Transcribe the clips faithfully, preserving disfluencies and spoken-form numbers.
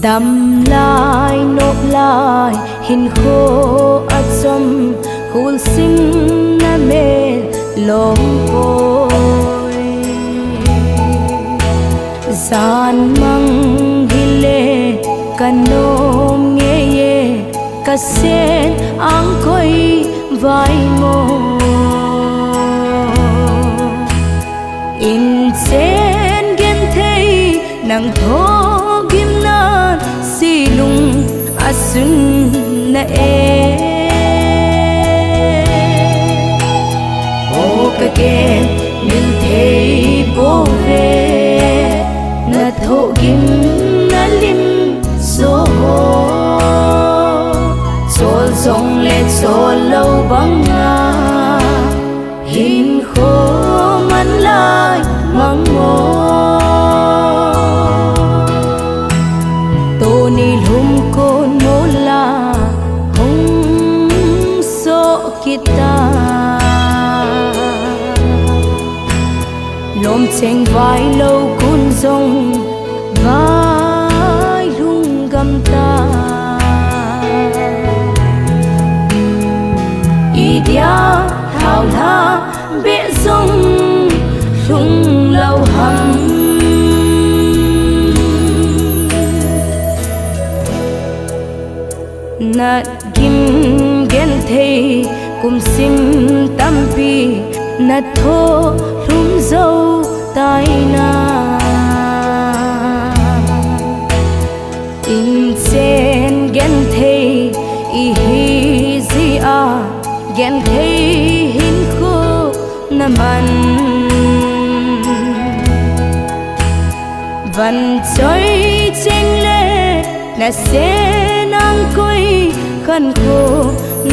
Damlai, noplai, hinkho achom, khulsim na mel lom poi. Jan mang hile kanom ngei e, kasen angkoi vai mo. Inchen genthei nang thogimnan silung asun na e. O kagen mil thei bou ve, na thogim na lim soho. Chol jongle chol lou banga hinkho man lai mang mo. Tuni lhum kon mola hung soh kit ta. Lom cheng vai lou kon jong vai lhung gam ta. Idia lhau lha beh jong lhung lou ham. Nat gim genthei kumsim tampi na tho lhum jou taina. Inchen genthei ihi jeh a, genthei hinkho na man. Van choi cheng le na sen angkoi khankho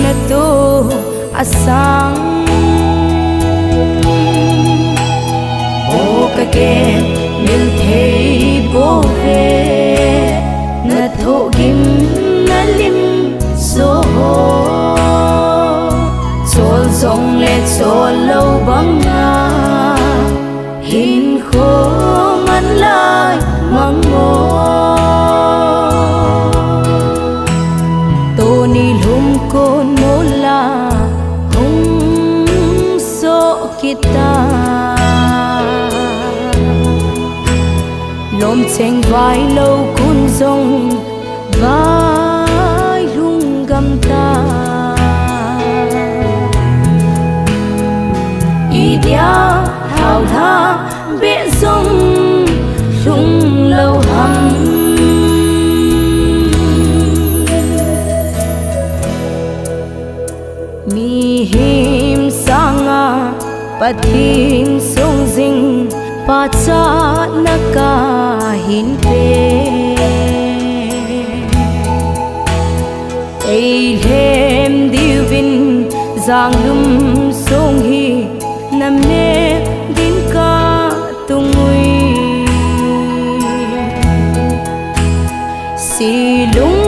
na to asang. O kagen mil thei bou ve, na thogim na lim soho. Chol jongle chol lou banga hinkho man lai mang mo. Tuni lhum kon mola hung soh kit ta. Lom cheng vai lou kon jong vai lhung gam ta. Idia lhau lha beh jong lhung lou ham. Mihem sanga Pathen sung jing pachatna kahin pe. Ei lhem diuvin janglum sung hi na mek ding ka tung ui. Silung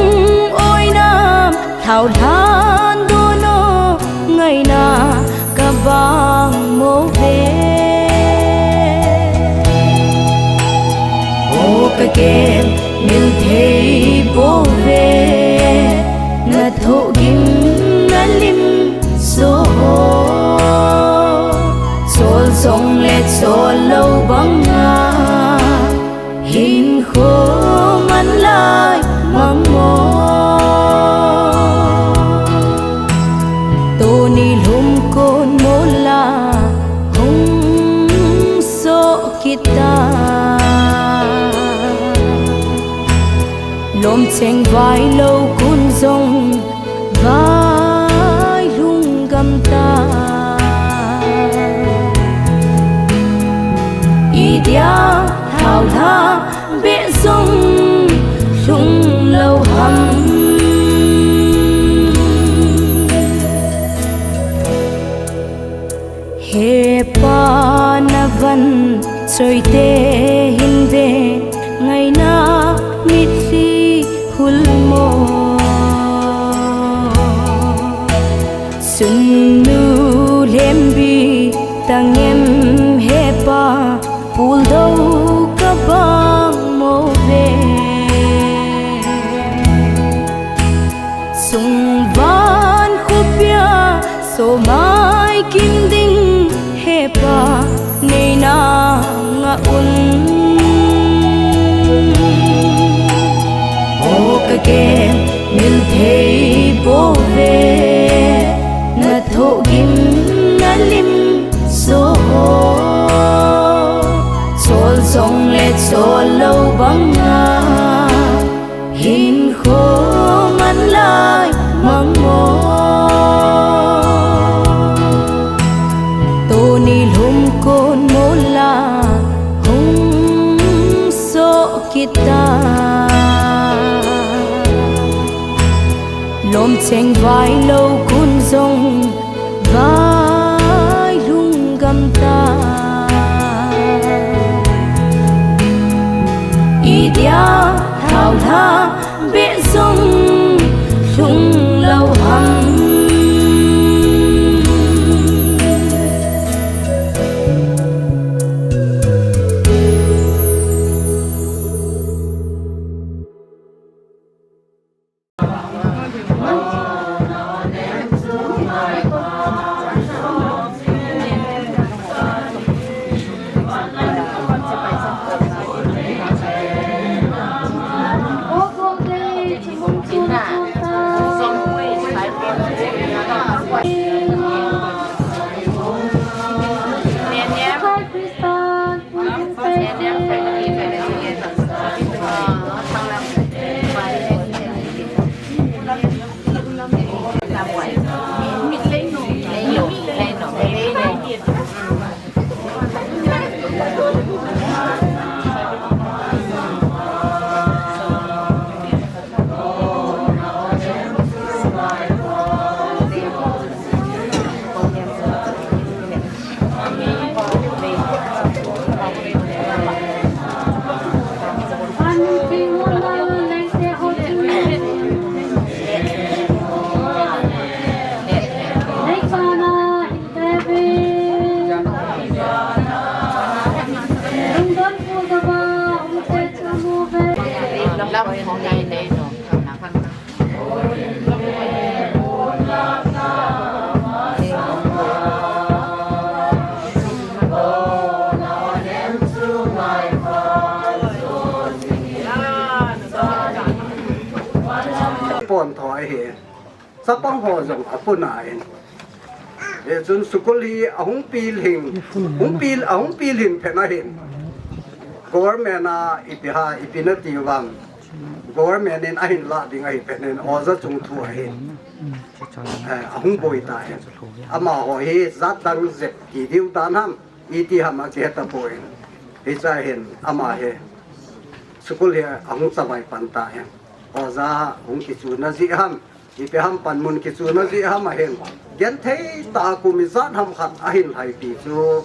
oi nam lhau lhan dono ngaina ka bang mo ve. O kagen mil thei bou ve, na thogim na lim soho. Chol jongle chol lou banga hinkho man lai mang mo. Tuni lhum kon mola hung soh kit ta. Lom cheng vai lou kon jong vai lhung gam ta. Idia lhau lha beh jong lhung lou ham. He Pa na van choi te hin ve ngaina mitlhi hul mo. Chun nu lhem bi tang em he Pa, pul dou ka bang mo ve. Kin ding he Pa, nei nanga un. O ka gen mil thei bou ve, na thohgim na lim so. Chol jong le chol lou banga, hinkho man lai mang mo. Tuni lhum kon mo la hung so kita. Lom cheng vai lou kun jong vai lhung gam ta. Idia thao lha be jong lhung lou ham. Pon tho ahi. Chapang ho jong apuna in. Hichun school hi ahung pil hing, hung pil, ahung pil hing phen ahin. Government a ipi ha, ipi nati vang. Government in ahin lah ding ahi phen in, oja chung thu ahin. Eh, ahung boi ta hin. Amaho hi jat dang jep ti diu dan ham, iti ham akihe tapoi. Hicha hin, ama hi school hi ahung chavai pan ta hin. Oja hung kichuna jeh ham, ipi ham panmun kichuna jeh ham ahin. Genthei tah a kum ijat ham khat ahin lhai ti chu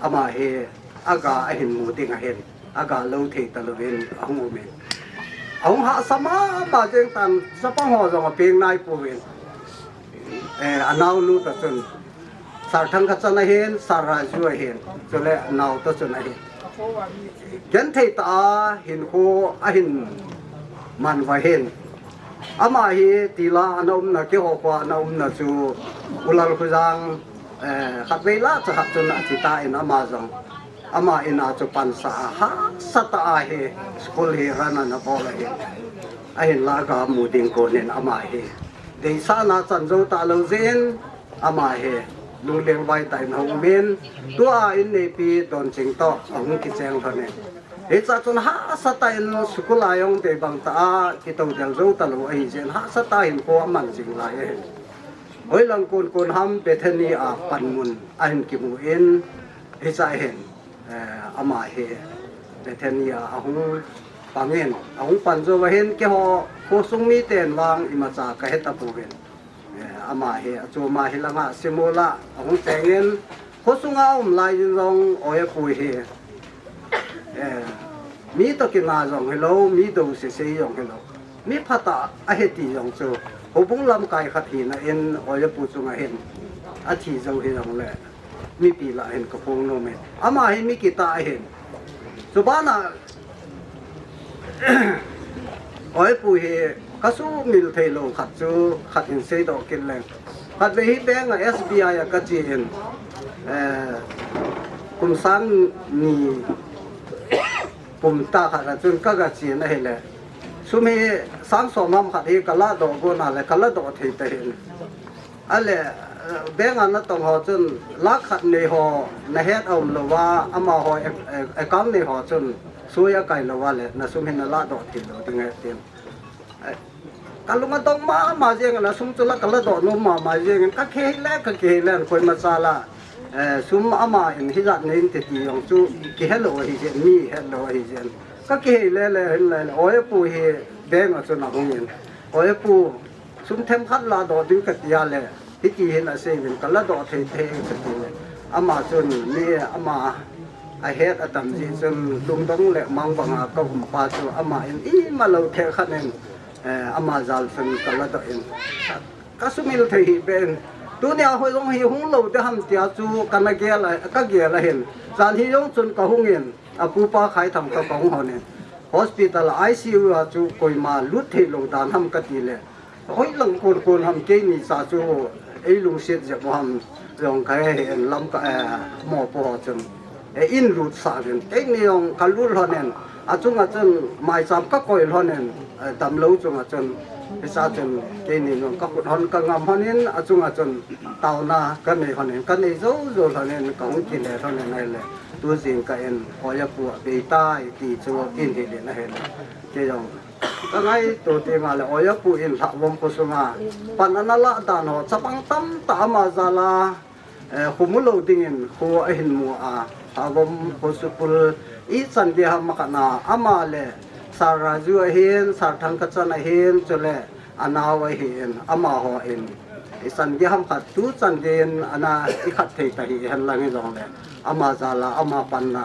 ama hi aga ahin mu ding ahin. Aga lou thei talouvin ahung um in. Ahung hahsa mama jeng tan, chapang ho jong apeng nai pouvin. Eh, anaonu toh chun. Sir Thangkhatchan ahin, Sir Raju ahin, chule nao toh chun ahin. Genthei tah a hinkho ahin man uva hin. Ama hi tila ana umna, keiho khoa ana umna chu U Lalkhojang, eh, khatvei lah cha khat chun achi tan ama jong. Ama in a chu pansa a hahsa tah a hi school hi run ana bol ahin. Ahinla aga mu ding kon in ama hi. Deisahna chan jou talou jeh in, ama hi lungleng vai tah in ahung um in, tua in neipi Donching toh ahung kicheng lhon in. Hicha chun hahsa tah in school a jong dei bang tah a kitoudel jou talou ahi jeh in hahsa tah in hinkho aman jing lai ahin. Hoilang kon kon ham Bethany a panmun ahin kimu in, hicha hin, eh, ama hi Bethany a ahung pang in, ahung pan jou uva hin keiho khosung miten vang imacha kahe tapouvin. Eh, ama hi, achom a hilanga Simol a ahung cheng in, khosunga um lai in jong Oipu hi, eh, mi toh kina jong hilou, mi dou sese jong hilou. Mi phatah ahi ti jong chu, houbung lamkai khat hina in Oipu chunga hin, athi jou hijongle, mipi lah hin kaphong nom e. Ama hi mi kitah ahin. Chubana, Oipu hi kasumil theilou khat chu khat hin seidoh kit leng. Khatvei hi bank a S B I a ka che in, eh, kum sang ni pum tah khat a chun ka ga che in ahile, sum hi sang som ham khat hi ka ladoh gon a le ka ladoh thei ta hin. Ale, eh, bank a na tong ho chun lakh khat nei ho na het a um lou a, amaho ac-, eh, account nei ho chun sui a kai lou a le na sum hi na ladoh thei lou ding e tin. Eh, ka lung a dong mama jeng in, a sum chu la ka ladoh nom mama jeng in, ka kihei le, ka kihei le, koima cha la, eh, sum ama in hijat nei in te ti jong chu kihe lou ahi jeh, mi het lou ahi jeh. Ka kihei le le hin le le, oi pu hi bank a chun ahung in, oi pu, sum themkhat ladoh ding ka ti a le, hiti hin asei uvin, ka ladoh thei thei ka ti le. Ama chun mi ama a het a tam jeh chun lungdong le mangbang a ka um pa chu ama in ima lou thei khat in, eh, ama jal chun ka ladoh in, ka sumil thei hi ben. Tuni a hoi jong hi hung lou te ham tia chu ka na gel a, ka gel a hin. Jan hi jong chun ka hung in, a pu Pa Khaithang toh ka hung hon in, hospital a I C U a chu koima lut thei lou dan ham ka ti le, hoilang kon kon ham keini cha chu ei lungset jep u ham jong ka he hen lam ka, eh, mopo ho chun, eh, in lut sah uvin, keini jong ka lut lhon in, a chung a chun maicham ka koi lhon in, eh, damlou chung a chun, hicha chun keini jong ka khut hon ka ngam hon in, a chung a chun taona ka nei hon in, ka nei jou jou lhon in, ka hung kile lhon in ahile, tu jing kah in, oi a pu a bei tai ti chu in hil in ahile, kei jong ka ngaito teng a le, oi a pu in Lhavom kho sunga pan ana lah dan ho, chapang tamtah ama jal a, eh, kho mu lou ding in kho ahin mu a, Lhavom kho sukul ichan gei ham khat na, ama le Sir Raju ahin, Sir Thangkachan ahin, chule anao ahin, amaho in ichan gei ham khat tu chan gei in ana ikhat thei ta hi hen lang hi jong le, ama jal a, ama pan na,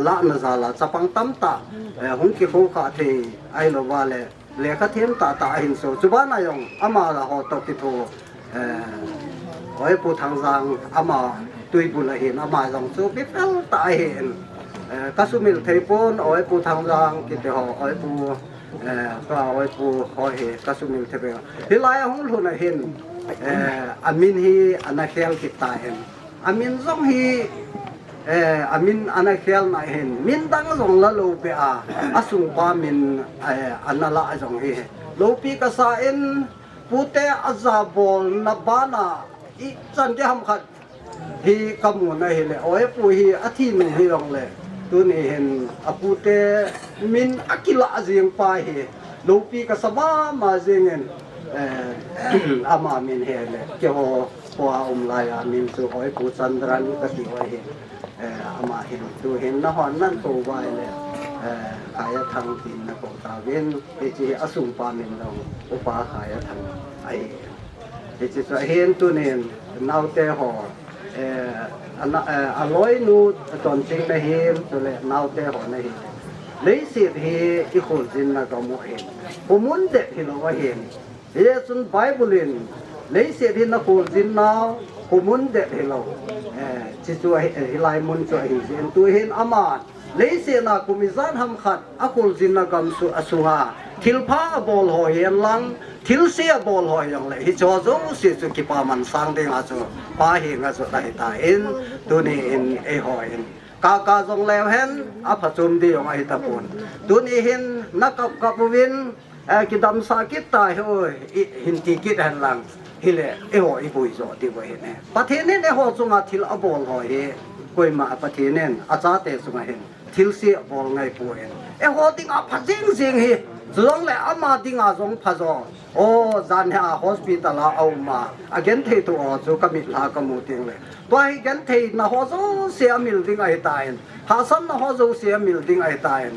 lah na jal a, chapang tamtah, eh, hung kikhou kha thei ahilou va le, lekha them tah tah ahin so. Chuban a jong ama la ho toh kitho, eh, oi pu Thangjang ama tuibul ahin, ama jong chu bifel tah ahin. Eh, ka sumil thei pon, oi pu Thangjang kiti ho, oi pu, eh, ka oi pu ho hi ka sumil thei pon. Hilai a hung lhun ahin, eh, amin hi ana khel kit ta hin. Amin jong hi, eh, amin ana khel na hin, min dang jong la lou be a, asung pa min, eh, ana la jong hi. Loupi ka sa in, pute a jabol na ban a, ichan gei ham khat hi ka mu na hile, oi pu hi athi nung hi jong le, tuni hin a pute min akila jing pa hi, loupi ka sa mama jing in, eh, ama min he le, keiho khoa um lai a min chu oi pu Chandran ka ti u ahi. Eh, ama hin tu hin na hon nan ko vai le, eh, Khaia Thang tin na ko ta uvin, hichi asung pa min jong Upa Khaia Thang ahi. Hichi chu ahin tunin naote ho, eh, ana, eh, aloinu Tonching na hin, chule naote ho na hin. Leiset hi i kholjin na gam u ahin. Khomun det hilou ahin. Hichun Bible in, leiset hi na kholjin nau, khomun det hilou. Eh, hichu ahi, eh, hilai mun chu ahi jin. Tu hin ama, leiset a kum ijat ham khat, a kholjin na gam su, a sunga, thilpha abol ho hihen lang, thilse abol ho hijongle, hicho jouse chu kipaman sang dinga chu, Pa henga chu ahi tan, tuni in eiho in. Kaka jong leu hen, aphachom ding jong ahi tapon. Tuni hin, na kap kap uvin, eh, kidamsah kit ta hi o, i, hin ti kit hen lang. Hile, eiho i bui jo ti boi hin e. Pathen in eiho chunga thil abol ho hi, koima Pathen in, achate chunga hin, thilse abol ngai poi. Eiho dinga pha jing jing hi, chujongle ama dinga jong pha jo. O, jan hi a hospital a aum a, agenthei tu o chu ka mit lha ka mu teng le. Tua hi genthei na ho jouse amil ding ahi tan. Hahsatna ho jouse amil ding ahi tan.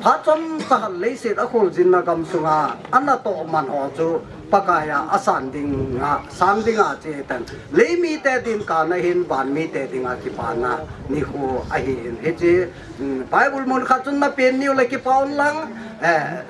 Phat chomcha khat leiset a kholjinna gam sunga, ana toh man ho chu Pakai a asan dinga, sang dinga che tan. Lei mite din kana hin van mite dinga kipana nikho ahi in. Hichi, mm, Bible mun khat chun na pen niu le kipa un lang, eh,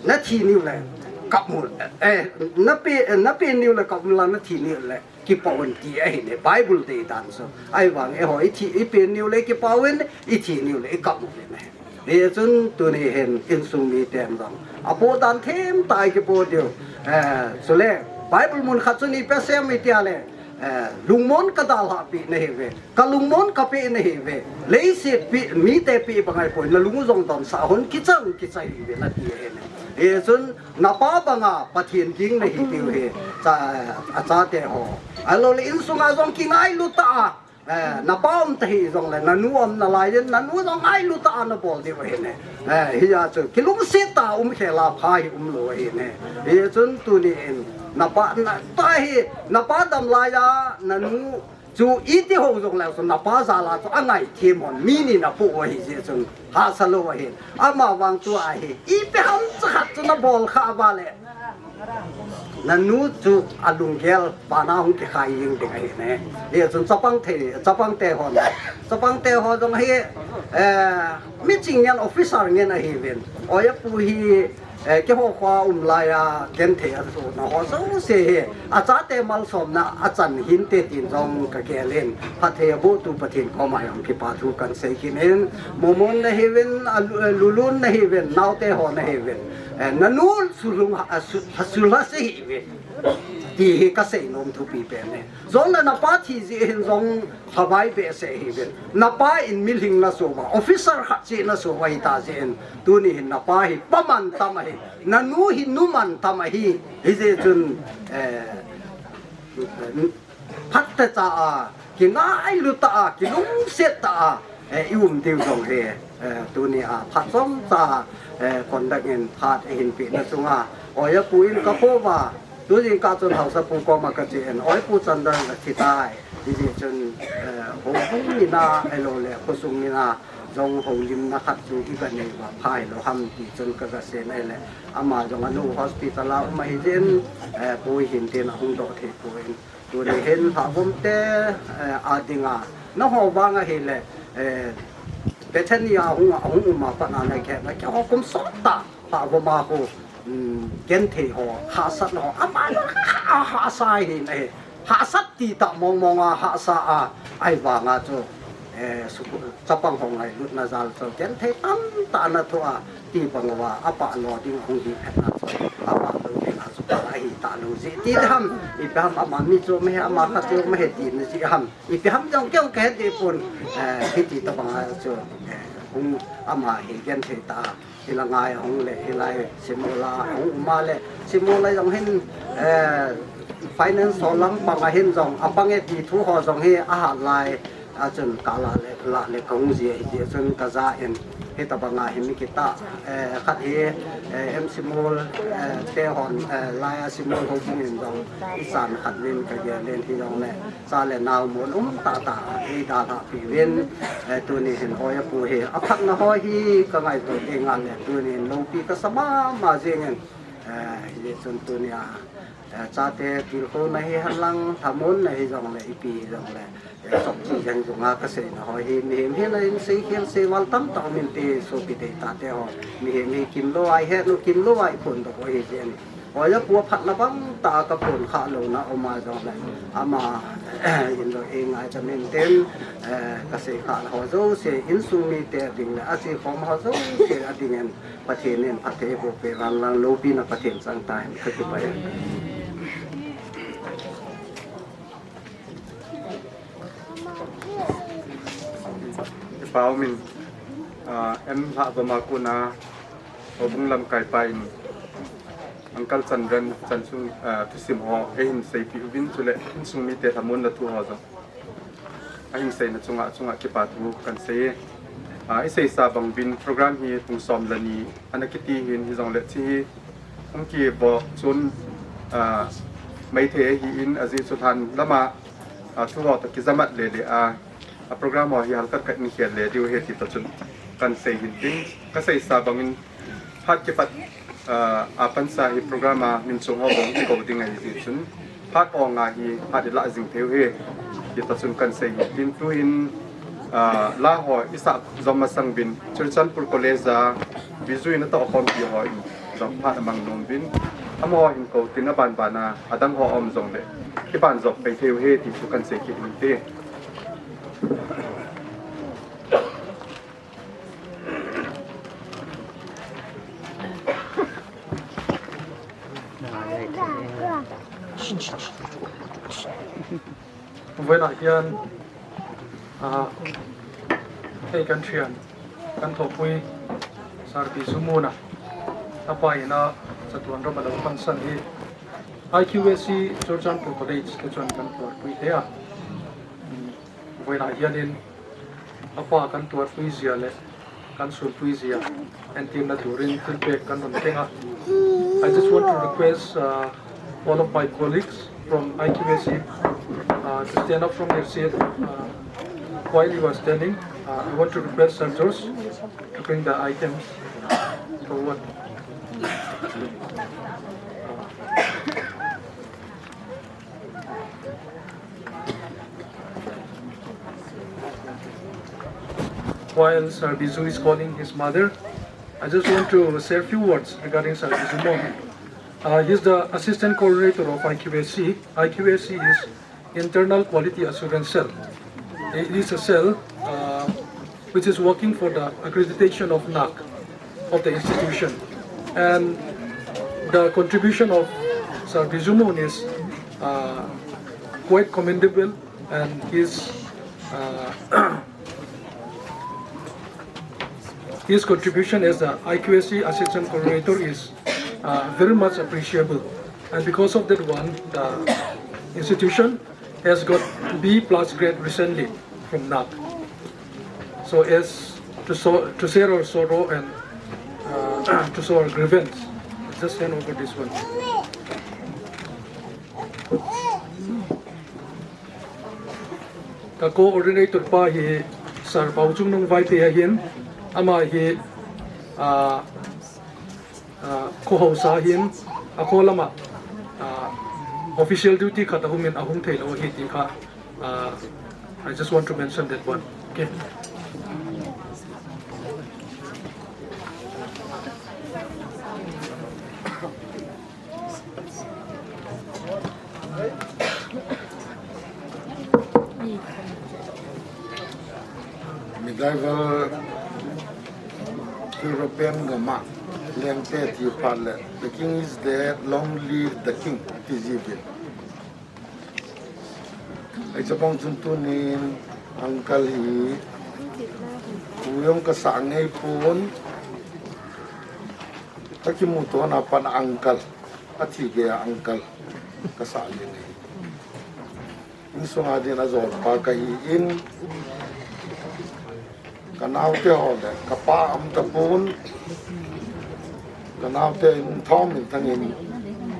na thi niu le kap un, eh, na pe, na pen niu le kap un lang na thi niu le kipa un ti ahi ne, Bible dei dan so. Ahivang eiho i thi, i pen niu le kipa un, i thi niu le i kap un ne. Hichun tuni hin insung miten jong apo dan them tah a kipo diu. Eh, chule, Bible mun khat chun ipi asei em iti le, eh, lungmon kadalhah peh nahiuve, kalungmon kapeh nahiuve, leiset peh, mite peh bang ahipoi, nalung jong donsah hon kicha hon kicha hih un ati ahi. Hichun napa banga Pathen ging nahi tiu hi, cha, achate ho. Ahilou le insunga jong kingailu tah a, eh, napa um tahih jongle, nanu um nalai in, nanu jong ngailu tah a nabol diu ahi ne. Eh, hijeh chun, kilungset tah a um khel a pha hi umlou ahi ne. Hichun tuni in, napa, na, tua hi, napa dam lai a, nanu chu iti ho jongle, chu napa jal a chu angaithem hon, mi ni napoh u ahi jeh chun, hahsa lou ahi. Amavang tua hi, ipi ham chakhat chu nabol khah uva le. Nanu chu alunggel vana hung kikhai jing ding ahi ne. Hichun chapang thei, chapang te ho na. Chapang te ho jong hi, eh, miching ngen officer ngen ahiuvin. Oiya pu hi, eh, keiho khoa um lai a, genthei a suna ho jouse hi. Achate malsomna achan hinte tin jong kagel in. Phatthei abohtu Pathen koma jong kipa thu kansei kit in. Momon nahiuvin, a lu-, Lulun nahiuvin, naote ho nahiuvin. Eh, nanu sulung ha, a su, ha sulha se hih uve. Ti hi kasei nom thupi pen e. Jongle napa thi jeh hin jong phavai behseh hih uve. Napa in milhing naso uva, officer khat cheh naso uva hita jeh hin. Tuni hin napa hi pa mantam ahi. Nanu hi nu mantam ahi. Hijeh chun, eh, phatechan, kingailu tah a, kilungset tah a, eh, i um diu jong hi, eh, tuni a, phat chomcha, eh, conduct in phat eihin pehna chunga, Oiya pu in kakouva, tujing kah chun Haosapu koma kachen, Oiya pu Chandra athi tai, hijeh chun, eh, houbung mina, ahilou le, khosung mina, jong houlimna khat chu iga nei uva, pha hilou ham ti chun kaga sei in ahile, ama jong anu hospital a um ahi jeh in, eh, pui hin tin ahung doh thei poi. Tuni hin Lhagum te, eh, a dinga, nangho vang ahile, eh, Bethany a hung, hung um a pat a na khe, na keiho kum sot tah, Lhagum a khu, um, genthei ho, hahsatna ho, ama jong ha, hahsa ahi ne. Hahsat ti tah mong mong a, hahsa a, ahivanga chu, eh, su, chapang ho ngailutna jal chu, genthei tamtah ana thoh a, ti bang uva, apah lo ding hung hi phat na chu, apah lou ding a chu, pah ahi talou jeh. Ti ham, ipi ham ama mi chu, mi hi ama khat chu, mi hi tina jeh ham. Ipi ham jong kei jong kahe deh pon, eh, hiti tobang a chu, eh, hung ama hi genthei tah a, hilanga hung le, hilai Shimol a hung um a le, Shimol a jong hin, eh, finance ho lampang a hin jong, apang e ti thu ho jong hi ahat lai, achun kala le, la le kahung jih ahi jeh chun kaja in, hitobang a hi mi kitah, eh, khat hi, eh, M C Mol, eh, te hon, eh, lai a Shimol houbung in jong, ichan khat vin kagel in hijongle, Cha le nao mun um tah tah a eidalhah peh uvin, eh, tuni hin Oiya pu hi aphatna ho hi kangaito ding ahile, tuni hin loupi kasa mama jing in, eh, hijeh chun tuni a, eh, chate tilkhouna hihen lang, lhamonna hijongle, ipi hijongle, eh, chomcha jeng junga kaseina ho hi, mihem hina in seikhel seival tamtah um inte, sopi deitah te ho, mihem hi kimlou a ihet u, kimlou a iphondoh u ahi jeh in, Oiya pu aphatna bang tah a kaphon khah louna um a jongle, ama, in jong eingaidam in tin, eh, kasei khah ho jouse, insung mite ading le, ache khom ho jouse ading in, Pathen in phatthei eiboh peh vang lang, loupina Pathen chang tahen, kakipah e. Kipa um in, ah, M Lhagum a kona, houbung lamkaipa in, Uncle Chandran, Chansung, ah, thusim ho, eihin seipeh uvin chule, insung mite lhamonna thu ho jong ahin seina chunga, chunga kipa thu kansei e. Ah, iseisa bang uvin program hi pung som le ni ana kiti hin hijongle hiche hi hung kibol chun, ah, maithei ahin ajeh chu lhan lama, ah, thu ho toh kijamat lele a, a program ho hi halkhat khat in khel le diu ahi ti toh chun kansei hin tin, kaseisa bangin phat kipat, ah, a pansa hi program a min chung ho bou kikou ding ahi jeh chun phat ong a hi phat ilah jing thei u ahi ti toh chun kansei hin tin, tuhin, ah, la ho isah jom masang uvin Churachandpur College a Bijou in atoh khompi ho in jong phat amang nom uvin, amaho hin kou tin aban ban a adang ho aum jongle kiban jop pai thei u ahi ti chu kansei kit in te. Vawiinah hian, ah, hei kan ṭhian, kan thawhpui, Sir Bijumona, a pa ina chatuan ram a lo pansan hi I Q A C Churachandpur College te chuan kan thawhpui thei a. Vawiinah hianin a pa kan tuarpui zia leh kan sunpui zia entirna turin thilpek kan rawn keng a. I just want to request, uh, all of my colleagues from I Q A C, uh, to stand up from their seat, uh, while you are standing. Uh, I want to request Sir George to bring the items forward. While Sir Biju is calling his mother, I just want to say a few words regarding Sir Biju Mom. Uh, he's the assistant coordinator of I Q A C. I Q A C is Internal Quality Assurance Cell. It is a cell, uh, which is working for the accreditation of NAAC, of the institution. And the contribution of Sir Bijumun is, uh, quite commendable, and his, uh, his contribution as the I Q A C assistant coordinator is, uh, very much appreciable. And because of that one, the institution has got B plus grade recently from NAAC. So as to, so, to share our sorrow and, uh, to show our grievance, just hand over this one. Ka coordinator pa hi Sir Pauchungnung Vaiphei ahin, ama hi, ah, ah, khaw hausa ahin, a khaw lama, ah, official duty khat a humin a hung thei lo ahi ti kha, ah, I just want to mention that one. Okay. Medieval European gam ah lengte ti phat le, "The king is dead, long live the king," ti ji vin. Hiche bang chun tunin uncle hi pu jong ka sah ngei pon, ka kimuto na pan uncle, a thi gei a uncle ka sah ngei. Insung a din a jol pa ka hi in, ka naute ho le ka pa um ta pon, ka naute in thawm in thangin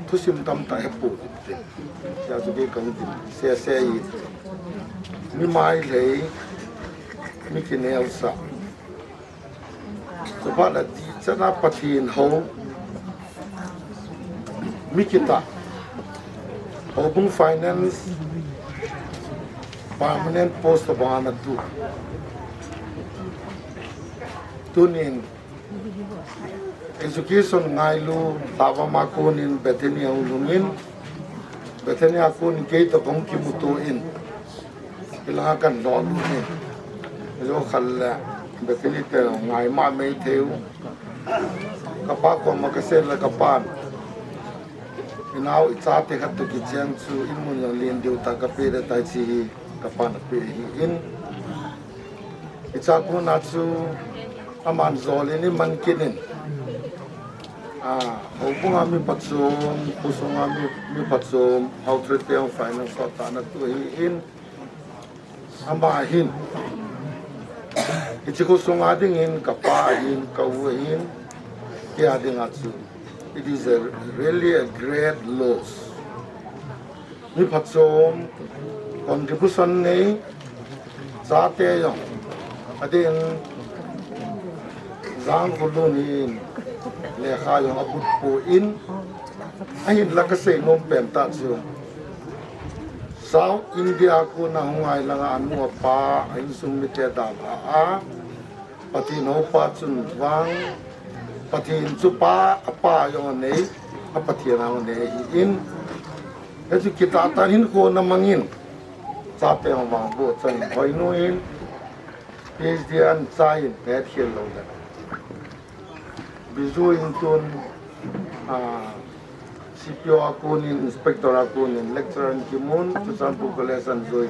thusim tam tah he pu tin. Tia chu kei ka hung tin se se i, mi mai hlei, mi kinel sa. Chuphat la ti chana Pathen ho, mi kitah, houbung finance, permanent post a bang a na tu. Tunin, education ngailu, Lhava ma konin Bethany a hung lhungin, Bethany a konin kei toh kong kimuto in. Hilanga kan lhon ni. Lo khal le, Bethany te ngai ma mei thei u. Ka pa koma ka sel le ka pan, "I nau, i chate khat toh kicheng chu in mun jong len diu ta ka pe le tai," chi hi ka pan a pe hi in. I cha kona chu aman jol in i man kit in. A, houbung a mi phachom, khosung a mi, mi phachom, hau thre te finance sot ta na tu hi in. Ama hin, hiche khosung a dingin ka pa ahin, ka u ahin, kei a dinga chu, it is a really a great loss. Mi phachom, contribution nei, chate jong, adin, Jangkhonlun hin, lekha jong a put pon, ahinla ka sei nom pen ta chu. South India kona hung ngai langa a nu a pa, a insung mite dalha a, Pathen houpa chun vang, Pathen chu pa, a pa jong anei, a Pathen jong anei ahi in. Hichu kitah tan hin kona mangin, chate jong vang bo chang in, Hoinu in, P H D an chai in, het khel lo le. Biju in tun, ah, C P O a konin, inspector a konin, lecturer in kimun, Churachandpur College an join.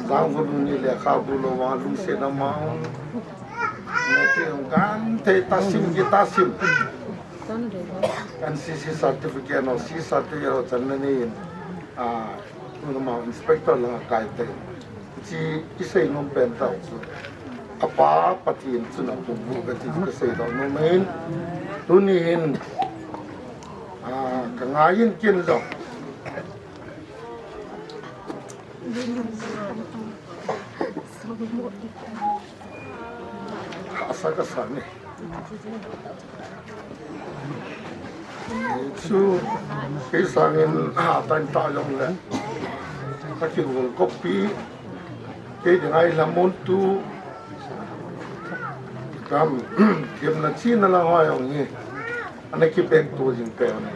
Jangvolun ni lekhabu lou vang lungsetna mang. Nati ang kan te tasim ki tasim. Kan C C certificate no, C certificate ho chan na ni. Ah, Tuna ma inspector langa kai te. Chi kisei nom pen tau chu. Apa Pathen chun apum bu ka ti ka sei tau nom in. Tuni hin, ah, ka ngai in kin jong. Asa ka sa ni. Chu, kei sangin, ah, tain ta jong le. Ka kihol copy. Kei ding ai la mun tu. Kam, kem na chi na la wa jong ni. Ana ki pen tu jing pe ni.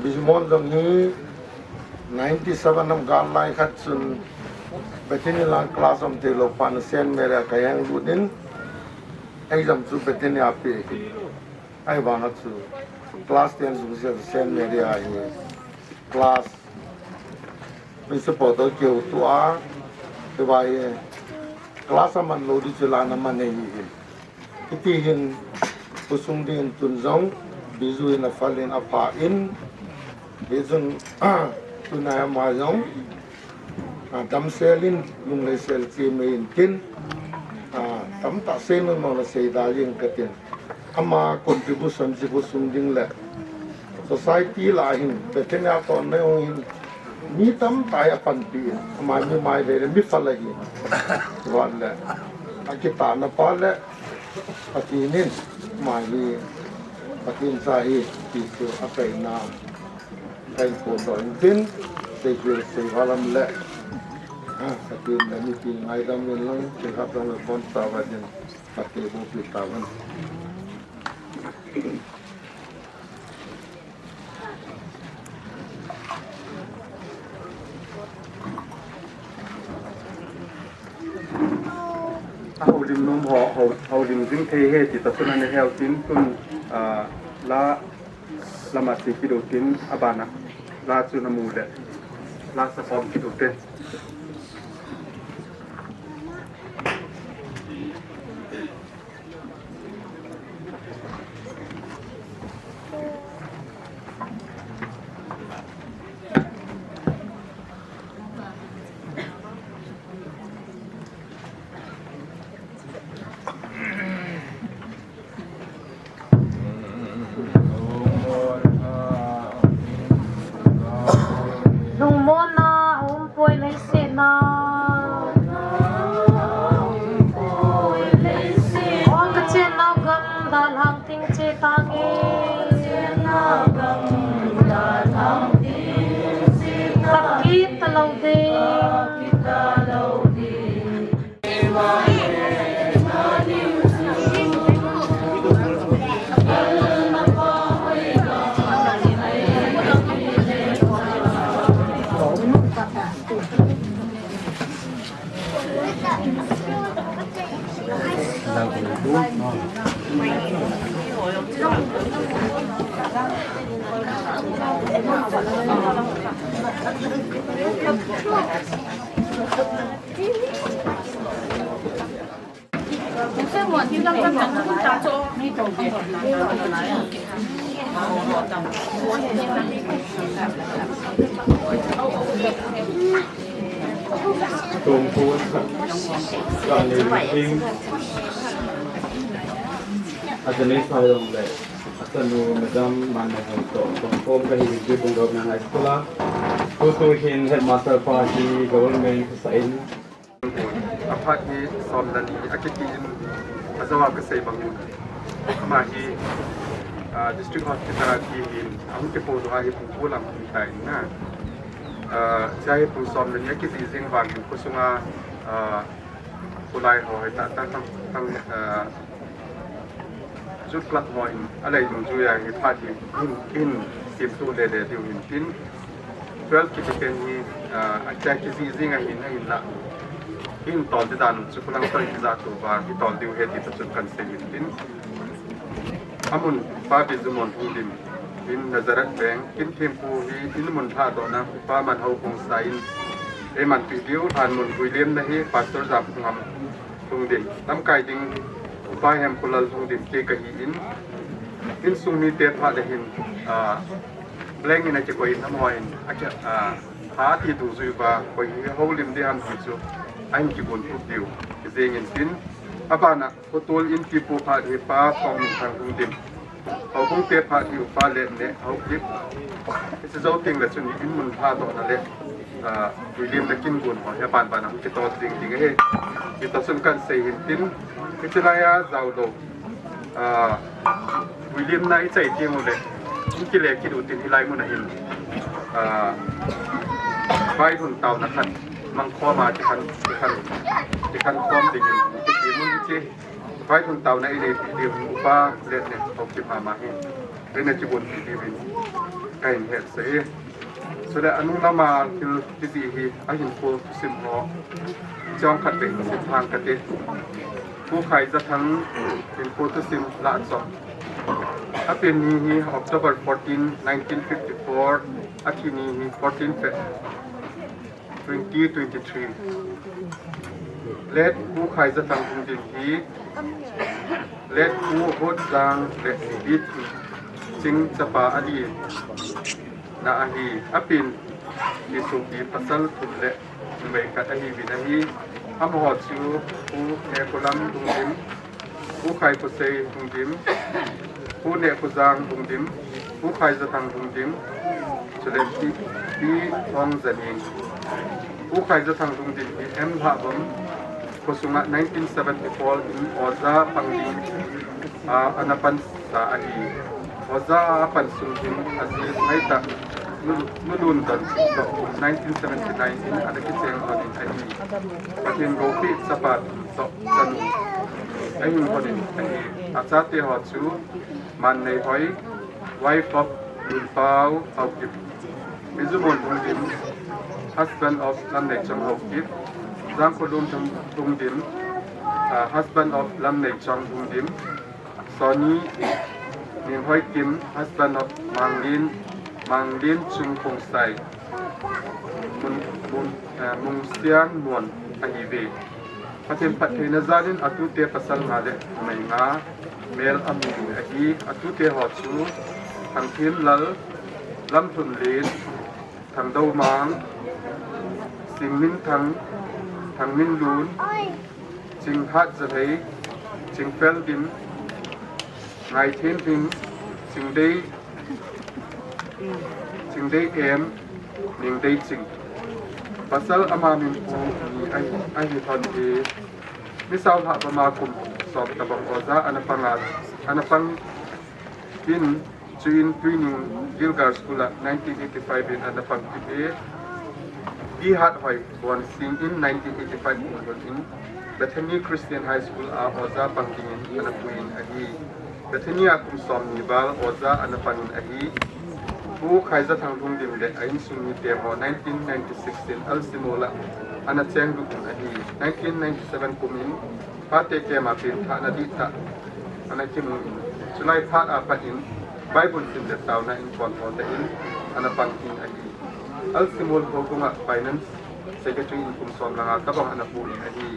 Bijumon jong hi ninety seven nam gal lai khat chun Bethany lang class om te lo pan Saint Mary a ka yang lut in exam chu Bethany a pe hi. Ai vang a chu class ten jung sia Saint Mary a hi class principal to keu tu a te vai class a man lo di chu la na man nei hi. Hiti hin, khosung ding in tun jong, Biju in a fal in a pha in, hichun, tunai ama jong, a, damsel in, lunglei sel che mai in tin, a, tamtah sei nom nom la sei da jing ka tin. Ama contribution chi khosung ding le, society lah a hin, Bethany a kon na jong hin, mi tamtah a panpi in, ama mi mai ve le, mi fal ahi. Wan le, a kitahna pa le, Pathen in, ama hi, Pathen cha hi, ti chu a kaina, kain po to in tin, te chu sei valam le, a, Pathen le mi ti ngaidam in lang, te khat lang le pon ta va din, Pathen bu pi ta van. A houlim nom ho, ho, houlim jing thei he ti ta chun ana heu tin tun, ah, la, lama si kido tin a bana, la chu na mu le, la sa khom kido te. Lungmonna a um poi leiset na. Ol ka chennau gam dalhang ting che tange. Kap kit talou ding. Atanei Sayong le achanu Madam Manahon to, Tongkom kahi Bungdong High School a. Tutu hin headmaster pa hi government sa in. Aphat hi som le ni a kiti in, ajou a kasei bang in. Ama hi, ah, District Hospital a thi in, ahung kipo doh a hi pung pu lam hung tai na. Ah, cha hi pung som le ni a kijih jing vang in, khosunga, ah, pulai ho hi ta, ta, tang, tang, ah, Youth Club ho in, alei dungjui a hi phat hi, hin, hin, simtu le le diu hin tin. Twelve kiti pen hi, ah, acha kijih jing ahin, ahin la. Hin tol ti dan chu kulang tol ti ja tu ba, hi tol diu he ti ta chun kan sei hin tin. Amun pa Bijumon hung din. In Nazareth Bank, in thempu hi in mun lhadohna Upa Manhao Khongsai in eimanpi diu. Lhanmun vuilemna hi Pastor Japkhongam Lhungdim, lamkai ding Upa Hemkholal Lhungdim kei kahi in, insung mite phat le hin, ah, blank in akikoi in, amaho in, aki, ah, phat ti dungjuiya va koi hi houlim ding ham ti chu ahin kigon tup diu. Hijeng in tin, abana Khotol in pipu phat hi Pa Phongminthang Lhungdim, houbung te phat hi Upa Letneh Haokip. Hiche jou teng le chun in mun lhadohna le, ah, vuilemna kin gon ho hi aban ban a hung kito jing ding ahi. Hitoh chun kahin sei hin tin, hiche laiya jaolou, ah, vuilemna ichai teng u le, in kile kit u tin hilai mun a hin, ah, vailhun taona khat mangkhom a kikhen, kikhen, kikhen khom ding in, kiti mun hiche. Vailhun taona inei pi diu Upa Letneh Haokip ama hi eina kibon pi diuvin kahin hetsah e. Chule anung lama thil kijih hi ahinkho thusim ho chomkhat beh thusim hang kate. Pu Khaizathang hinkho thusim lah chom. Apen ni hi October fourteen, nineteen fifty-four, athi ni hi fourteen Feb twenty twenty-three. Late Pu Khaizathang Lhungdim hi Late Pu Hotjang le Bitching chapa ali na ahi. Apen ni sopi pasal thum le numei khat ahiuvin ahi. Amaho chu Pu Hemkholal Lhungdim, Pu Khaikhosei Lhungdim, Pu Nehkhojang Lhungdim, Pu Khaizathang Lhungdim, chule Pi, Pi Thongzaning. Pu Khaizathang Lhungdim hi M Lhahvam khosunga nineteen seventy-four in oja pang ding a, ana pansa ahi. Oja a pan sung hin ajinu ngaitah Nu, Nu Lundon toh nineteen seventy-nine in ana kicheng lhonin ahi. Pathen loupina chapa toh chanu ahin lhonin ahi. Achate ho chu Manneihoi, wife of Lunpao Haokip, Mijumon Lhungdim, husband of Lamneichong Haokip, Jangkholum Lhungdim, ah, husband of Lamneichong Lhungdim, Soni Nenghoikim, husband of Manglin, Manglin Chung Khongsai, Mun, Mun, eh, Mungsiang Muan ahiuve. Pathen phattheina jalin atute pasal nga le numei nga mel amu ahi. Atute ho chu Thangthemlal, Lamlhunlen, Thangdoumang, Singminthang, Thangminlun, Chinghatjalhei, Chingfeldim, Ngaithenhing, Chingdei, Chingdei Em, Ningdei Ching. Pasal ama min Pu ni ahi, ahi lhon e. Misao Lhahvama kum som tabang oja ana pang a, ana pang in, chuin Twining Girls School a nineteen eighty-five in ana pang kit e. Pi Hathoi Bonsing in nineteen eighty-five kum lhon in Bethany Christian High School a oja pang dingin ana puiyin ahi. Bethany a kum somni val oja ana pangin ahi. Pu Khaizathang Lhungdim le a insung mite ho nineteen ninety-six in Alsimol a ana chenglut un ahi. Nineteen ninety-seven kum in Pate camp a penthahna dihtah ana kimu in, chulai phat a pat in Bible sim le taona in kon ho tah in ana pang in ahi. Alsimol houbung a finance secretary in kum som langa tabang ana pu in ahi.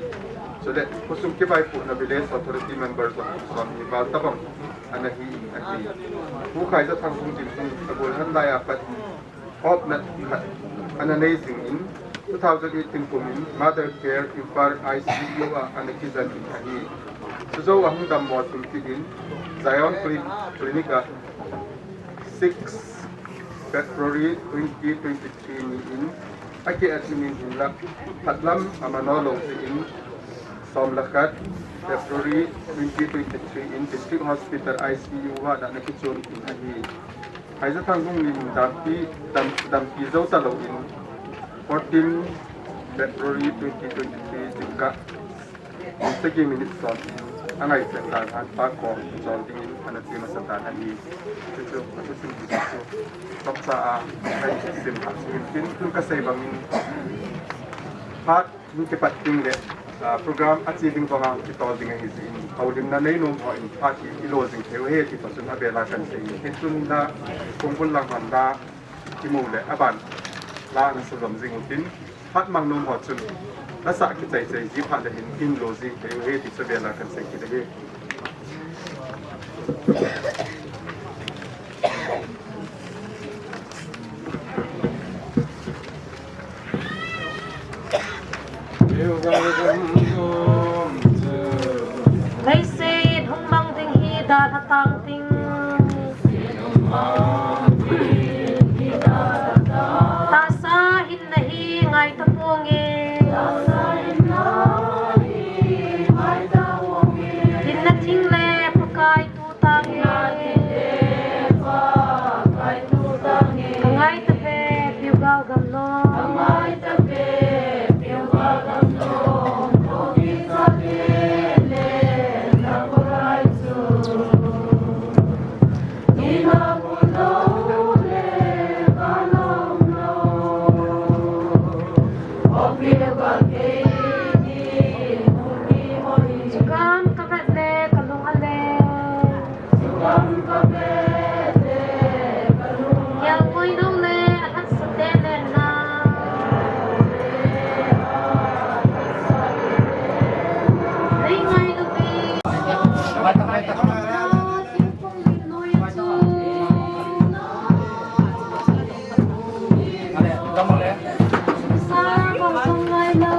Chule khosung kivaipohna village authority member jong kum somni val tabang ana hi in ahi. Pu Khaizathang Lhungdim in agol hen lai a pat opnat khat ana nei jing in, two thousand eighteen kum in Mother Care Imphal I C U a ana kijen in ahi. Chujou a hung dammo chun tin Zion Cli-, Clinic a six February twenty twenty-three ni in aki admit in hinlah, phatlam amano lou jeh in, som le khat February twenty twenty-three in District Hospital I C U a ana kichon in ahi. Khaizathang Lhungdim dampi, dam, dampi jou talou in, fourteen February twenty twenty-three jingkah, sagi minute som in, angaichat dan han Pa kom chol dingin ana che masa tan ahi. Chuchu, atu sim chu, chokcha a, ahin sim a, sim tin, tun kasei bangin, phat Hung kipat ding le, ah, program a che ding banga kitol ding ahi jeh in, houlimna nei nom ho in phat hi ilo jing thei u ahi ti pa chun abela kan sei. Hichun la, kongbul lang hon la, kimu le, aban la na sulom jing u tin, phat mang nom ho chun, la sa kichai chai ji phat le hin, in lo jing thei u ahi ti chu abela kan sei kit ahi. Leiset hung mang ding hi dalha tang ding. Tahsa hinna hi ngai taponge. Hinna thing le Pakai tu tange. Ka ngai ta ve, Piu Gal Gam Nom. Chukam ka vet le ka lung a le. Hial koi no le a lhaksa te le na. Nei ngai lu pi. Thingphung lim noi chu. Sa bang song ngai lo.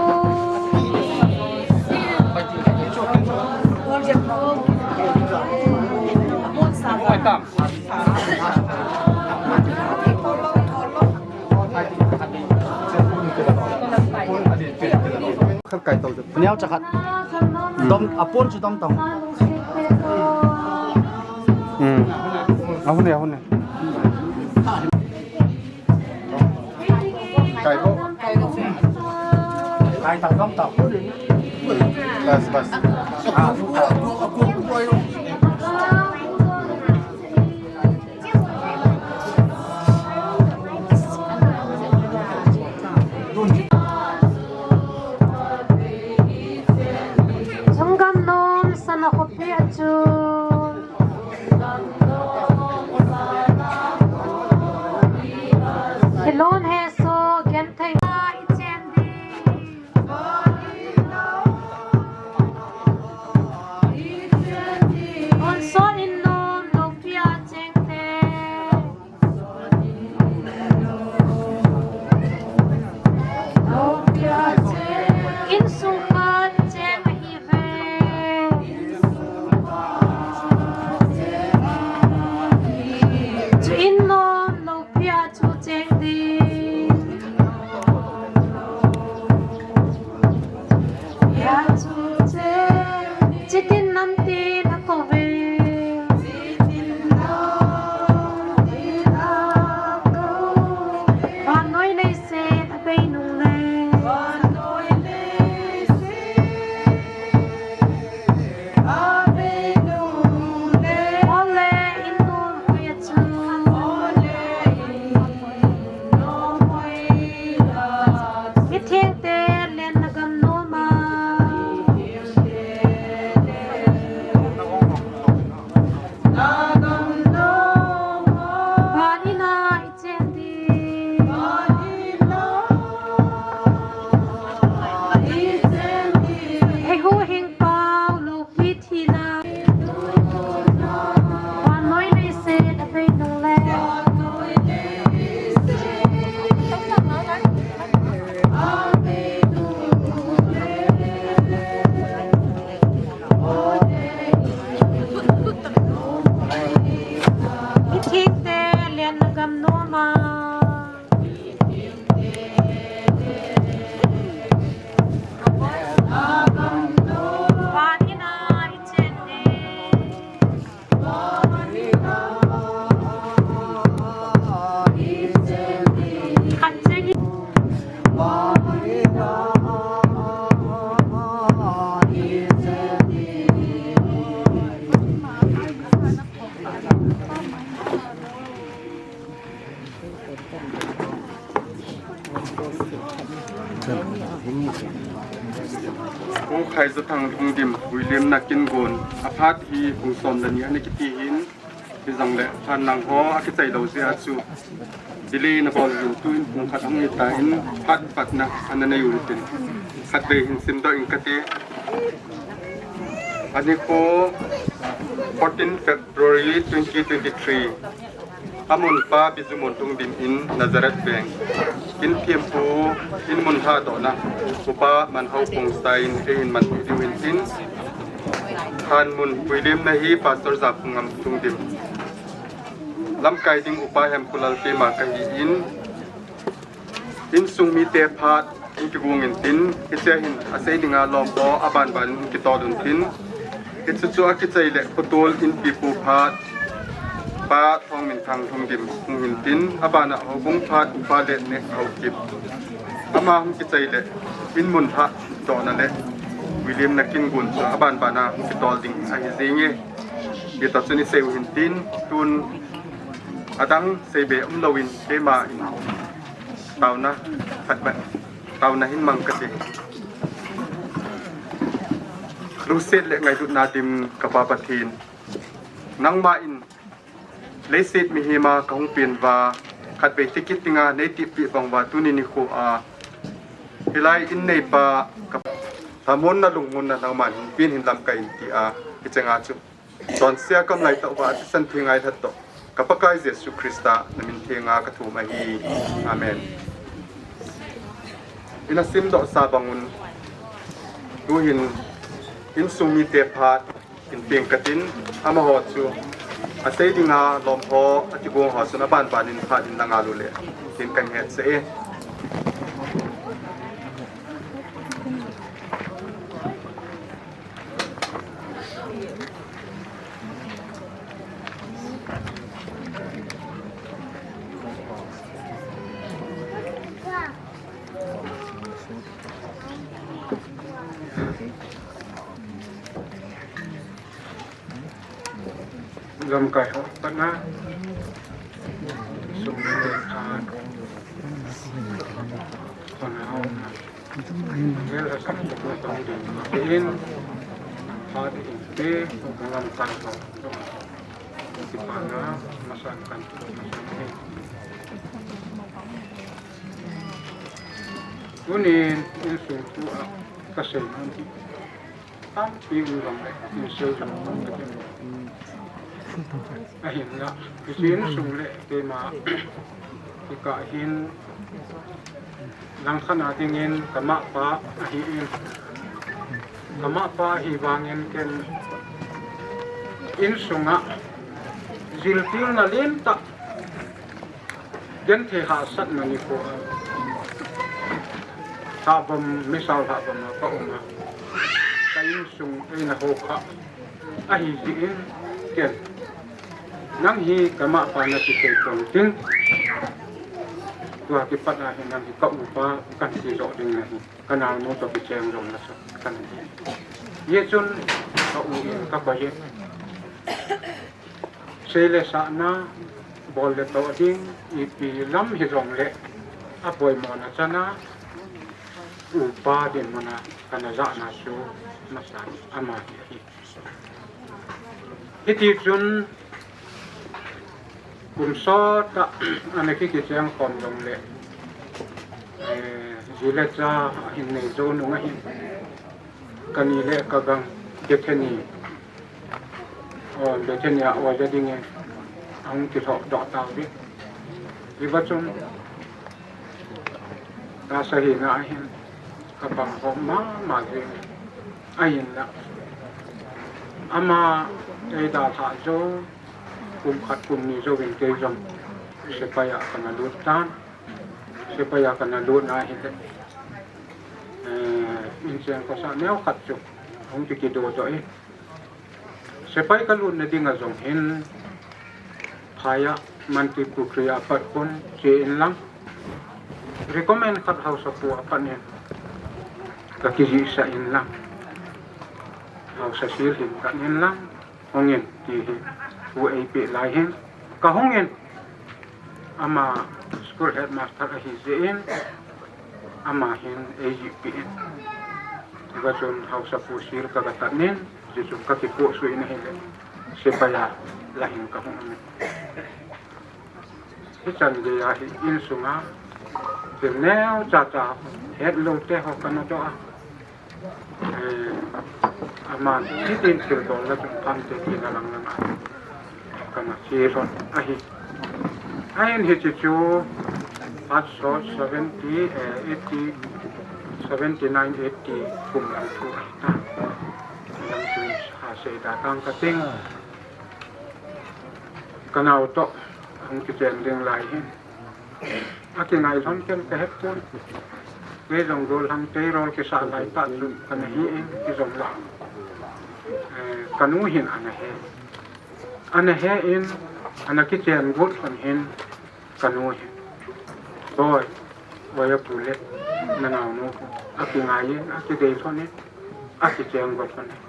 Khat kai to. Niau cha khat. Dom, a pon chu dom tong. Hmm. Ahun ne, ahun ne. Kai bo. Kai ta dom ta. Bas, bas. Chunggam nom sana khopi a chu. Kilon he so genthei na i chen di. Hon so in nom lopi a cheng te. Insung khat cheng ahi ve. Chu in nom lopi a chu cheng ding. Chitin nam tin a ko ve. Vannoi leiset a bei nung le. Ole in nom pui a chu. Mithengte lenna gam nom a. Pu Khaizathang Lhungdim, William Nakingun, aphat hi kum som le ni ana kiti hin, hijongle phat nangho akichai lou jeh a chu delay na bol hin tuin pung khat hung hitan, phat patna ana nei u hitin, khatvei hin simdoh ing kate. Anikho fourteen February twenty twenty-three. Amunpa Bijumun Lhungdim in Nazareth Veng. Kin thempu in mun lhadohna Upa Manhao Pongsa in eihin manpeh diu hintin. Hanmun puilimna hi Pastor Japhungam Lhungdim. Lamkai ding Upa Hemkholal keima kahin. Insung mite phat in kigong intin, hiche hin asei dinga lom ho abanban in kitol untin. Hichu chu akichai le khotol inpipu phat Pa Thongminthang Lhungdim hung hintin, abana houbung phat Upa Letneh Haokip. Ama hung kichai le in mun lhadohna le William Nakingun chu abanbana hung kitol ding ahi jinge. Hita chun isei u hintin, tun adang seibe umlouvin keima in taona khat beh, taona hin mang kate. Lungset le ngailutna dim ka Pa Pathen, nangma in leiset mihema kahung pen uva, khatvei tikit dinga neitepeh bang uva tuni nikho a hilai in neipa ka lhamonna lungmonna nangman hinpen hin lamkai in tia, hichenga chu chonse a ka um laitah uva, athisan theng a eilhatdoh ka Pakai Jesu Christa namin thenga kathum ahi. Amen. Ina simdohsa bangun, tuhin insung mite phat in peng katin, amaho chu asei dinga lom ho akigong ho chun abanban in phat in la ngal u le tin kahin hetsah e. Lamkai ho patna sum le khan khon hauna. Gel a sak tuk na tong ding. Ke in, pha di in te, lamkai ho. Sipana, masan kan, masan he. Tunin, insung thu a, kasei man. Tampi um vang le, insung thu a, kasei man. Ahinla, hiche insung le, keima, kikah hin, langkhat a dingin, kamapa, ahin. Kamapa, ahi vangin, ken, insunga, jiltilna lentah, genthei hahsatna nikho a, lhavom, misao lhavom a ka um a, ka insung eina hou kha ahi jeh in ken, nang hi ka mapa nati thei pon ting, tua kipat a hi nang hi ka upa kan ti joh ding nahi, ka naonu toh kicheng jong nasa kan hi. Hijeh chun ka u in ka koi e. Sei le sahna, bol le toh ding, ipi lam hijongle, apoimona chana, upa dinmuna kana jahna chu, masa ama hi ahi. Hiti chun, kum sot a, ana ki kicheng khom jongle, eh, ji le cha ahin nei jou nung ahin, kani le kagang, Bethany, O, Bethany a, o, ja ding e, ahung kilhoh doh tau ding. Hiva chun, ka sahina ahin, ka pang khom mama jing. Ahinla, ama eidalhah jou, kum khat kum ni jouvin kei jong, sepai a kana lut tan, sepai a kana lutna ahile, eh, inchen khosa neo khat chu, hung kikido doh e. Sepai ka lutna dinga jong hin, phai a, Mantripukhri a pat kon che in lang, recommend khat haosapu a pat in, ka kijihsah in lang, haosa sil hin khat in lang, hung in, ti hi, thu eipeh lai hin, ka hung in, ama school headmaster ahi jeh in, ama hin eijihpeh in. Ka chun hausapu sil ka, ka tat nin, hichun ka kipuisuina hile, sepai a la hin ka hung umin. Hichan geiya hi insunga thil neocha cha hetlou te ho kana doh a. Eh, aman hitin thil bol la chun phante tina lang lang a kana che lhon ahi. Ahin hiche chu phat sot seventy, eh, eighty, seventy nine eighty kum lang thu ahi ta. Lang thu ha sei da tang ka ting. Ka nao toh ahung kichen ding lai hin. Akingai lhon ken ka hepon. Kei jong golhang tei rol kisa lai ta chu kana hi in, kei jong la. Eh, ka nu hin ana he. Ana he in, ana kichen got lhon hin ka nu hin. Boi, boi a pu le, na naonu. Akingai in, akidei lhon in, akichen got lhon in.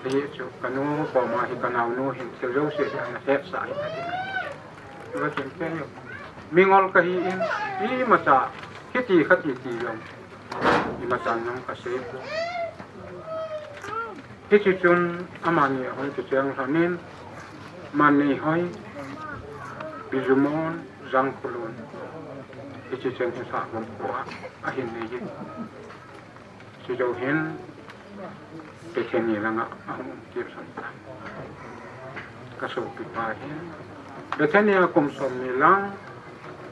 Ahi chu, ka nu koma hi ka naonu hin, thil jouse hi ana hetsah ahi. Tua chen pen yo. Mingol ka hi in, imacha, hiti khati ti jong. Imacha jong ka sei. Hiche chun amani ahung kicheng lhon in, Manneihoi, Bijumon, Jangkhulun. Hiche chun hi sa hung ko a, ahin nei hi. Chujou hin Bethany langa ahung um kit lhon ta. Ka sopipa hin Bethany a kum som ni lang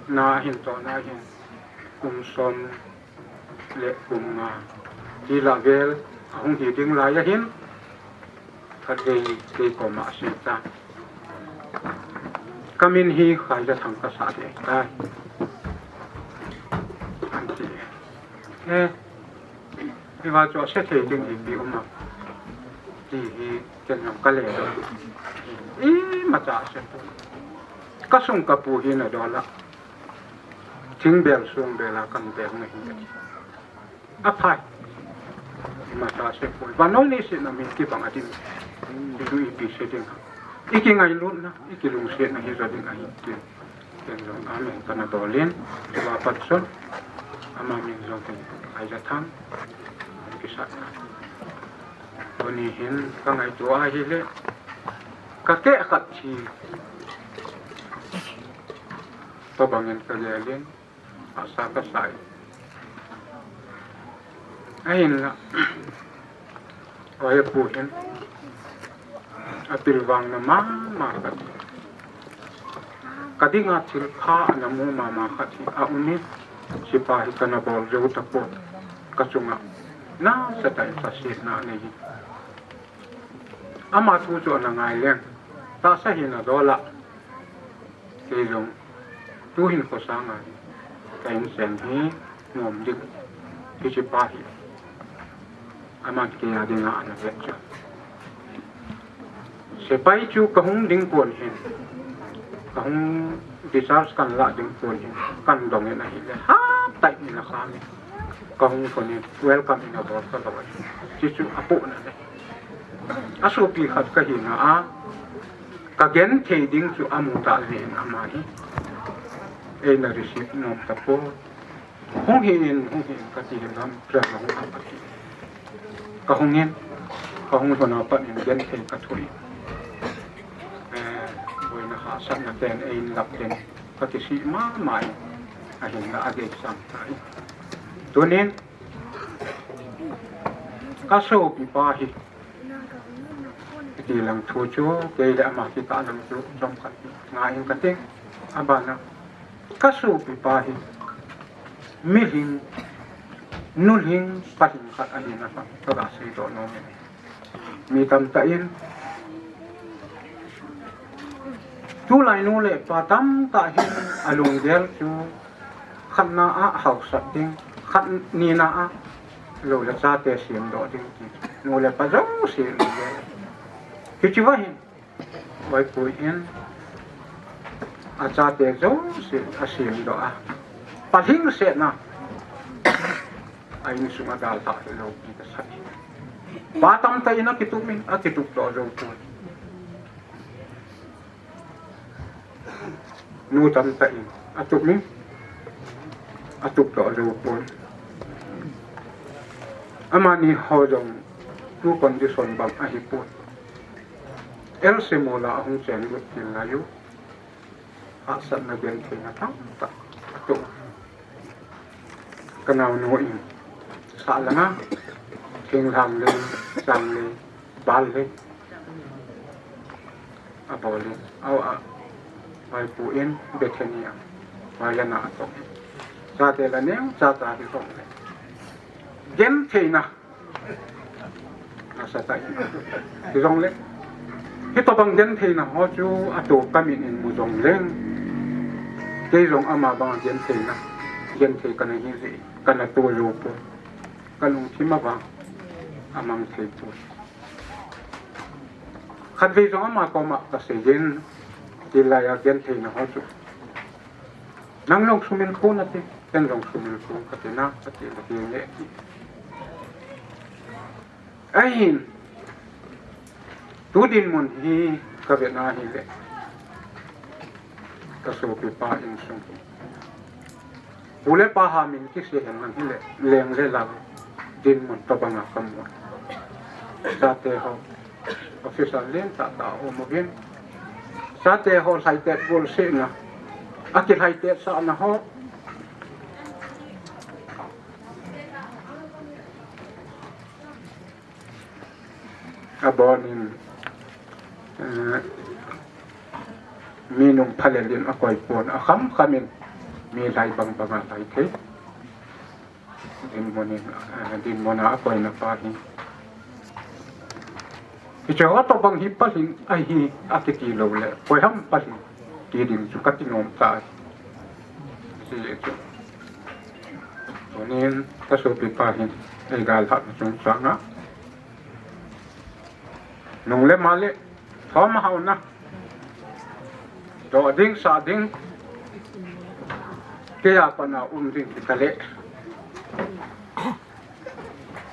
na ahin toh na hin kum som le kum nga ti la vel ahung hi ding lai ahin. Khatvei kei koma asei ta. Ka min hi Khaizathang kasah ding ahitai, anti. Eh, hiva chu ase thei ding ipi um am ti hi ken jong ka le doh. Imacha ase poi. Ka sung ka pu hi na dola. Thingbel sungbel a kan bel na hi. Aphai. Imacha ase poi. Vannoi leiset a mi kibang a ding. Ilu ipi se ding. Ikingailutna, ikilungsetna hi jo ding ahi ti. Ken jong amen kana bol in. Tua pat chun. Ama min jong ken Khaizathang. Kisah. Tuni hin ka ngaito ahile. Ka keh khat hi. Tobang in ka gel in. Asa ka sai. Ahinla, oipu hin apilvang na mama khat. Ka dinga thil pha ana mu mama khat hi aum in, sepai hi kana bol jou tapon, ka chunga nasatah in lhasetna anei hi. Ama thu chu ana ngai leng, tahsa hi na dola. Kei jong, tuhin khosanga hi, ka insung hi, nom ding, hiche pa hi, aman kei a dinga ana vet chu. Sepai chu ka hung ding kon hin, ka hung discharge kan lah ding kon hin, kan dong in ahile, ha, tai in a kha mi. Ka hung kon in, welcome in a bol ka lo. Hichu apohna le. Asopi khat ka hina a, ka genthei ding chu amu ta jeh in ama hi eina receive nom tapon. Hung hih in, hung hih in kati hin lam, prem hung a kati. Ka hung in, ka hung lhon a pat in genthei ka thoh in. Eh, boina hahsatna ten, ein lap ten, ka kisih mama in, ahinla agei sam ta in. Tunin, ka sopipa hi, kiti lang thu chu, kei le ama kikah lang chu, chomkhat ngai in ka ting, abana. Ka sopipa hi, mihing, nuhing, pahing khat ahina kha, ka ga seidoh nom in. Mi tamtah in, tulai nu le pa tamtah hin alunggel chu khatna a hausat ding, khat nina a lou le chate semdoh ding ti. Nu le pa jouse lunggel. Hiche va hin, Vaipu in achate jouse asemdoh a, palhing setna a insunga dalha hilou pi kasah. Pa tamtah in akitup in, akitupdoh jou poi. Nu tamtah in atup in, atupdoh jou poi. Amani ho jong tu condition bang ahipoi. L C M-a ahung chen lut til lai u. Hahsatna gentheina tamtah atoh. Ka naonu in sah langa thinglhang le, chang le, bal le abol in, au a, Vaipu in Bethany a, Vaipu a atoh. Chate la neng, chate hi tong le. Gentheina. Nasatah in. Hijongle, hitobang gentheina ho chu atoh kamin in mu jongleng, kei jong ama banga gentheina, genthei kana hi jeh, kana toh jou poi. Ka lungthim a vang amang thei poi. Khatvei jong ama koma kasei jin, tilai a gentheina ho chu. Nang jong sumil pon ati, ken jong sumil pon kati na, ati na ti nge ati. Ahin, tu dinmun hi kavet na hile, ka sopipa insung hi. Pu le pa ha min kisei hen lang hile, leng le lal dinmun tobanga kamu. Chate ho, officer lentah tah ho um uvin. Chate ho lhaitet golsehna, akilhaitet sahna ho. Abon in, eh, mi nung phalel in akoi pon, akham kham in, mi lhai bang banga lhai thei. Dinmun in, eh, dinmun a akoina pa hi. Hiche ho tobang hi palhin ahi, akiti lou le, koi ham palhin ti ding chu kati nom tai. Hiche chu. Tunin ka sopipa hin eigalhatna chungchanga nung le ma le thom hauna, doh ding, sah ding, kei a pat a um ding ti kale.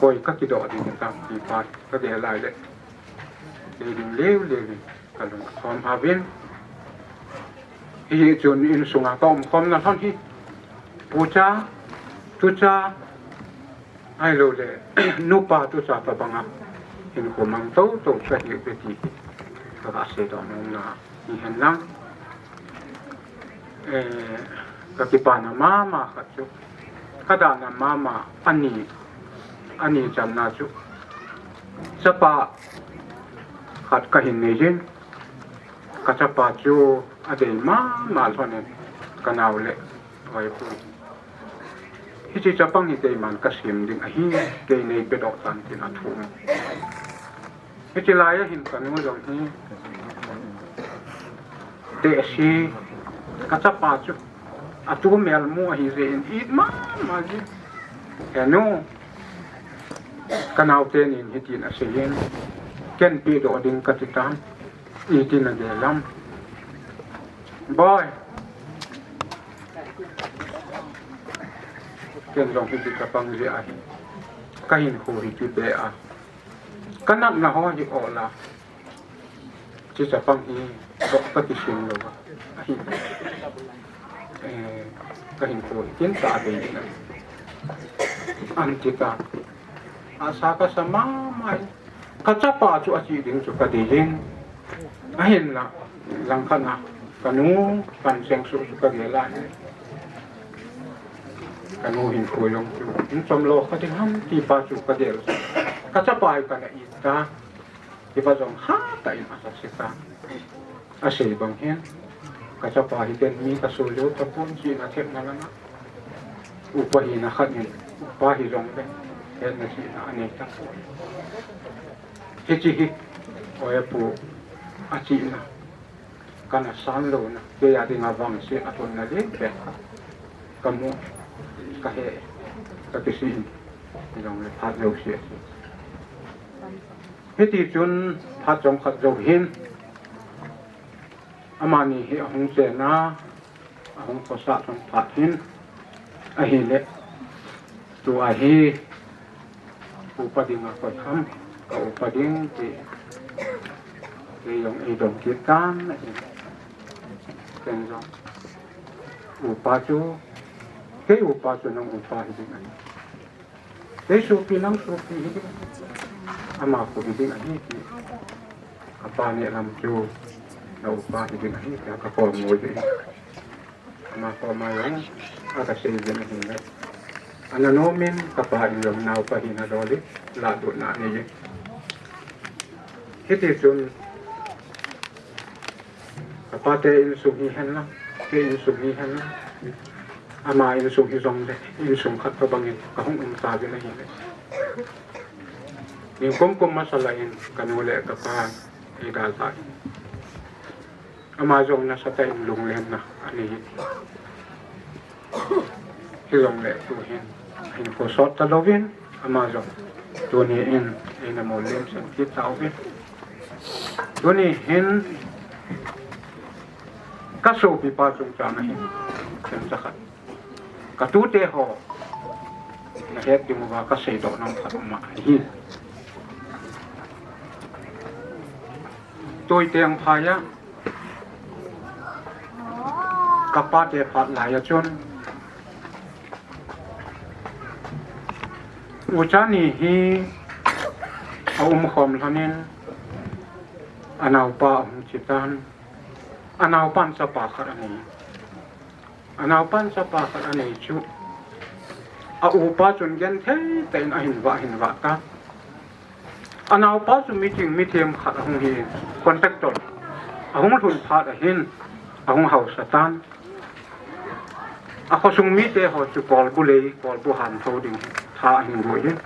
Koi kakidoh ding tam ti pa kagel lai le, dei ding leu leu in kalung athom hauvin. Hichun insunga kaumkhomna lhon hi, pucha, tucha, ahilou le nupa tucha tobanga hinkho mang toto kahiuve ti hi kaseidoh nomna hihen lang. Eh, kakipana mama khat chu, kadana mama ani, ani channa chu, chapa khat kahin neijin, kachapa chu adei mama lhonin, kanao le Vaipu, hiche chapang hi keiman kasem ding ahi, kei neipedoh tan tin athum. Hiche laiya hin kanu jong hi, tehse, kachapa chu atu melmu ahijeh in it mama jin, henu, kanaote nin hitin aseiyin, ken pedoh ding kati tan, itin agel am, boi. Ken jong hiche chapang jeh ahi, kahinkho hi kibeh a, kanatna ho hi ol a, hiche chapang hi doh kakisim louva ahi, eh, kahinkho hi kintah abei ding ahi, anti ta. Asa kasa mama hi. Kachapa chu ache ding chu kadeiyin, ahinla langkhat a kanu kanseng suh chu kagel a, kanu hinkho jong chu inchom lou kha ding ham ti pa chu kagel. Kachapa hi kana it ta, hiva jong hatah in asase ta. Asei bang hin, kachapa hi ken mi kasoh jou tapon, chihna thepna langa upa hina khat in, upa hijongle hetna chihna anei tapoi. Hiche hi, oipu, achihna, kana san louna, keiya dinga vangset alhonna lenpen kamu, kahe, kakisih in, hijongle phat jouse ahi. Hitichun phat chomkhat jou hin, amani hi ahung chena, ahung khosah chomkhat hin, ahile, tua hi upa dinga koi ham, ka upa ding ti, kei jong eidong kit tan ahi. Ken jong upa chu, kei upa chu nang upa hiding ahi. Kei sopi nang sopi hi ding. Ama khu hi ding ahi ti. Kapa neh lam chu na upa hi ding ahi ti ka khol ngoi ding. Ama koma jong a ka sei ding ahi le. Ana nomin kapa in jong naopa hina dol in, lahdohna anei e. Hiti chun, kapa te insung hi hen lang, kei insung hi hen lang, ama insung hi jong le, insung khat tobang in ka hung um tauvin ahi le. Nikum kum masa lai in, ka nu le ka pa, ei dalha in. Ama jong nasatah in lunglemna anei in. Hijongle tuhin, hinkho sot talouvin, ama jong tuni in eina molem san kit tauvin. Tuni hin ka sopipa chungchang a hin, themcha khat. Ka tute ho, na het ding uva ka seidoh nom khat um ahi. Tui teng phai a, ka pate phat lai a chun, ucha ni hi a umkhom lhonin, a naopa a hung chi tan, a naopan chapa khat anei. A naopan chapa khat anei chu, a upa chun genthei tah in ahin vah, ahin vah tan. A naopa chu meeting, meeting khat ahung hi, contractor. Ahung lhun phat ahin, ahung hausa tan. A khosung mite ho chu kolbu lei, kolbu han tho ding, tha ahin goi in.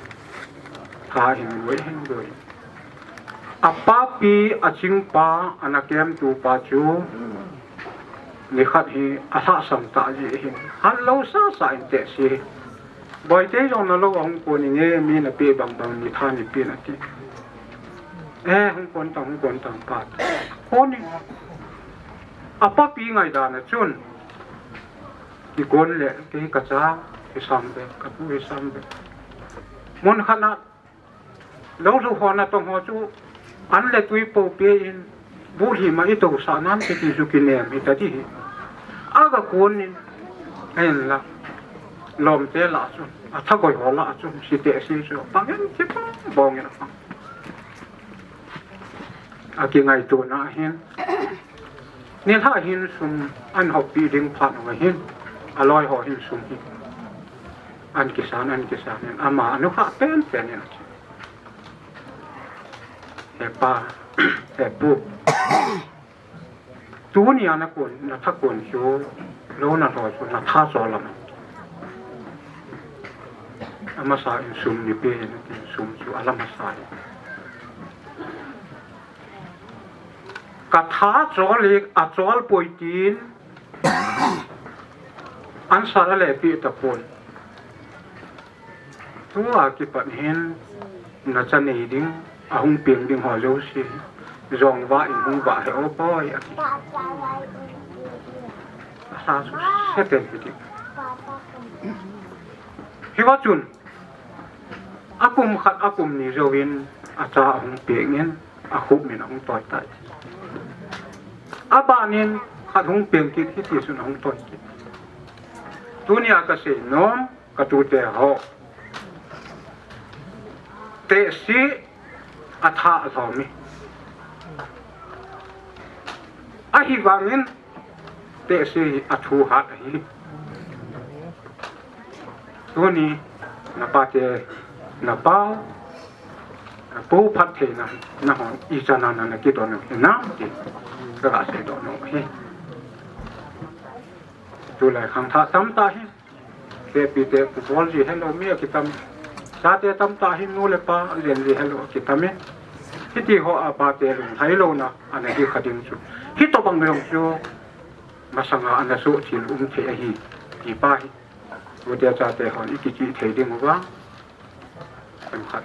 Tha ahin goi, ahin goi. A papi, a chingpa, ana kemtupa chu, nikhat hi a lhahsam tah jeh hin, hat lou sasa in tehse. Boite jong nalou ahung kon inge, mi napeh bang bang ni tha ni pen ati. Eh, hung kon tang, hung kon tang pa. Kon in. A papi ngaidan a chun, kikon le, kei ka cha, kisam be, ka pu kisam be. Mun khat na, lou lhu ho natong ho chu, an le tui po pe in, bu hi ma i to sa nan kiti chu kinem hita ti hi. A ka kon in, ahin la, lom te lah chun, a thagoi ho lah chun, si tehse chu, pang in, si pang, bong in a pang. A kingaito na hin, nilhah hin sum an hoppi ding phat uva hin, a loi ho hin sum hi. An kisan, an kisan in, ama a nukhah penpen in. He pa, he pu. Tunia na kon, na tha kon chu, lou na lhoi chu, na tha chol lam. Amasa in sum ni pe, na tin sum chu, a lam asa in. Ka tha chol hi, a chol poi tin, an sat a le pi ta pon. Tua kipat hin, na cha nei ding, a hung peng ding ho jouse. Jong va in hung va he o poi, ati. Asa su se ten hi ti. Hiva chun, a kum khat, a kum ni jouvin, a cha a hung peng in, a khup min a hung toi tai. A ban in, khat hung peng kit, hiti chun a hung toi kit. Tunia ka sei nom, ka tute ho. Tehse a tha a lhom e. Ahivangin tehse a thu hat ahi. Tuni na pate, na pau, na pu phattheina, na hon, ichan a na, na kidon u hinam ti, ka ga seidoh nom ahi. Tulai khangthah tamtah hi. Tepi te pu bol ji helou mi akitam. Chate tamtah hi nu le pa jen ji helou akitam e. Hiti ho a pate lunglhai louna ana hi kha ding chu. Hitobang jong chu masanga ana soh thil um thei ahi. Ti pa hi. Tute chate hon i kichih thei ding uva. Themkhat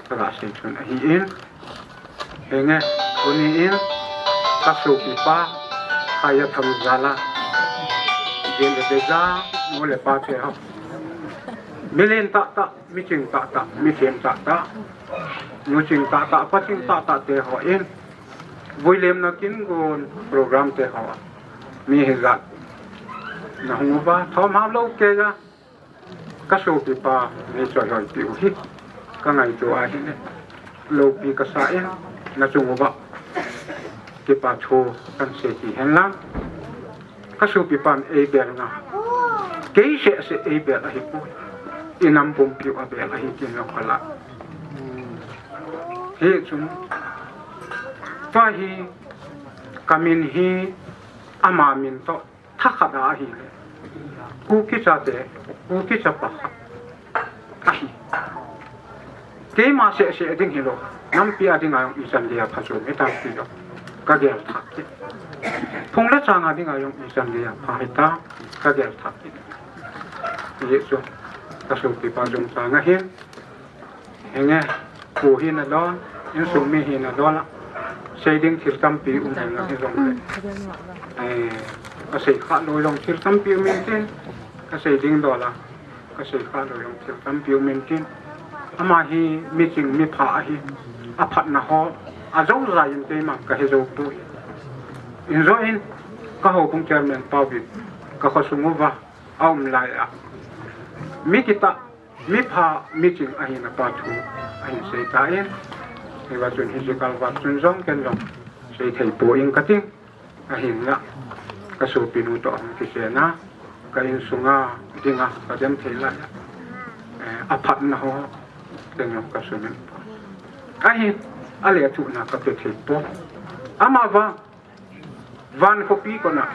ka ga sei chun ahi in. Henge, tuni in ka sopipa, Khaija Thangjal a, Jin le Beja, nu le pa te ho. Milen tahtah, miching tahtah, mithem tahtah, nuching tahtah, paching tahtah te ho in. Vuilemna kin gon program te ho. Mi hijat. Na hung uva, thom ham lou kei a. Ka sopipa nei choi hoipi u hi ka ngaito ahi ne. Loupi ka sa in, na chung uva kipa thu kan sei hi hen lang. Ka sopipan ei bel na, kei seh seh ei bel ahi poi. I nam pumpi u a bel ahi tin long ka la. Hi chung pa hi, ka min hi ama min to thakhat a ahi le. Kuki chate, Kuki chapa khat ahi. Keima seh seh ding hilou, nampi a dinga jong ichan gei a pha chu mi tampi jong ka gel thak kit. Phung le chang a dinga jong ichan gei a pha hita, ka gel thak kit. Hichu ka sopipa jong chang ahin. Henge, pu hina lon, insung mi hina lon a, sei ding thil tampi um hen lang hi jong le. Eh, ka sei kha lou jong thil tampi um in tin, ka sei ding dol a, ka sei kha lou jong thil tampi um in tin. Ama hi miching mipha ahi, aphatna ho, ajou jai in keiman ka he jou poi. Injo in, ka houbung chairman pa vin, ka khosung uva, aum lai a. Mi kitah, mipha, miching ahina pa thu ahin sei tan, hiva chun hiche kalvat chun jong ken jong sei thei poi ka ting, ahinla ka sopinu toh hung kisei na, ka insunga dinga ka dem thei lai a, eh, aphatna ho ken jong ka sumil poi. Ahin, alethuhna ka pe thei poi. Amavang, van khopi kona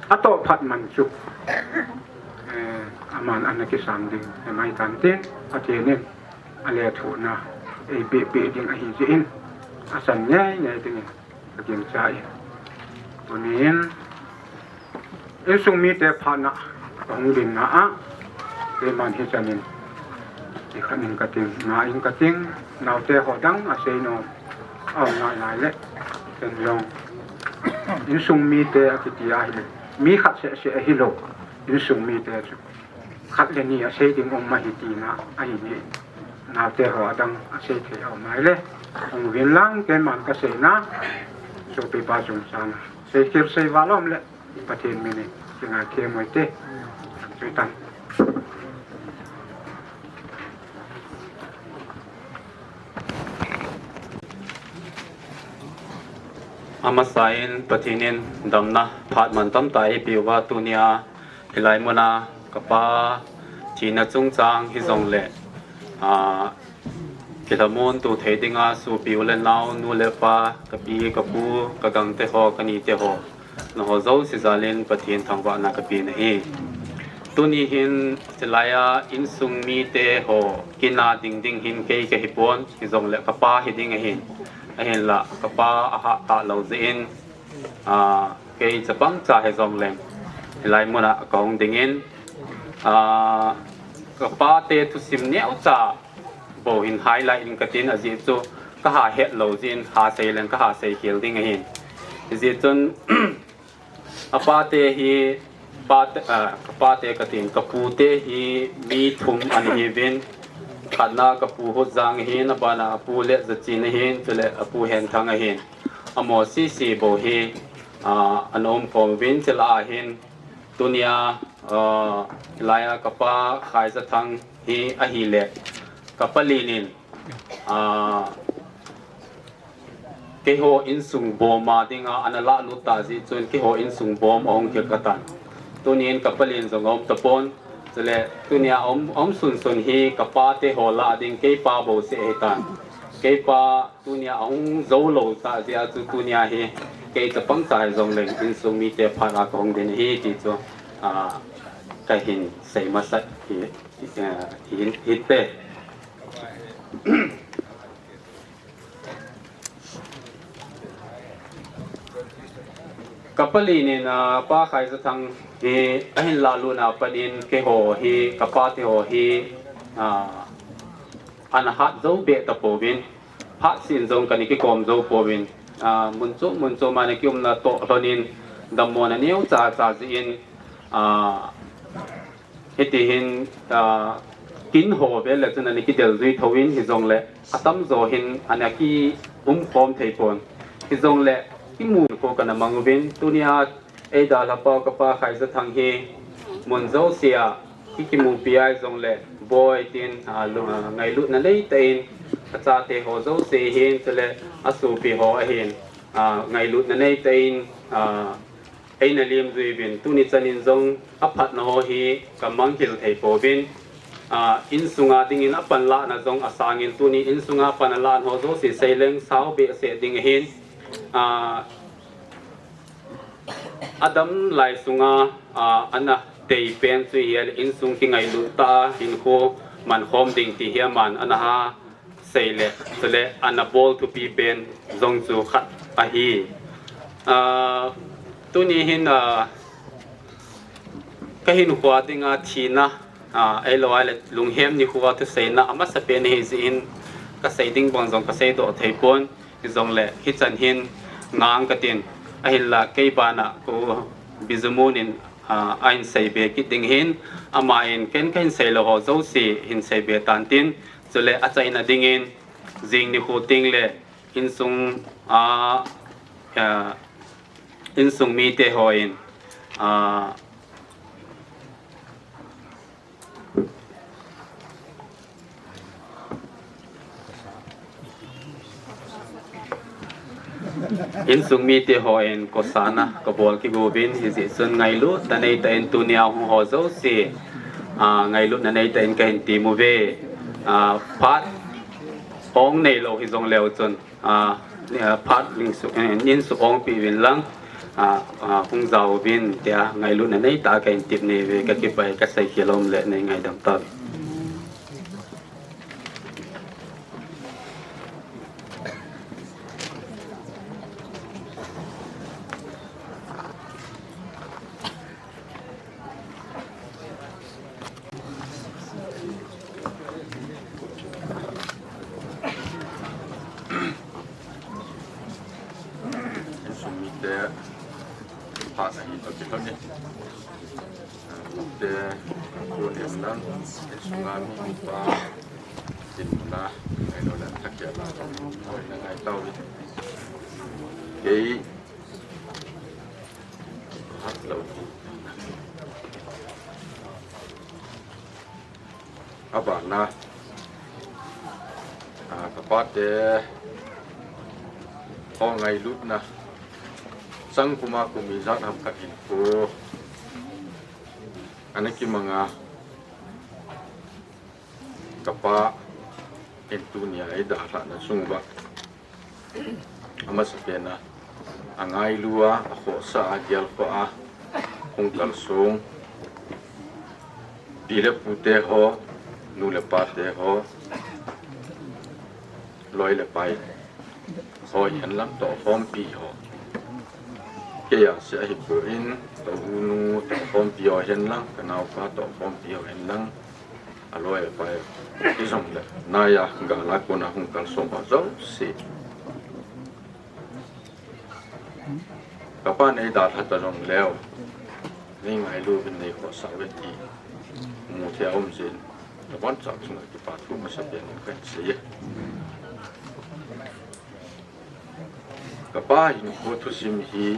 atoh phat man chu, eh, aman ana kisang ding, eh, mai tan tin, Pathen in alethuhna eipeh peh ding ahi jeh in, achan ngei ngei dingin ka gingcha e. Tunin, insung mite phatna ka hung dinna a, keiman hichan in, ikhat in ka ting, nga in ka ting, naote ho dang asei nom aum ngai ngai le, ken jong, insung mite akiti ahile, mi khat seh seh ahilou, insung mite chu khat le ni asei ding um ahi tina ahi ne. Naote ho adang asei thei aum ngai le, hung uvin lang, keiman ka seina, sopipa chungchang a sei khel sei val aum le, Pathen min in kingaithem u hite. Chutan. Amasa in Pathen in damna phat man tamtah eipeh uva, tunia hilai muna kapa thina chungchang hijongle, a, kilhamon to thei dinga sopi u le nao, nu le pa, ka pi, ka pu, ka gangte ho, ka nite ho, nangho jouse jal in Pathen thangvahna ka pe nahi. Tuni hin chilaiya insung mite ho kina ding ding hin kei ka hipon, hijongle kapa hiding ahin. Ahinla kapa ahah talou jeh in, a, kei chapang cha hijongleng hilai muna ka hung dingin, a, kapa te thusim neocha bou hin highlight in ka tin, ajeh chu ka ha het lou jeh in, ha sei leng ka ha sei khel ding ahin. Hijeh chun, apa te hi, pa te, a, kapa te ka tin, ka pu te hi mi thum ana hiuvin, khatna ka pu Hutjang ahin, abana a pu Letjachin ahin, chule a pu Henthang ahin. Amaho sese bou hi, a, ana umkhom uvin, chule ahin, tunia, a, hilaiya kapa Khaijathang hi ahile, kapa Len in, a, keiho insung bom a dinga ana lahlut ta jeh chun keiho insung bom ahung kil katan. Tunin kapa Len jong aum tapon. Chule tunia aum, aum sunsun hi kapa te ho lah ding keipa bouseh ahitan. Keipa tunia ahung jou lou ta jeh a chu tunia hi kei chapang cha hijongleng insung mite phat a ka hung din ahi ti chu, a, ka hin sei masat hi, hi, a, hi, hite. Kapa Len in, a, pa Khaijathang hi ahin lahlutna a pat in keiho hi, kapa te ho hi, a, ana hat jou beh tapouvin, phat seh in jong kana kikom jou pouvin, a, mun chom mun chom a ana kiumna toh lhonin, dammona neocha cha jeh in, a, hiti hin, a, kin ho vel le chun ana kidel jui thouvin hijongle, atamjo hin ana kiumkhom thei pon. Hijongle, kimu ko kana mang uvin, tunia eidalhapa kapa Khaijathang hi mun jousea kimupi a jongle boi tin, ah, lu-, ah, ngailutna neitah in achate ho jouse hin, chule asopi ho ahin, ah, ngailutna neitah in, ah, eina lemjui uvin, tuni chanin jong aphatna ho hi kamanghil thei pouvin, ah, insunga dingin apanlahna jong asangin, tuni insunga panlahna ho jouse seileng sao behseh ding ahin, ah, adam lai sunga, ah, ana teipen chu hiel insung kingailut tah a hinkho mankhom ding ti hi aman ana ha seile, chule ana bol thupi pen jong chu khat ahi. Ah, tuni hin, ah, kahinkhoa dinga thina, ah, ahilou ahile lunghem nikhoa thuseina amasapen ahi jeh in kasei ding bang jong kaseidoh thei pon, hijongle hichan hin ngang katin, ahinla kei bana ko Bijumun in, ah, ahin seibe kit ding ahin, aman ken kahin seilou ho jouse hin seibe tantin, chule achaina dingin jing nikho tengle insung, ah, ah, insung mite hon, ah, insung mite hon kosana kabol kigouvin, hijeh chun ngailutna neitah in tunia hung ho jouse, ah, ngailutna neitah in kahin tem uve, ah, phat ong neilou hijongleu chun, ah, phat ningsu-, eh, insung ongpi uvin lang, ah, ah, hung jaovin tia ngailutna neitah a kahin tem uve, kakipah e, kaseikhel lom le nei ngaidam tauve. Insung mite phat ahi toh kilhon in, ah, te, ko nem lang, insunga mi upa, tin na, ngailou le thakia la, hoi na ngai tauve. Kei, hat lou. Abana, ah, kapate ho ngailutna chang puma kum ijat ham khat hinkho ana kimanga, kapa in tunia eidalhahna chung uva, amasapena, angailu a, akhohsah a, gelkhoh a hung kalsong, pi le pute ho, nu le pate ho, loi le pai ho hihen lang, tohkhompi ho, kei a seh ahipoi, ka unu tohkhompi ho hihen lang, ka naopa tohkhompi ho hihen lang, aloi apai, hijongle naiya gala kona hung kalsong ho jouse, kapan eidalha ta jongleu, nei ngailu uvin, nei khohsah uve ti mu thei a um jeh in, nabonchauva chunga kipa thu masapen kahin sei e. Kapa hinkho thusim hi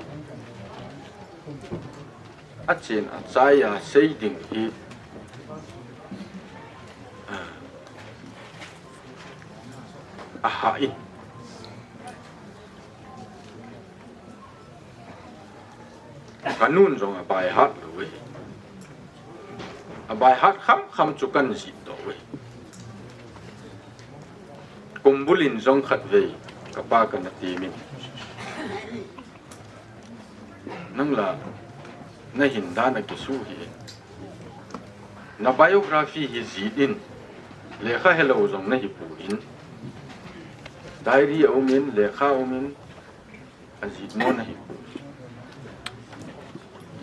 achen achai a sei ding hi, ah, ahah in, kanun jong abaihat lou e. Abaihat khamkham chu kahin jih doh uve. Kumbul in jong khatvei kapa kana temin, nang la nahin dan a kisuh hih in, na biography hi jih in, lekha helou jong nahipoi, diary aumin, lekha aumin, ajih nom nahipoi.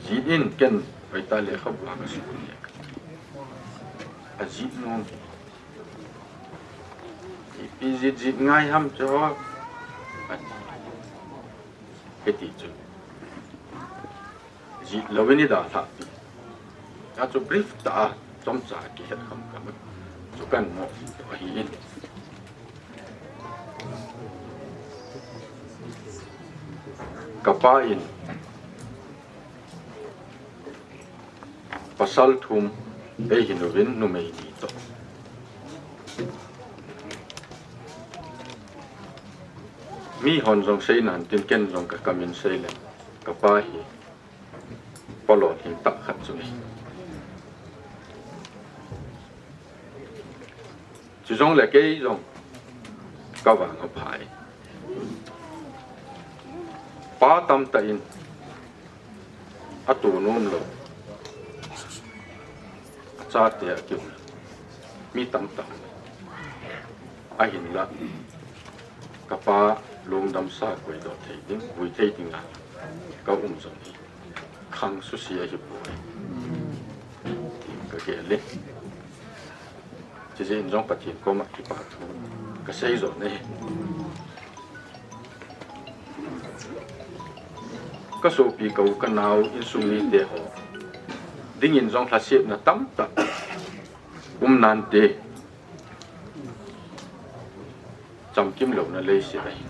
Jih in, ken hoitah lekhabu a kasuh in, ajih nom, ipi jih jih ngai ham chu, ati. Hiti chun jih louvin eidalhah pi, achu brief tah a chomcha kihet khamkham chu kahin mo ahin. Kapa in pasal thum, Ei hin uvin numei ni toh. Mi hon jong sei nan tin ken jong ka kamin sei le. Ka pa hi palon hin tak khat chu. Chu jong le kei jong ka vang a phai. Pa tam ta in a tu nom lo. A chate a kiu mi tam tam. A hin la ka pa lungdam sa koi do thei ding, vui thei ding a ka um jong hi. Khang susia hi poi. Ka gel le. Chijeh in jong Pathen koma kipa thu ka sei jo ne. Ka sopi ka u ka nau insung mite ho dingin jong lhasetna tamtah um nante. Chamkim louna leiset ahi.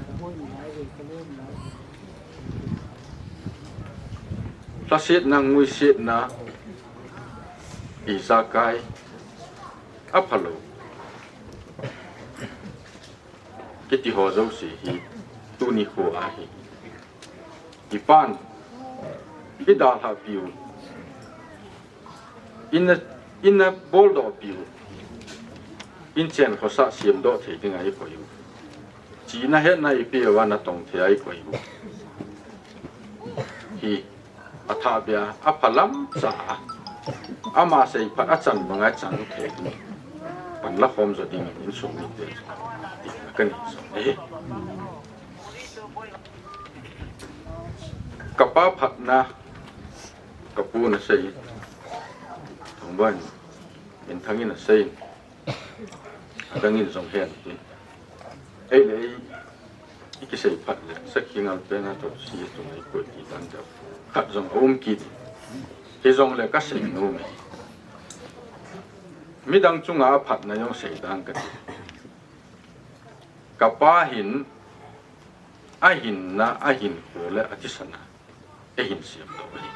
Lhasetna, nguisetna, ijakai, aphalou kiti ho jouse hi tuni kho ahi. Ipan, idalhah piu. Ina, ina boldoh piu. Inchen khosa siamdoh thei dinga ikoi u. China hetna ipi uva natong thei a ikoi u. Hi, athah bia, aphalam cha. Ama seiphat achan banga chan thei ding. Panla khom jo ding insung mite. Ti kani so. Eh. Ka pa phatna, ka pu na sei. Thongban, in thangin a sei. Adangin jong hen ti. Ei le ei, i kisei phat le, sakhi ngal pe na to si tu ngai ko ti dan da. Khat jong um ki ti. Hi jong le ka sei nu me. Midang chunga phatna jong sei dan ka ti. Ka pa hin, ahinna, ahinkho le athisana, eihin siam lo ahi.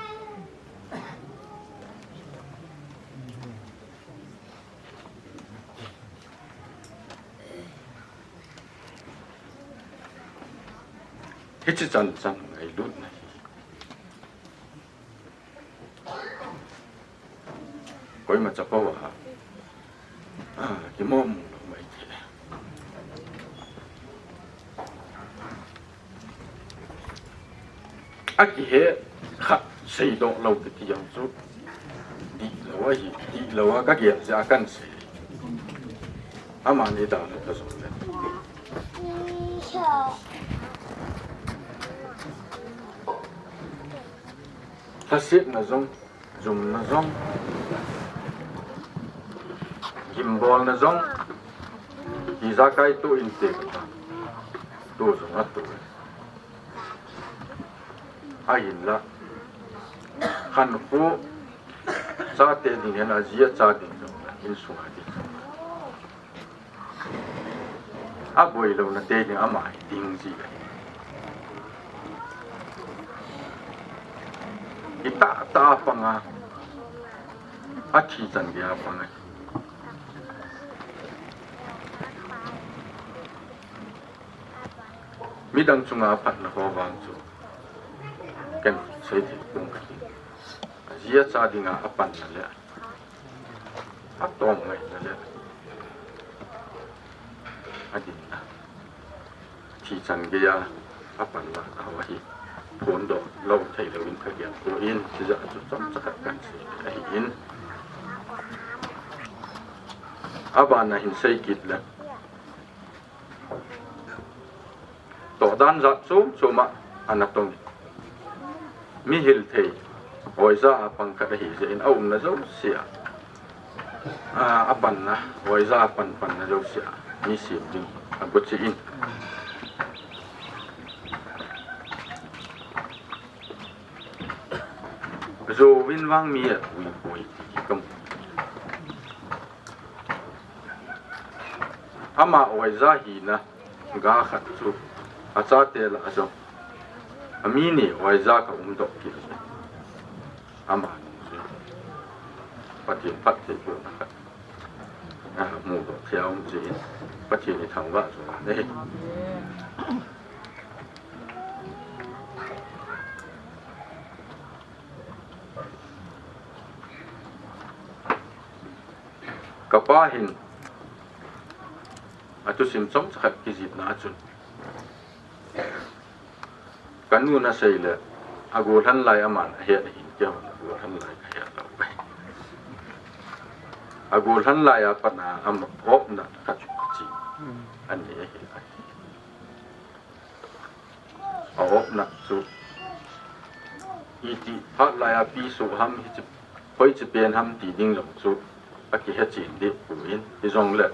Hichi chan chan ngailutna hi. Koima chapang a, ah, kimoh mu lo mai thei. Akihe khat seidoh lo kiti jong chu, dihlou ahi, dihlou a ka gel jeh a kan sei. Amani dan ka jong le. Lhasetna jong, jumna jong, gimbolna jong, ijakai tu inte kata. Tu jong atu. Ahinla. Khankho chate ding hen aji acha ding jong, insunga ding jong. Aboi louna te ding ama hi ding ji le. Itah tah a panga, athi chan geiya panga. Midang chunga phatna ho vang chu ken sei thei pong ka ti. Aji acha dinga apanna le. Atom ngaina le adinna. Thi chan geiya apanna ahi. Phondoh lou thei louvin ka gel poi, chujeh a chu chomcha khat kan sei ahin. Abana hin sei kit le. Toh dan jat chom chom a ana tong. Mi hil thei, oija a pang khat ahi jeh in aumna jouse a. A, apanna, oija a pan panna jouse a. Mi sem ding, aguchi in. Jouvin vang mi apui pui ti kamu. Ama oija hina ga khat chu achate lah a jong. Ami ni oija ka umdoh kit. Ama chu. Pathen phattheibohna khat a mudoh thei a um jeh in Pathen i thangvah jing u ahi. Kapa hin athusim chomcha khat kijihna a chun, kanu in asei le, agolhan lai aman ahet ahin, keihon agolhan lai kahet lou. Agolhan lai a pat a ama opna khat chu achi. Ani ahi. A opna chu iti phat lai a pi soh ham, hiche hoiche pen ham ti ding jong chu akihe chen deh poi, hijongle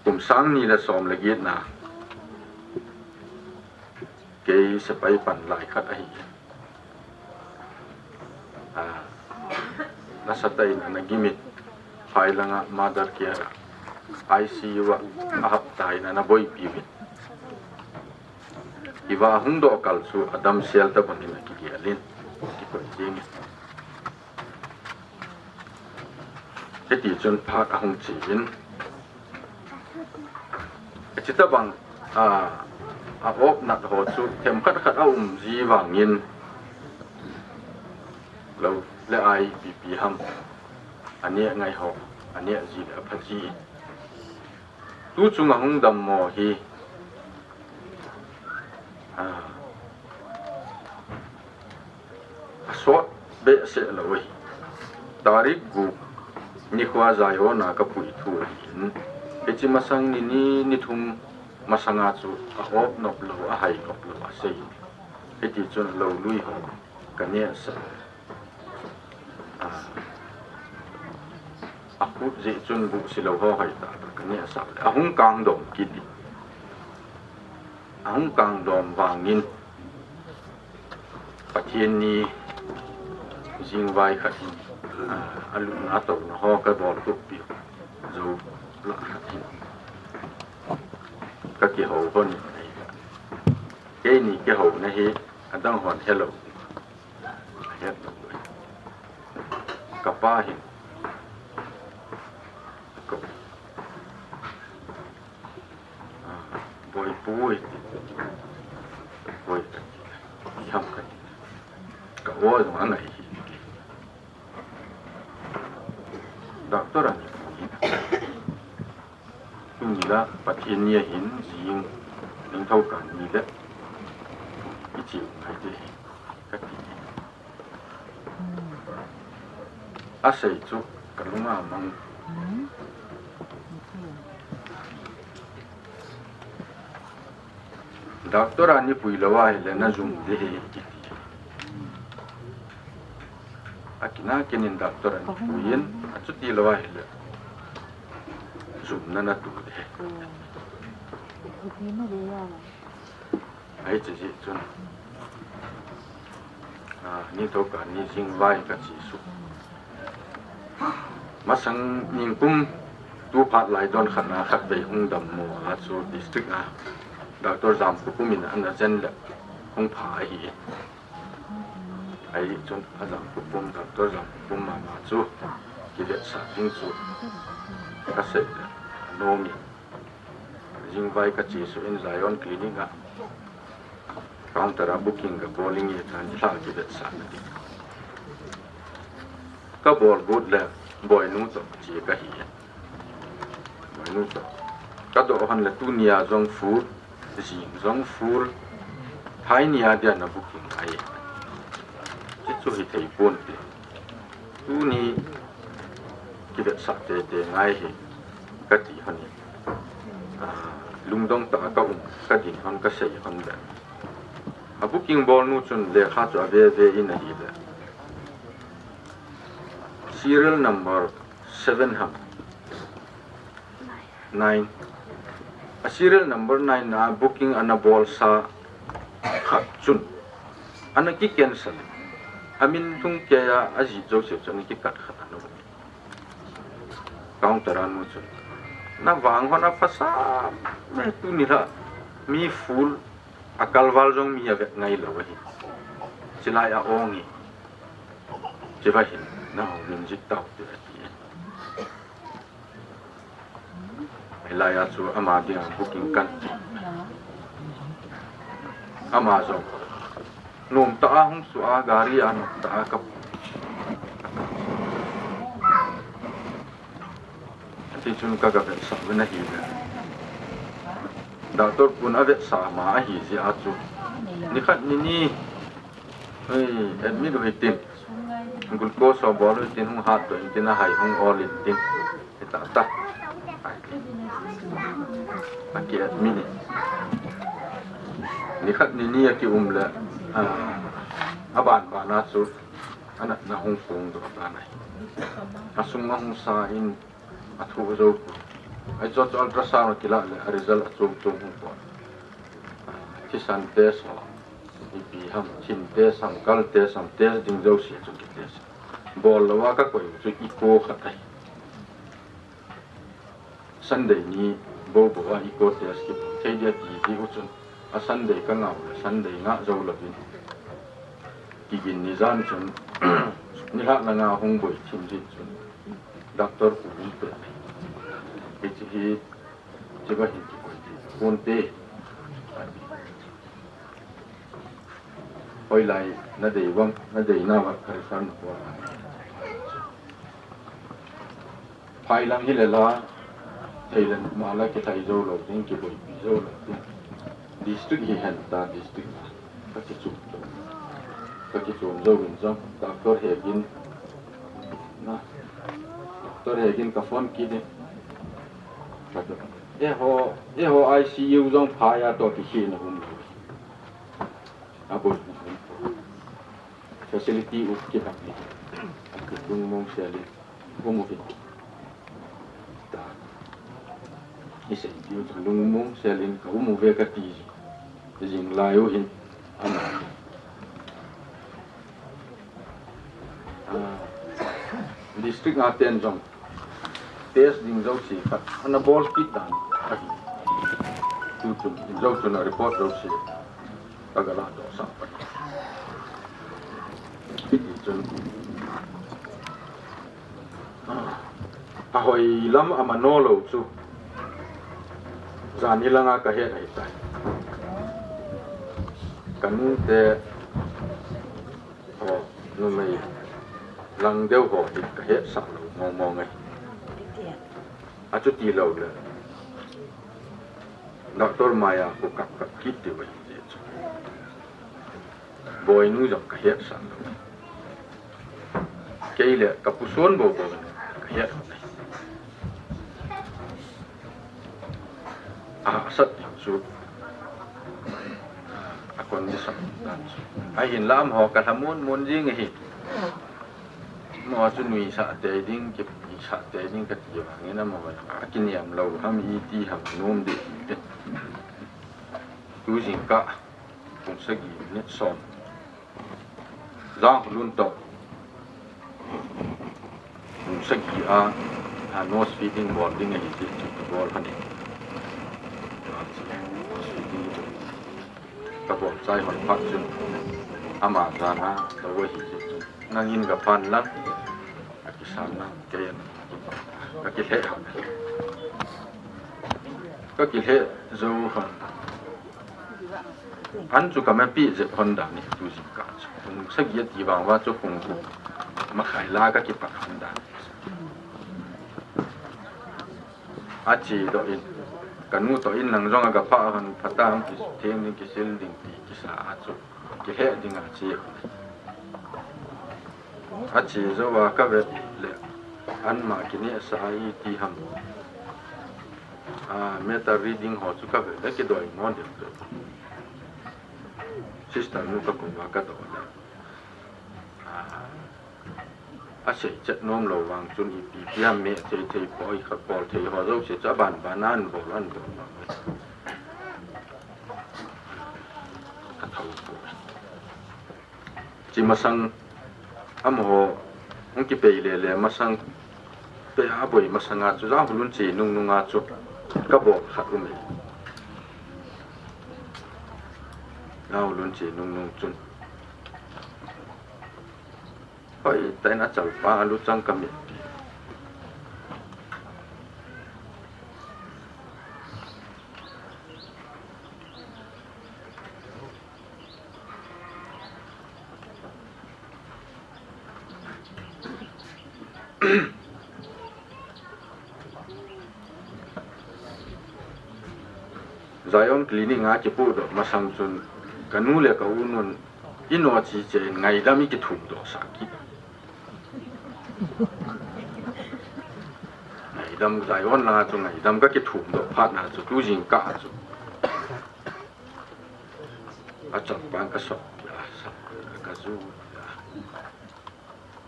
kum sang ni le som le get na kei sepai pan lai khat ahi. A, nasatah in ana gimin, phai langa mother care a, I C U a, a hapta in ana boipi uvin. Hiva hung doh kal chu adamsel tabang in akigel in, kikoi jeng in. Hiti chun phat ahung che in. Hiche tabang a, a opnat ho chu themkhat khat aum ji vangin lou le ai ipi ipi ham aneh ngai ho, aneh ji le apha ji. Tu chung ahung dammo hi, a, asot behseh lou ahi. Tarik gup nikho a Zion a kapui thu ahin, hiche masang ni ni, ni thum masanga chu a-op nop lou, ahai nop lou asei. Hiti chun lou lui ho kanehsah. A, akhut jeh chun buhsi lou ho hoitah tah kanehsah le ahung kangdom kit in. Ahung kangdom vangin Pathen ni jingvai khat hin, a, alutna atouna ho kabol tup pi jou lah khat hin kakihou hon in ahi. Keini kihouna hi adang hon helou. Ahet lou. Kapa hin. Ko. A, Boipu, Boi kati. Iham kati. Ka-o jong angai hi. Doctor ani pui. Tuni la Pathen ni ahin jing ningthou kah ni le iche u ngai te kati. Asei chu kalunga mang. Doctor ani pui lou ahile najum ding ahi. Akina kinin doctor ani pui in, achuti lou ahile jumna natu ding. Ahi, hiche jeh chun, a, ningthou kah ni jingvai kache suh. Masang ningkum tu phat lai don khat na khatvei hung dammo a chu district a Doctor Jamkhupum in ana jen le hung pha ahi. Ahi chun a Jamkhupum, Doctor Jamkhupum mama chu kivetsah ding chu kasei le anom in. Jingvai kache suh in Zion Clinic a counter a booking kabol inge, tani lha kivetsahna ding. Kabol got le Boinu toh che kahi. Boinu toh kadoh hon le tunia jong full, jing jong full, Phaini a dia na booking ahi. Hichu hithei ponte. Tuni kivetsah tete ngai hi kati hon in. A, lungdong tah a kaum, kadin hon, kasei hon le. A booking bolnu chun lekha chu ave ve in ahile, serial number seven ham, nine. A serial number nine na booking ana bolsa khat chun ana kicancel. Amin lhung keiya ajih jouse chu ana kikat khat ana um. Counter a nu chun, navang hon aphasah me, tuni lha mi full, akalval jong mi avet ngai lou ahi. Chilai a-ong e. Chiva hin nahung min jih tau te ati. Hilai a chu ama dinga booking kan ti. Ama jong nom tah a hung suh a, gari a nom tah a ka Ti chun ka, ka vetsah uvin ahile, doctor pun avetsah ma ahi jeh a chu, nikhat nini, ei, admit u hitin, glucose ho bol u hitin, hung hat doh intin, ahai hung ol intin, hita ta. Aki admit in. Nikhat nini aki um le, ah, aban ban a chu, anatna hung pung doh tan ahi. Asung ahung sa in, athu jou poi. Ahi chu chu ultrasound akilah le, a result achom chom hung pon. Thisan test ho, ipi ham, thin test ham, kal test ham, test ding jouse chu ki test. Bol lou a ka koi chu echo khat ahi. Sunday ni bou bou a echo test kibol thei dia ti, ti u chun, a Sunday ka ngah u le Sunday ngah jou louvin, kigin ni jan chun, nilhah langa hung boi thim jin chun, doctor pu in pe. Hiche hi, hiche ba hin kikoi thei ponte. Hoilai nadei uvem, nadei nau va ka refer na bol a. Phai lang hile la, thei le ma la kithai jou lou ding, kiboipi jou lou ding. District hi hen ta, district a. Ka kichom, ka kichom jou in jong, doctor Hegin, na, doctor Hegin ka phone kit in. Ka to, eiho, eiho I C U jong phai a toh kikhehna um lou. Abol. Facility u kibang ni. Lungmong sel in um uve. Ta. Isei diu chu lungmong sel in ka um uve kati. Jing lai u hin. Ama. Ah, district a ten jong test ding jouse khat ana bol kit dan ahi. Tu chun, in jou chun a report jouse ka ga lah doh sah pai. Hiti chun, ah, ahoi lam a mano lou chu jan hi langa ka het ahi tai. Ka nu te Aw, numei lang deu ho hi ka hetsah lou mong mong e. Achuti lou le, Doctor Maya khu kap kap kit diu ahi ti chu. Boinu jong ka hetsah lou. Kei le ka pu Suan bou bou ka het lou. A, asat ding chu, a condition dan chu. Ahinla amaho ka lhamon mon jing ahi. Amaho chu nuisah tei ding, kinuisah tei ding kati vangin amaho a kiniam lou ham iti ham nom ding ahi. Tu jingkah pung sagi minute som. Jang Hulun toh pung sagi a, a nose feeding bol ding ahi ti chu ka bol kha ni. Nose feeding chu ka bol chai hon phat chun ama jana tou ahi ti chu, nangin ka phan lang, ka kisan lang, kei in ka kilheh hon, ka kilheh jou hon. An chu ka mapi jep hon dan ni tu jingkah chu. Pung sagi ati vang uva chu pung gup makhai la ka kipat hon dan. Ache doh in, ka nu toh in lang jong aga pha hon, phatah hon kitheng ding, kisil ding ti kisa a chu. Kilheh ding ache hon. Ache jou a ka vet le, anma kinehsa iti ham. A, meter reading ho chu ka vet le kidoi mo deu deu. Sister nu ka kou a ka doh le. A, asei chet nom lou vang chun ipi pi ham me thei thei poi kha pol thei ho jouse chu aban ban a an bol an bol. Ka thou poi. Chi masang amaho hung kipei le le masang, pe a boi masang a chu Jang Hulun che nung nung a chu ka bol khat um e. Jang Hulun che nung nung chun, hoi, tain a chalpa a luchang ka mit. Zion Clinic a kipuidoh masang chun ka nu le ka u nun in o chi che in ngaidam i kithumdoh sah kit. Ngaidam Zion langa chu ngaidam ka kithumdoh phat na chu tu jingkah chu a changpan ka sop a, sa ka ju a.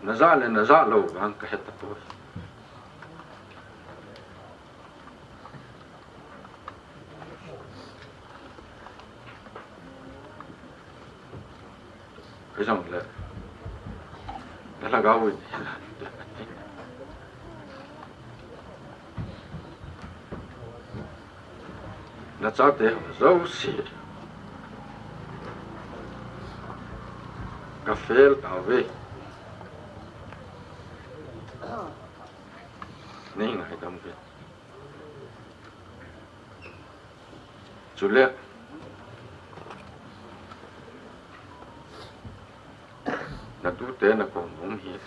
Na ja le na ja lou vang ka he tapoi. Ka jong le, ka lhagao in. Na chate ho jouse ka fail tauve. Nei ngaidam uve. Chule na tute na kom um hi.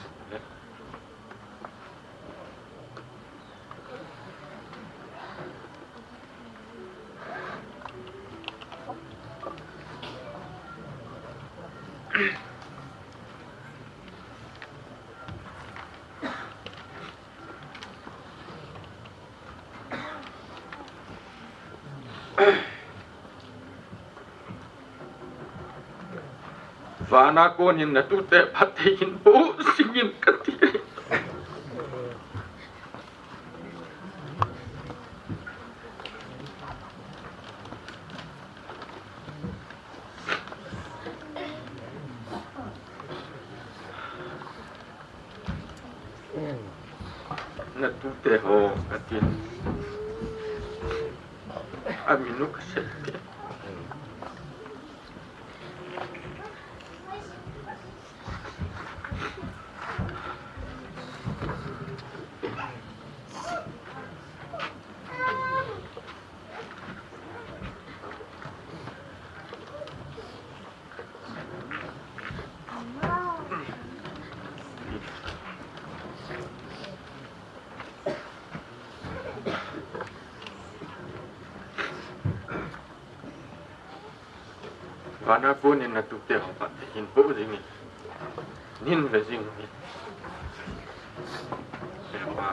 Vana konin na tute phatthei hinpo jingin kati. Na tute ho katin. Amin u kasei. Vana konin na tute ho phatthei hinpo jingin. Nin ve jing ni. Ema.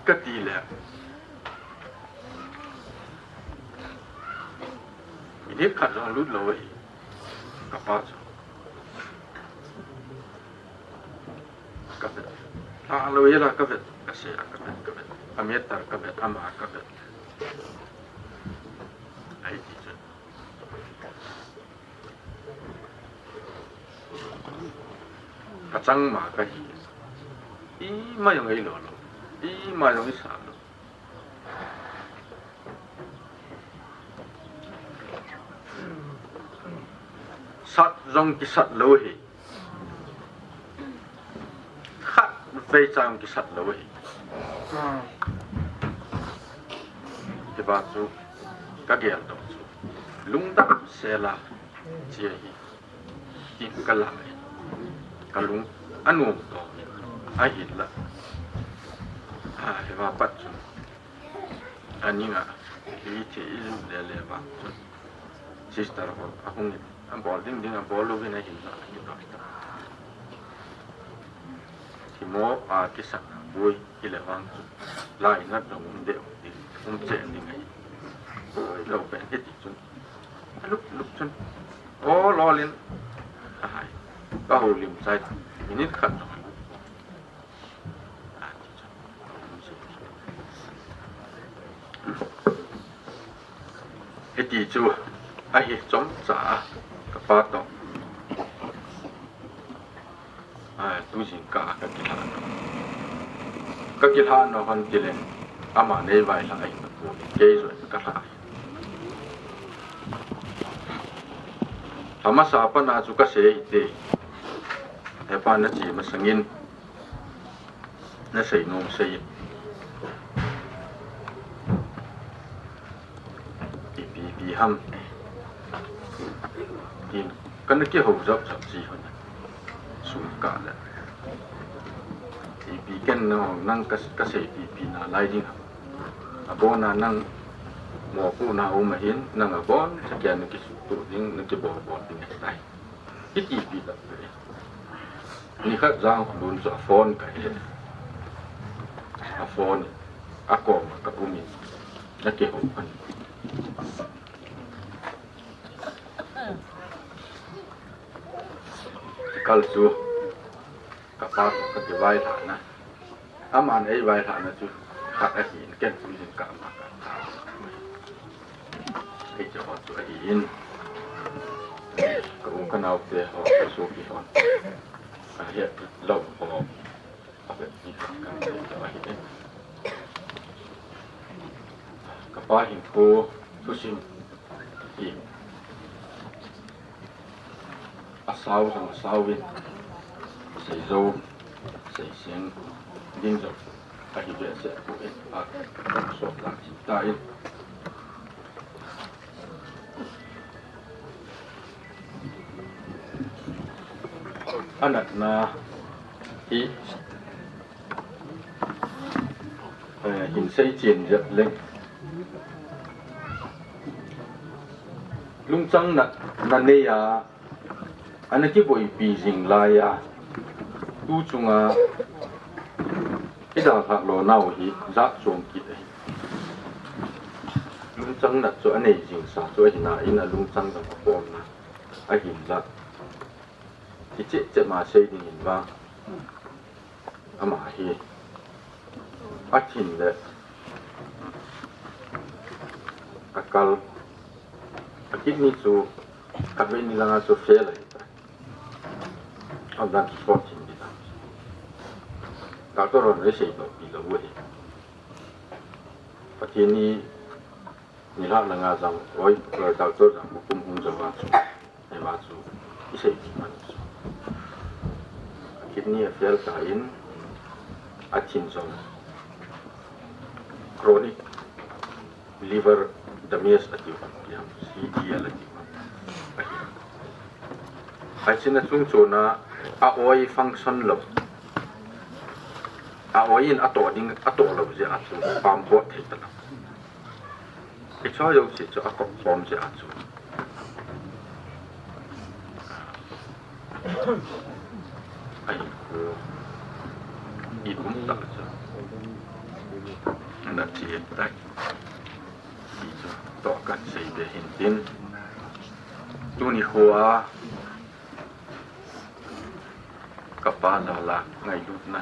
Kati le. Minute khat jong lut lou ahi. Kapa chu. Kavet. Lha lou e la kavet. Kasei a kavet, kavet. Ameter kavet, ama kavet. Ahi ti chu. Kachang ma kahi. Ima jong eilo lou. Ima jong isa lou. Sat jong kisat lou ahi. Khatvei cha jong kisat lou ahi. Hiva chu kageldoh chu lungdam sela chi ahi. Tin kala ahi. Kalung anom to ahi la. A, hiva pat chu. Aninga, hiche ijum lele vang chun. Sister ho, ahung in, abol ding ding, abol louvin ahin la, ahin la. Himo, a, kisah, boi, hile vang chun. Lainat jong um deh, um ding, um cheh ding ahi. Boi lou pen hiti chun. Alup, lup chun. O, lolin. Ahai. Ka houlim chai. Minute khat jong. Hiti chu ahi chomcha a kapa toh. A, tu jingkah a kakilhah. Kakilhah nau hon tileng ama nei vailhah ahi tapoi, kei jong kalhah ahi. Amasa pana chu kasei hite. Hepa nache masangin. Na sei nom sei. Ipi ipi ham. Tin, kana kihou jap jap chi hon. Sum ka le. Ipi ken na hong nang ka, ka sei ipi ipi na lai ding ham. Abona nang mo pu na um ahin, nang abon, sa kya na kisutu ding, na kibol bol ding tai. Iti ipi la. Nikhat jang khulun chu a phone ka he. A phone a kom ka um in. Na kihou pan. Kal chu ka pa ka kivailhahna. Aman eivailhahna chu khat ahin, ken pu hin ka ama ka tha. Ei chu ho chu ahin. Ka u ka nau te ho, ka sopi ho. Ka he lo ho. A ve ni ka te lo ahin. Ka pa hin ko thusim hi. A sau jong a sau in, sei jou, sei seng, ding jong, ahi behseh poi, a, sot la chi ta in. A natna hi, eh, hin sei chen jep leng. Lungchang na, na nei a, ana kiboipi jing lai a, tu chunga i dalhah lo nau hi jat chom kit ahi. Lungchang nat chu a nei jing sa chu ahi na in a lungchang dam a pom na ahin la. Ti cheh cheh ma sei ding in vang. Ama hi a thin le a kal, a kidney chu khatvei ni langa chu fail ahi ta. Aum dan chu sot thin ding ta. Doctor hon ei sei doh pi lou u ahi. Pathen in nilhah langa jang, oi, doctor jang kum hung jong a chu. Ema chu, i sei ti man chu. A kidney a fail ta in, a thin jong. Chronic liver damage a tiu, C D L a tiu. Ahi. Ai chin a chung chona, a oi function lo. A oi in a to ding, a to lo jeh a chu, pam pot thei ta lo. Kichoi jouse chu a kop khom jeh a chu. Ahi ko. I kum ta chu. Na chi tai. I chu to kan sei be hin tin. Tuni kho a. Ka pa jal a ngailutna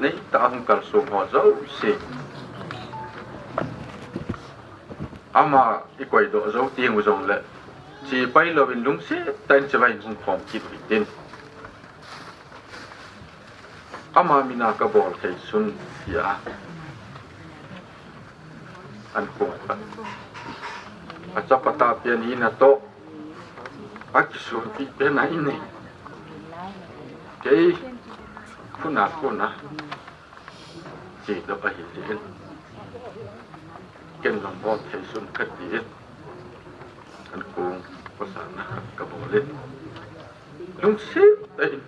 nei tah a hung kalsong ho jouse. Ama i koidoh jou teng u jongle, chi pai louvin lungset tah in chibai in hung khom kit u hitin. Ama min a ka bol thei sun tia. An kong khat. A chapa tah pen hi natoh. A kisulpi pen ahi ne. Kei, khuna, khuna. Chi doh ahi jeh in. Ken jong bol thei sun khat ti in. An kong, pasal na khat ka bol in. Lungset tah in.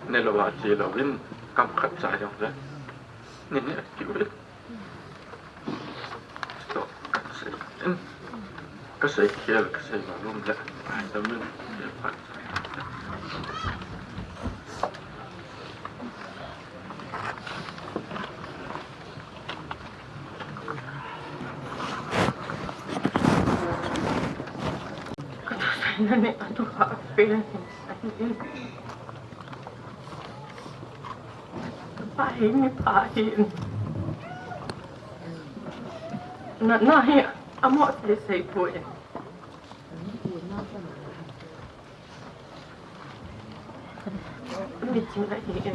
Ne lou a che louvin, kam khat cha jong le. Ni ne a kiu in. Toh, ka sei in. Ka sei khel, ka sei malum le. Ai, dam in, le phat. Ka thusei na ne, a thu kha a fail. Pa hi mi pha hi. Na, na hi a mo sei sei poi. Mi ching ahi.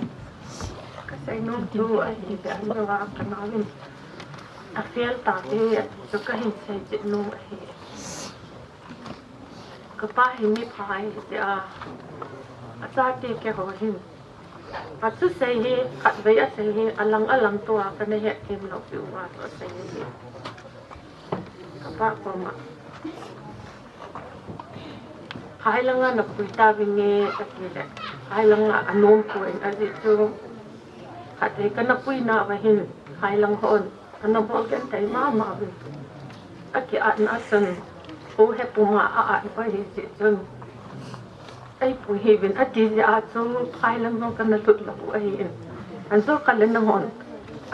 Ka sei nom tu ahi, ka an lo a ka nau in. A fail ta te, chu ka hin sei chet nom ahi. Ka pa hi mi pha ahi tia. A chate keiho hin. Achu sei hi, khatvei asei hi, alang alang tua kana hethem lou piu a chu asei hi. Kapa koma, "Phai langa napui tavinge," ati le, phai langa anom poi, ajeh chu khatvei kana puina uva hin, phai lang hon ana bol genthei mama uvin. Akiatna chun, o he puma a-at pa hi jeh chun, "Eipui hih uvin," ati jeh a chu phai lang jong kana lut lou u ahin. Anjo kale nanghon,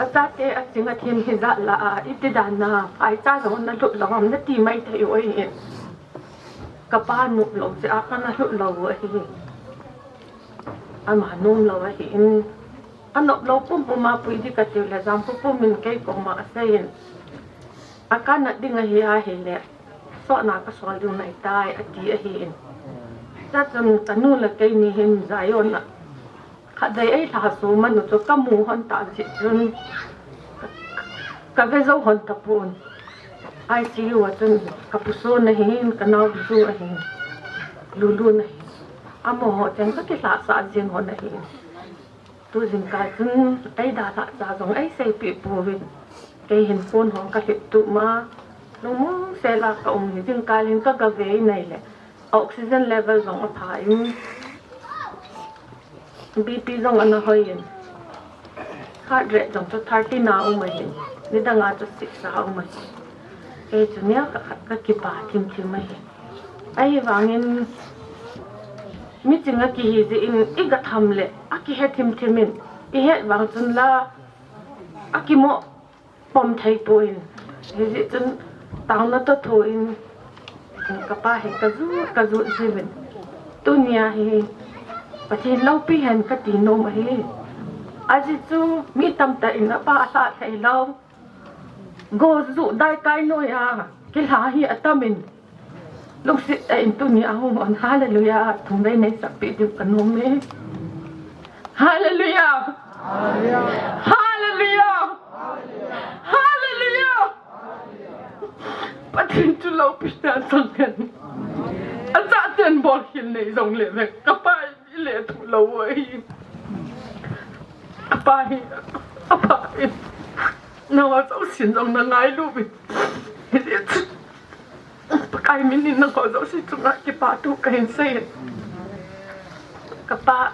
achate aching athem hijat lah a, iti dan a phai cha jong nalut lou ham nati mai thei u ahin. Kapa nop lou jeh a kana lut lou u ahi. Ama nom lou ahin. Anop lou pumpum a pui ding katiu le, Jamkhupum in kei koma aseiyin, "Akanat ding ahi ahile, sotna kasol diu nai tai," ati ahin. Chuchun kanu le keini hin Zion a khatvei eilhaso man u chu kamu hon tah jeh chun, kave jou hon tapon. I C U a chun kapu Son ahin, kanao Ju ahin, Lulu ahin. Amaho cheng kakilhahsah jeng hon ahin. Tu jingkah chun eidalhah cha jong eiseipeh pouvin. Kei hin phone ho kalhep tup ma, lungmong sel a kaum hi, jingkah in kagave in ahile, oxygen level jong apha in, B P jong ana hoi in, heart rate jong chu thirty na um ahin, nidang a chu six a um ahin. Kei chu nia ka, ka, kakipa thimthim ahi. Ahivangin, miching akihi jeh in, igatham le akihe thimthim in, ihet vang chun la, akimo pom thei poi. Hijeh chun taona toh thon, kapa hi kajut, kajut jiuvin. Tunia hi Pathen loupi hen kati nom ahi. Ajeh chu mi tamtah in apa alhah thei lou. Go ju daikai noiya kilha hi atamin. Lungset tah in tunia hung hon, hallelujah, thumvei neisakpeh diu kanom e. Hallelujah. Hallelujah. Hallelujah. Pathen chu loupina chang hen. Achaten bolkhel nei jongle vang, kapa in ilethuh lou u ahi. Apa hi, apa in, nangho jousen jong nangailu uvin. Pakai min in nangho jouse chunga kipa thu kahin sei. Kapa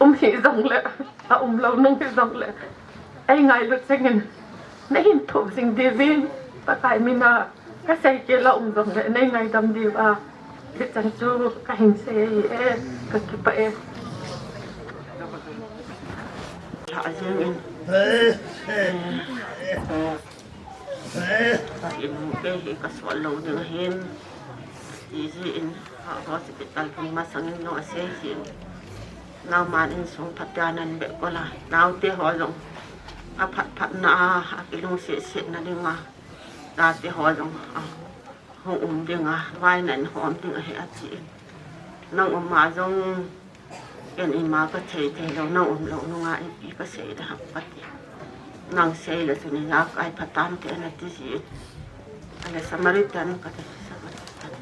um hijongle, aumlou nung hijongle, eingailu chengin, neihin thoh jing diuvin, Pakai mina kasei kei la um jongle, neingaidam diuva, hicheng chu kahin sei e, kakipah e. Lha jengin, ka inu te hi kasol lou ding ahin, tijeh in, hospital lhun masangin jong asei jin, nangman insung phatecha nanbeh kol a, naote ho jong aphat phatna a, akilungsetsetna dinga, chate ho jong ahung um dinga, vai nahin hom ding ahi atin. Nang uma jong, ken ima kathei theilou, nang umlou nunga ipi kasei ding ham kati. Nang seile chun ijakai phatam te nati jin. Ale Samaritan kati, Samaritan,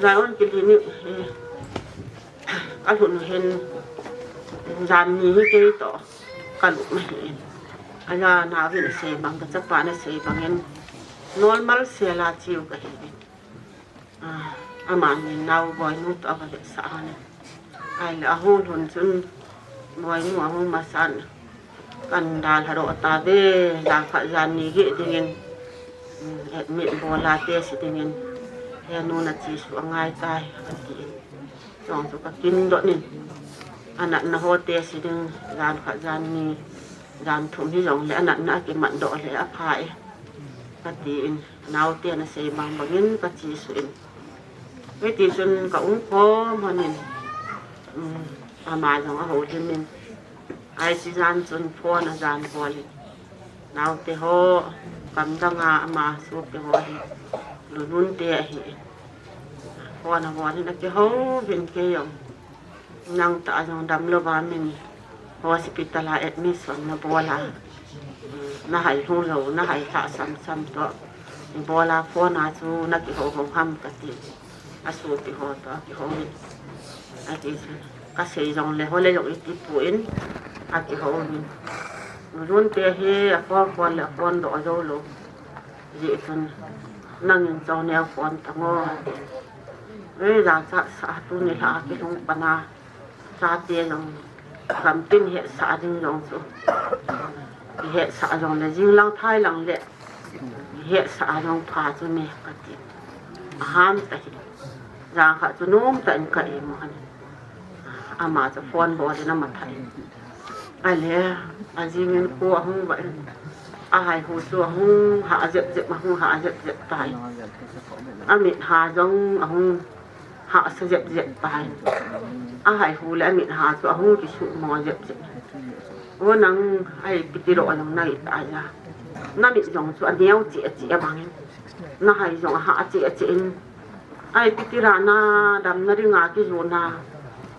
Zion clinic hi kalhun u hin, jan ni hi keitoh kalut ahin. Aja naovin asei bang, kachapan asei bangin, normal sel a cheu kahiuvin. Amani naoboinu toh avavetsah in, ahile ahunglhun chun, boinu ahung masan, kan dalhadoh tauve, jan khat jan ni gih dingin, admit bol a test dingin, henu nachesuh angaitai, atin. Chujong chu kakindot in, anatna ho test ding, jan khat jan ni, jan thum hijongle anatna akimatdoh le apha e, katin, naoten asei bang bangin kachesuh in. Hitichun kaumkhom lhonin, ama jong ahoulimin, ahsi jan chun phone ajan bolin, naote ho, gamdanga ama sopi ho hi, Lununte ahi, phone abolin akihouvin, kei jong, nangtah jong damlouva min hospital a admission nabol a, nahai lhunglou, nahai lhah samsam toh, ibola phone a chu nakihou hou ham kati, asopi ho toh akihouvin, atichun, Kasei jongle, hole jong iti pon, akihou in. Nulun te hi, aphone phone le, aphone doh jou lou. Hijeh chun, nangin jong neo phone tan o. Ei, jachat sah, tuni lha kilhung pan a. Chate jong, gamtin hetsah ding jong chu. Hetsah jongle, jing lang thai lang le. Hetsah jong pha chu me kati. Aham tah hi. Jangkhat chu nom tah in ka imu ahi. Ama chu phone bol in ama thah in. Ale, ajing in kho ahung vah in. Ahaihu chu ahung hah jep jep, ahung hah jep jep tai. Amit ha jong ahung hahsa jep jep tai. Ahaihu le amit ha chu ahung kisuhmo jep jep. O nang, ipi ti lou jong nahi tai a. Namit jong chu aneo cheh cheh bang in. Nahai jong ahah cheh cheh in. Ipi ti leh nadamna dinga kijona,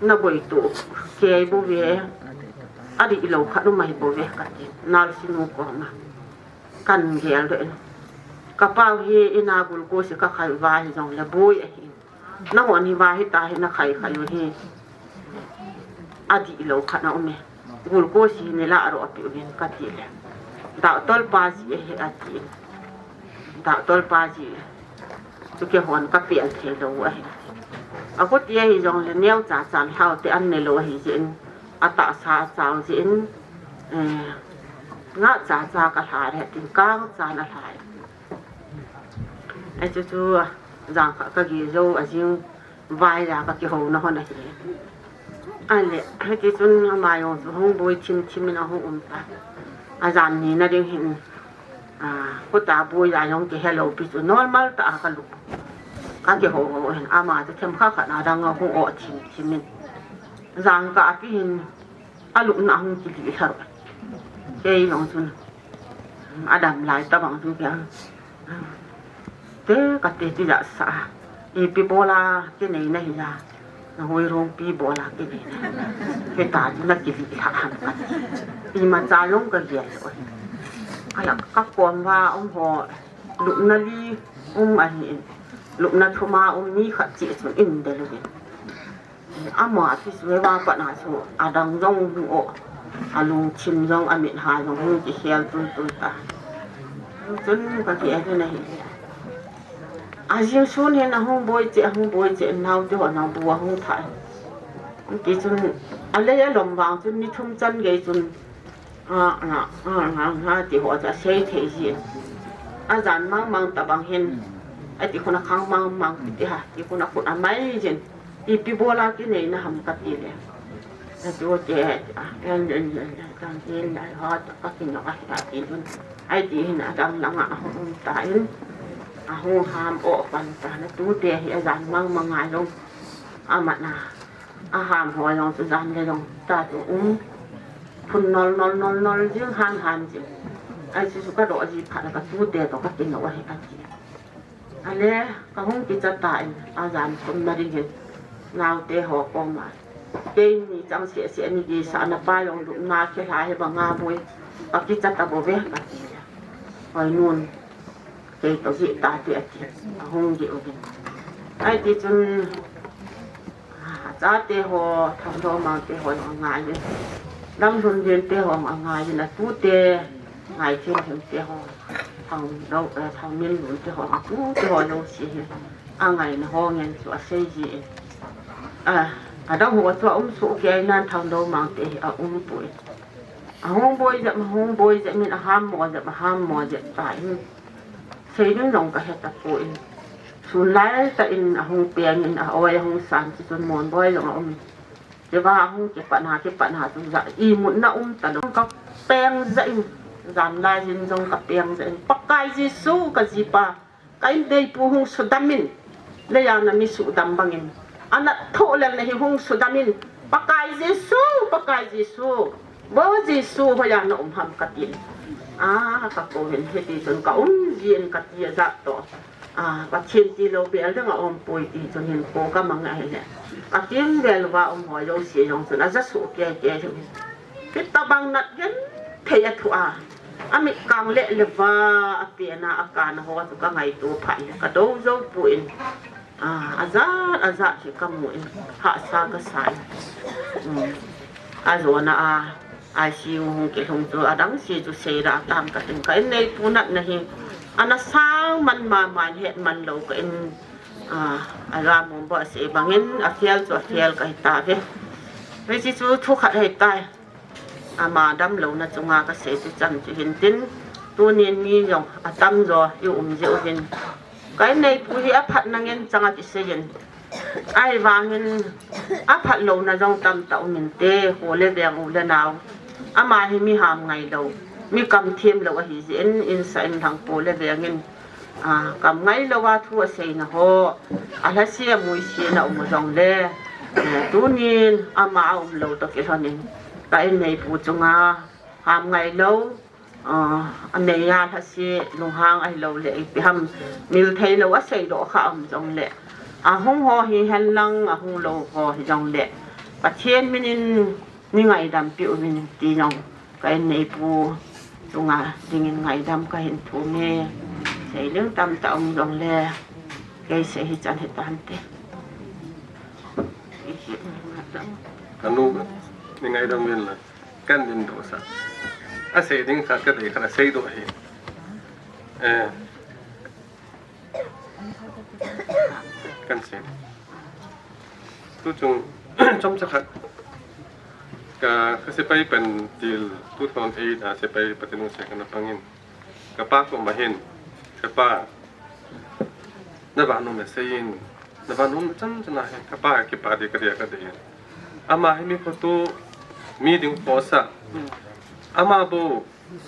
naboi to kei bou ve. Adih lou khat um ahi bou ve kati. Nurse nu koma. Kan gel doh in. Ka pau hi in a glucose kakhai uva hijongle boi ahi. Nahon hi va hita hi nakhai khai u hi. Adih lou khat na um e. Glucose hi neilah ro api uvin kati le. Doctor pa jeh ahi ati. Doctor pa jeh. Chu keihon kapel thei lou ahi. Akhuti ahi jongle neo cha chan hao te an ne lou ahi jeh in. Atahsa achao jeh in. Eh, nga cha cha kalha le tin kang chan alha. Achu chu, jangkhat kagel jou, ajing vai a kakihouna hon ahi. Ale, hiti chun ama jong chu hung boi thim thim in ahung um ta. Ajan ni na ding hin, a, khuta boi a jong kihe lou pi chu normal tah a kalu. Kakihou hou hin ama chu themkhat khat na dang ahung o thim thim in. Jangkah api hin, alupna ahung kilih lha. Kei jong chun. Adam lai tabang chu kei a. Te kati ti ja sa. Ipi bola kinei nahi a. Nahoiropi bola kinei nahi. Hita chu nakilih lha ham kati. Imacha jong kagel lou. Kala kakom uva um ho. Lupna li um ahin. Lupna thum a um ni khat cheh chun in del uvin. Ama pi chu eva pat na chu adang jong hung o. Alungthim jong amit ha jong hung kikhel tul tul ta. Chun kaki ati nahi. Ajing sun hin ahung boi cheh, ahung boi cheh, naote ho nao bu ahung thah. Ti chun alei alom vang chun ni thum chan gei chun A, a, a, a, a, ti ho chu asei thei jin. Ajan mang mang tabang hin. Ati khun akhang mang mang ti ha. Ti khun akhut amai jin. Ipi bola kinei na ham kati le. Ati o te, a, en, en, en, en, en, en, lai ho ta kakinok a, ati jun. Ai ti hin adang langa ahung um ta in. Ahung ham o pan ta na tute hi ajan mang mang ngai jong. Amat na. Aham ho jong chu jan le jong ta chu um. Phun nol nol nol nol jing han han jing. Ai chu chu kadoh ji phat la katute toh kakinok ahi ati. Ale kahung kicha ta in ajan thum na ding hin. Naote ho koma. Keini chang seh seh ni gei sa na pa jong lupna khe lha hi banga boi. Kakicha ta bou ve kati. Hoi nun. Kei toh jih ta ti ati. Ahung jih uvin. Ai ti chun, a, chate ho, Thangdomang te ho jong angai in. Lamlhundin te ho jong angai in. Atute, Ngaithinhim te ho. Thangdo, eh, Thangminlun te ho. Atute ho jouse hi. Angaina ho ngen chu asei ji in. A, adang ho chu aum soh kei nan Thangdomang te hi aum poi. Ahung boi jep, ahung boi jep in, aham mo jep, aham mo jep ta in. Seiding jong kahe tapoi. Sun lai tah in ahung peng in, a-oi ahung san chu chun Monboi jong aum in. Keiva ahung kipatna, kipatna chu ja, imutna um talou. Kapeng jeh in, jan lai hin jong kapeng jeh in. Pakai Jesu kajipa. Ka indeipu hung sudam in, leiya nami sudam bangin. Ana thoh lel nahi hung sudam in. Pakai Jesu, Pakai Jesu. Bo Jesu, hoiya na um ham katin. A, kakou hin hiti chun ka um jin kati ajat toh. A, Pathen tilou bel ding aum poi ti chun hin kou kamang ahile. Ka ting bel uva um ho jouse jong chun aja soh kei kei jong. Hitabang nat genthei a thu a, amit kang le le va, apen a, akana ho chu kangaito phat in, kadou jou poi. Ah, ajat, ajat hi kamu in, hahsa kasa in. Hmm. Ajona a, I C U hung kilhung chu, adang si chu seida tam kating, ka in neipu natna hi ana sang man mama in, het man lou ka in, ah, alamom ba sei bangin, afial chu afial kahi tave. Hiche chu thu khat ahitai. Ama damlouna chunga kasei chu chan chu hintin, tunin mi jong atamjo i um jeh uvin, ka in neipu hi aphatna ngen changa kisei in, ahivangin aphatlouna jong tamtah um inte, kho le veng u le nao. Ama hi mi ham ngailou, mi kamthemlou ahi jeh in, insah in lhang kho le vengin, ah, kam ngailouva thu aseina ho, alhase amuise na um jongle, eh, tunin ama aumlou toh kilhonin, ka in neipu chunga ham ngailou, ah, aneiya lhase lunghang ahilouleh ipi ham, mil theilou aseidoh kha um jongle, ahung ho hihen lang, ahung lou ho hijongle, Pathen minin nei ngaidam peh uvin ti jong ka in neipu chunga dingin ngaidam kahin thum e. Seiding tamtah um jongle, kei sei hichan hitante. Anu, nei ngaidam uvin lang, kahin dingdoh sah. Asei ding khat kadei khat aseidoh hi. Eh. Kahin sei. Tuchung, chomcha khat, ka, ka sepai pen til two thousand eight a sepai Pathen lungset a kana pangin, kapa koma hin, "Kapa, na vahnom e seiyin, na vahnom chan chan ahi, kapa kipa ding kadei kadei." Ama hi mi khoto, mi ding khosa. Ama bou,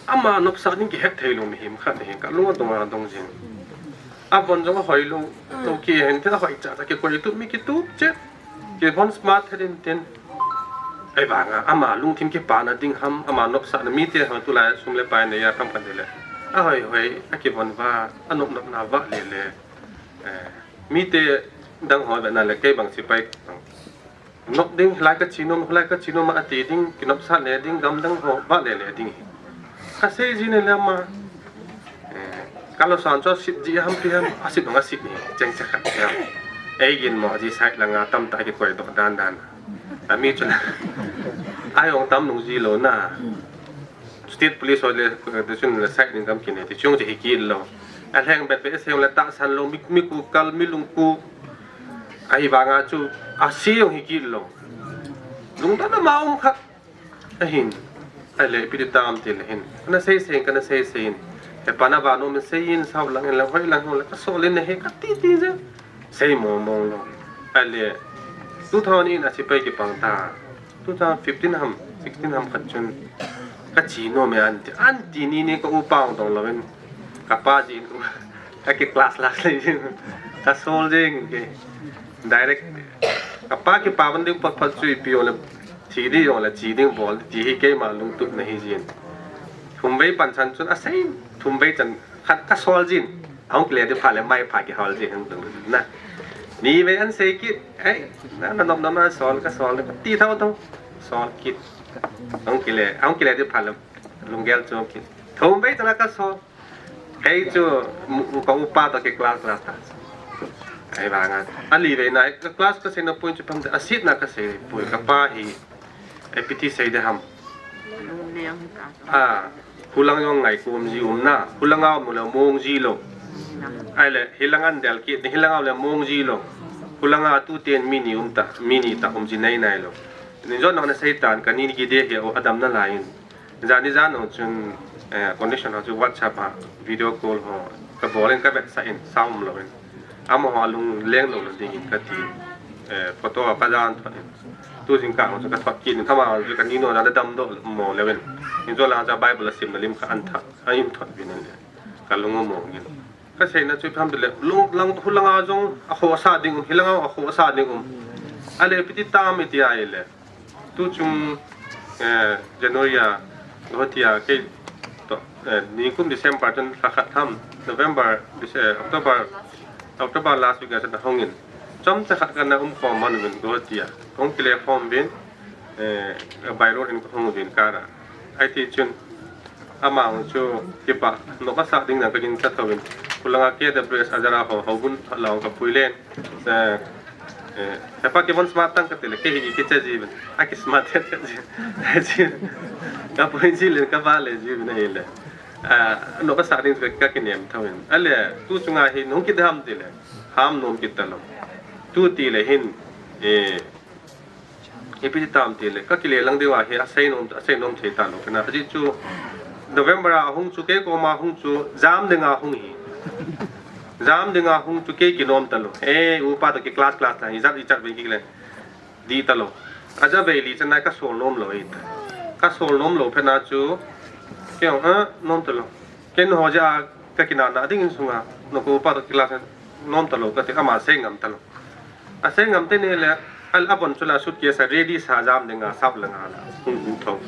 ama nopsah ding kihet theilou mihem khat ahin, kalung adong adong jin. Avon jong ahoilou, to kihen tin ahoi chacha, kikoi tup, mi kitup chet. Kivon smart head in tin. Ahivanga ama lungthim kipana ding ham, ama nopsahna, mite ho tulai sum le pai neiya tham khat le, ahoi hoi, akivon va, anop nopna va le le. Eh, mite dang ho vena le, kei bang sepai. Nop ding, hilai kache nom, hilai kache nom ati ding, kinopsah le ding, gamdang ho vah le le ding. Kasei jin le ama, eh, kalo san chu asit ji ham pi ham, asit dong asit ni, cheng che khat ham. Eigin mo ji side langa tamtah kikoi doh dan dan. Ami chun, ai ong tam nung ji lou na. State Police ho le, eh, tuchun le side ding gam kine, ti chung che hi kit lou. Alheng bet bet se le tahsan lou, mi, mi ku kal, mi lung ku. Ahivanga chu, ase jong hi kit lou. Lungdon ama um khat. Ahin. Ahile, ipi ti tam ti le hin. Kana sei sei, kana sei sei in. Hepa na vahnom in seiyin, sao lang in lang, hoi lang in lang, kasol in he, kati ti je. Sei mong mong lou. Ahile, two thousand in a sepai kipang ta. Two thousand fifteen ham, sixteen ham khat chun, kache nom e anti, anti ni ni ka upa ong dong louvin, kapa jin, ka ki class last le jin, kasol jing ke, direct, kapa kipa ban ding pat pat chu ipi jong le, thi ding jong le, che ding bol, ti hi keima lungtup na hi jin. Thum vei pan chan chun, asei, thum vei chan, khat kasol jin. Ahung kile ding phat le mai pha kihol ji hung dong na. Ni vei an sei kit, ei, na, na nop nop na sol kasol, kati thou thou. Sol kit. Ahung kile, ahung kile ding phat le lunggel chom kit. Thum vei tana kasol. Kei chu mu, mu ka upa toh ki class class ta. Ahivanga. Ali vei na, ka class kasei na point chu pam de, asit na kasei point, kapa hi. Ipi ti sei de ham. Ah, hulang jong ngai kum ji um na. Hulang a um le mong ji lou. Ahile, hilang an del kit, hilang a um le mong ji lou. Hulang a tu ten mi ni um ta, mi ni ta um ji nai nai lou. Ni jon na sei tan, kani ni kide hi o adam na lai in. Jan ni jan nung chun, eh, connection ho chu WhatsApp a, video call ho. Kabol in kavet sah in, sound um lou in. Amaho alung leng lou na ding in kati, eh, photo a kajan thot in. Tu jingkah ho chu kathot kit in, thama ho chu kani no na damdoh mo leu in. Injo lang cha Bible a simna lim kha an tha, a in thot vin in le. Kalung mo ngin. Kasei na chu pham le, lung lang hulang a jong akhohsa ding um, hilang a akhohsa ding um. Ahile ipi ti tam iti ahile. Tuchung, eh, January a, Guwahati a, kei toh, eh, nikum December chun lha khat tham, November, Dece-, eh, October, October last week a chun ahung in. Chomcha khat kana um khom man uvin Guwahati a. Hung kile khom uvin, eh, by road in kahung uvin car a. Ahiti chun, ama chu kipa, nop asah ding na kagin kathou vin. Khulanga K W S a jara ho, ho bun la hung ka pui len. Eh, eh, hepa kivon smart tang ka ti le, kei hi kiche ji ben. A ki smart het het ji. Ka pui ji len, ka ba le ji ben ahi le. Ah, no ka sa ding ka kinem thau hin. Ale, tu chunga hi nung kit ham ti le. Ham nom kit ta lo. Tu ti le hin, eh, ipi ti tam ti le, ka kile lang diu ahi, a sei nom, a sei nom thei ta lo. Kana, ajeh chu November a hung chu, kei koma hung chu, jam dinga hung hi. Jam dinga hung chu, kei kinom ta lo. Eh, upa to ki class class ta, ijat, ijat ve ki le. Di ta lo. Aja ve li chana ka sol nom lo hi. Ka sol nom lo phe na chu, kei ong, eh, nom ta lo. Ken ho ja, ka kinana ding in sunga, no ko upa to ki class nom ta lo, ka ti ama sei ngam ta lo. A sei ngam te ni le, al abon chu la suitcase a ready sa jam dinga sap langa la, hung, hung thou.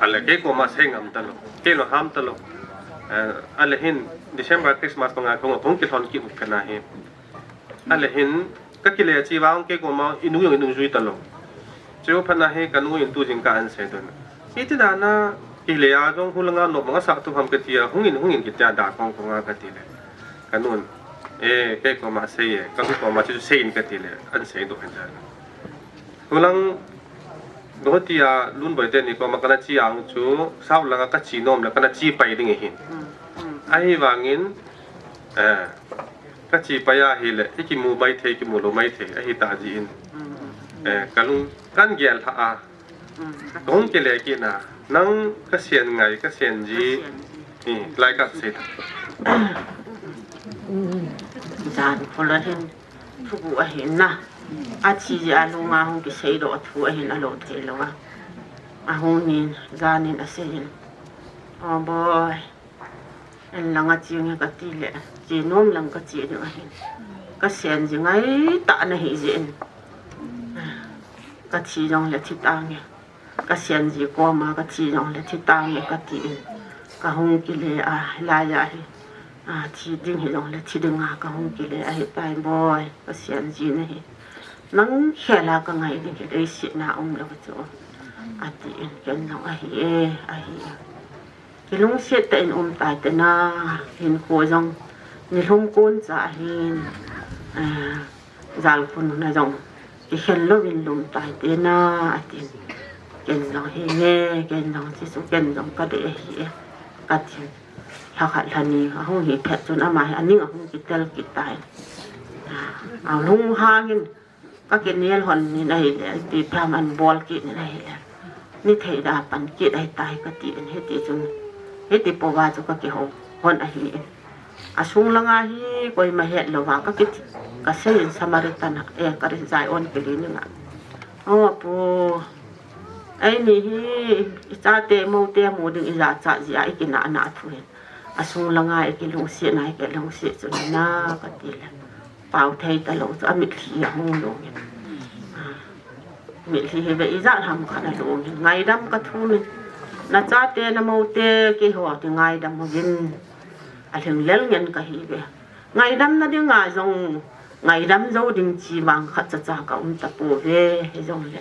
Ale kei koma sei ngam ta lo, kei lo ham ta lo. Eh, ale hin December Christmas banga kong, kong kilhon ki u kana hi. Ale hin, ka kile chi vang kei koma inu jong inu jui ta lo. Chu phat na hi ka nu in tu jingkah an sei don. Iti dan a, kile a jong hu langa no manga sa tu ham ka ti a, hung in, hung in ki tia da kong kong a ka ti le. Ka nun, eh, kei koma sei e, ka nu koma chu sei in ka ti le, an sei do hen jan. Hu lang, do ti a, Lunboi te ni koma kana chi ang chu, sau langa ka chi nom le, kana chi pai ding e hin. Ahi vangin, eh, ka chi pai a hi le, i kimu mai thei, kimu lo mai thei, ahi ta ji in. Eh, ka lung, kan gel ha a. Kong kile kit na, nang ka sian ngai, ka sian ji. Ka sian ji. Hi, lai ka sei ta. Jan phola hin, thubu ahi na. A chi ji a lunga hung ki sei do a thu ahin a lo thei lo a. A hung nin, jan in a sei hin. Oh boy. En langa chi nge ka ti le, chi nom lang ka chi ding ahin. Ka sian ji ngai ta na hi ji in. Ka chi jong le thi ta nge. Ka sian ji koma ka chi jong le thi ta nge ka ti in. Ka hung kile a, lai a hi. A, thi ding hi jong le thi ding a, ka hung kile ahi tai boy. Ka sian ji na hi. Nang khela ka ngai ding hi leiset na um lo chu. A ti in ken jong ahi e, ahi e. Kilungset tah in um tai te na, hinkho jong, nilhum kon cha hin, eh, jalkhun na jong, kikhen louvin lum tai te na, atin. Ken jong hi nge, ken jong chi chu, ken jong ka dei ahi e, ka tin. Lha khat lha ni, ahung hi phet chun ama hi, aning ahung kitel kit tai. Ah, alung hangin, ka kinel hon nin ahi le, ipi pham an bol kit nin ahi le. Ni thei da pan kit ahi tai ka ti in hiti chun. Hiti po va chu ka kihou hon ahi in. A sung langa hi koima het lo va ka kit. Ka sei in Samaritan a, eh, ka rin Zion Clinic a. Oh, pu. Ei ni hi, i chate mo te mu ding i ja cha ji a i kina na thu hin. A sung langa i kilungset na i kilungset chu na ka ti le. Pau thei ta lo chu, a mitlhi a hung lung in. Ah, mitlhi hi ve ijat ham khat a lung in. Ngaidam ka thum in. Na chate na mo te keiho ti ngaidam uvin. A lhinglel ngen ka hi ve. Ngaidam na ding a jong, ngaidam jou ding chi vang khat cha cha ka um ta po ve, hi jong le.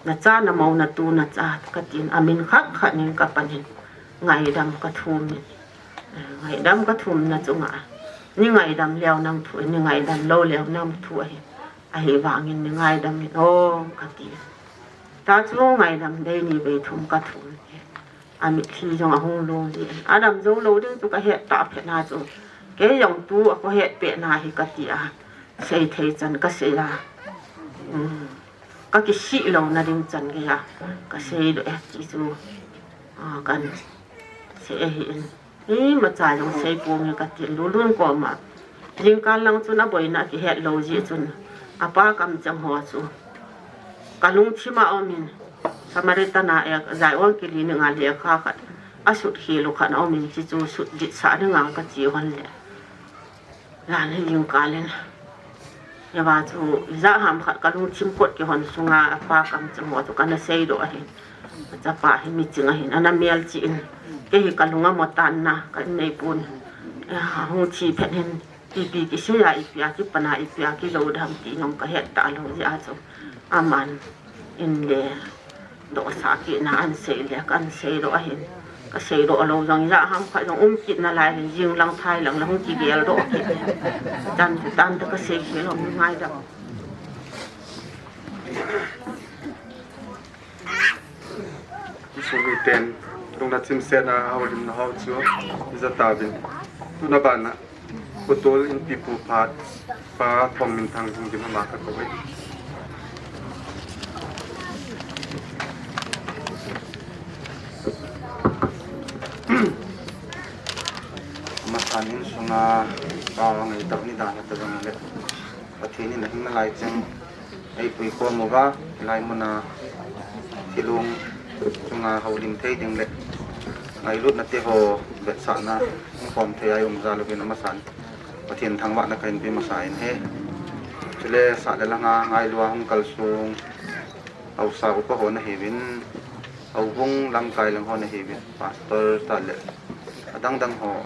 Na cha na mo na tu na cha ka tin a min khat khat nin ka pan in. Ngaidam ka thum in. Ngaidam ka thum na chunga. Ni ngaidam leo nang thu, ni ngaidam lo leo nang thu ahi. Ahi vangin ni ngaidam in ong ka ti. Ta chu ngaidam dei ni vei thum ka thum. A mitlhi jong a hung lung ji. A dam jou lo ding chu ka het ta phet na chu. Kei jong tu a ko het pet na hi ka ti a. Sei thei chan ka sei a. Um. Ka kisih lo na ding chan gei a. Ka sei do e ti chu. A kan sei ahi in. Imacha jong sei pong e ka ti Lulun koma. Jingkah lang chun a boina kihet lo ji chun. A pa kamcheng ho chu. Ka lungthim a um in. Samaritan a ek, Zion Clinic a lekha khat. A sut khel u khat a um in chi chu sut dit sa ding a ka chi hon le. Jan hi jingkah len. Hiva chu, ijat ham khat ka lungthim kot kihon sunga, a pa kamcheng ho chu kana sei do ahin. A chapa hi miching ahin, ana mel chi in. Kei hi ka lung a mo tan na, ka nei pon. A hung thi phet hin, ipi kisei a, ipi a kipan a, ipi a kilo dam ti jong ka het ta lo ji a chu. Aman, in le, doh sa kit na an sei le, kan sei do ahin. Ka seidoh lou jong, ijat ham khat jong um kit nalai hin, jing lang thai lang la hung kigel doh kit. Tan, tan ta ka sei khel lou, ngai da. Insung miten, lungna chimsetna, houlimna ho chu, ija tauvin. Tuna bana, Pu Tol Inpipu phat, Pa Thongminthang Jingdim ama ka kou e. Amasan insunga, pa ngaitah ni dan ta jong le. Pathen in ahing nalai cheng. Eipui khom uva, hilai muna thilong chunga houlim thei ding le ngailutna te ho vetsahna hung khom thei a i um jal uvin amasan Pathen thangvahna kahin pe masa in ahi. Chule sah le langa ngailua hung kalsong haosa upa ho nahiuvin, houbung lamkai lang ho nahiuvin, pastor tah le adang dang ho,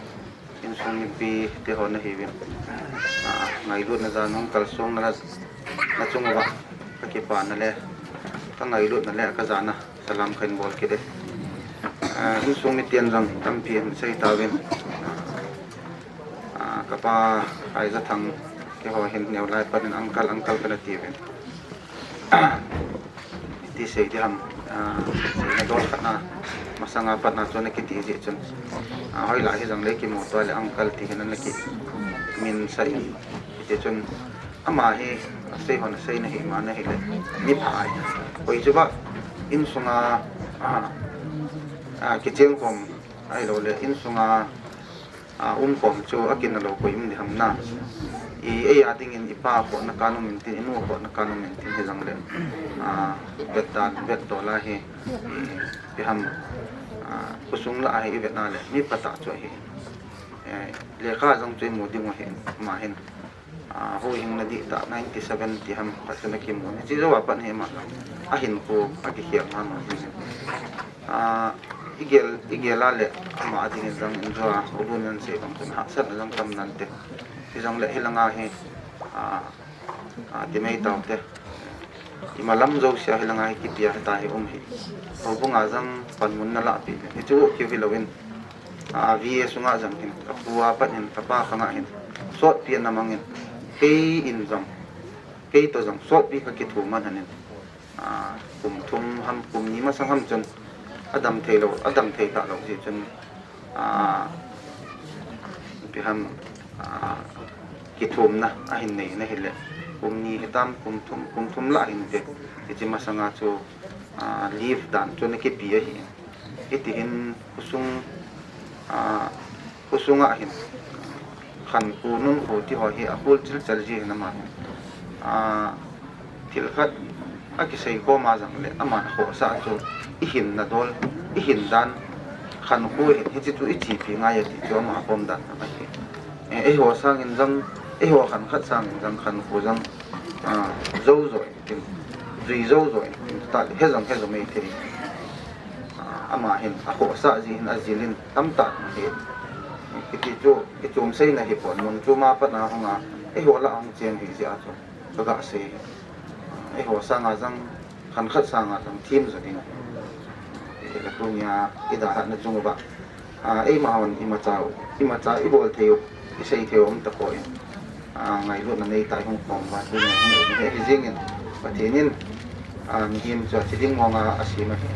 insung mipi te ho nahiuvin. Ah, ngailutna jan hung kalsong na, na chung uva ka kipana le ka ngailutna le ka jana salam kahin bol kit e. Ah, insung miten jong tampi ahin sei tauvin. Ah, ka pa Aizathang keiho hin neo lai pat in uncle, uncle kana tiuvin. Ti sei di ham, ah, seina dol khat na, masanga pat na chu ana kiti jeh chun. Ah, hoilah hijong le kimu tua le uncle ti hin ana kimin sa in. Hiti chun ama hi, asei hon aseina hi ma na hile, mi pha ahi. Koi chu ba, insunga, ah, ah, kicheng khom, ahilou le, insunga, a, um khom chu akinah lou koi um di ham na. I, ei a dingin i pa khohna kan um intin, i nu khohna kan um intin hijong le. A, vet dan, vet dol a hi, i, i ham, a, khosung lah a hi i vet na le, mi phatah chu ahi. E, lekha jong chu i mu ding u ahi, ama hin. A, huhhingna dihtah ninety seven ti ham khat chu ana kimu. Hiche jou a pat hi ama jong ahinkho akikhel mama jing in. A, i gel, i gel a le ama a dingin jong in jo a, u Lun in asei bang chun hahsatna jong tam nante. Hijong le hilanga hi, a, a, ti mai taute. Ima lam jousea hilanga hi kitia hita hi um hi. Houbung a jong panmun na lahpeh. Hichu keu hilou in. A, V A sunga jong hin, ka pu a pat hin, ka pa khanga hin, sotpi ana mang in, kei in jong, kei toh jong, sotpi ka kithum man han in, a, kum thum ham, kum ni masang ham chun, adam thei lou, adam thei talou jeh chun, a, ipi ham, a, kithumna ahin nei na hile, kum ni hitam, kum thum, kum thum lah hin te, hiche masanga chu, a, leave dan chu ana kipe ahi. Hiti hin khosung, a, khosung a hin khankho nunkho ti ho hi ahol chilchal ji hin ama hin. A, thil khat akisei khom a jong le aman akhohsah chu i hinna dol, i hin dan khankho hin hiche chu i chepi ngai a ti chu ama pom dan ahi. E, eiho sangin jong, eiho khankhat sangin jong khankho jong, a, jou jo in tin, jui jou jo in tin, tah le, he jong, he jong mai thei. A, ama hin, akhohsah ji hin, ajil in, tamtah ahi. Kiti chu, kichom seina hi pon, mun chu ma pat na hung a, eiho lah a hung cheng hi jeh a chu, ka ga sei. Eiho sanga jong, khankhat sanga jong, thim jo ding. Tunia, i dalhahna chung uva. A, eima hon imacha, imacha ibol thei u, isei thei u um tapoi. A, ngailutna nei tah a hung khom uva, tuni hung um hi, hi jingin, Pathen in, a, mihem chu athi ding mong a asem ahi.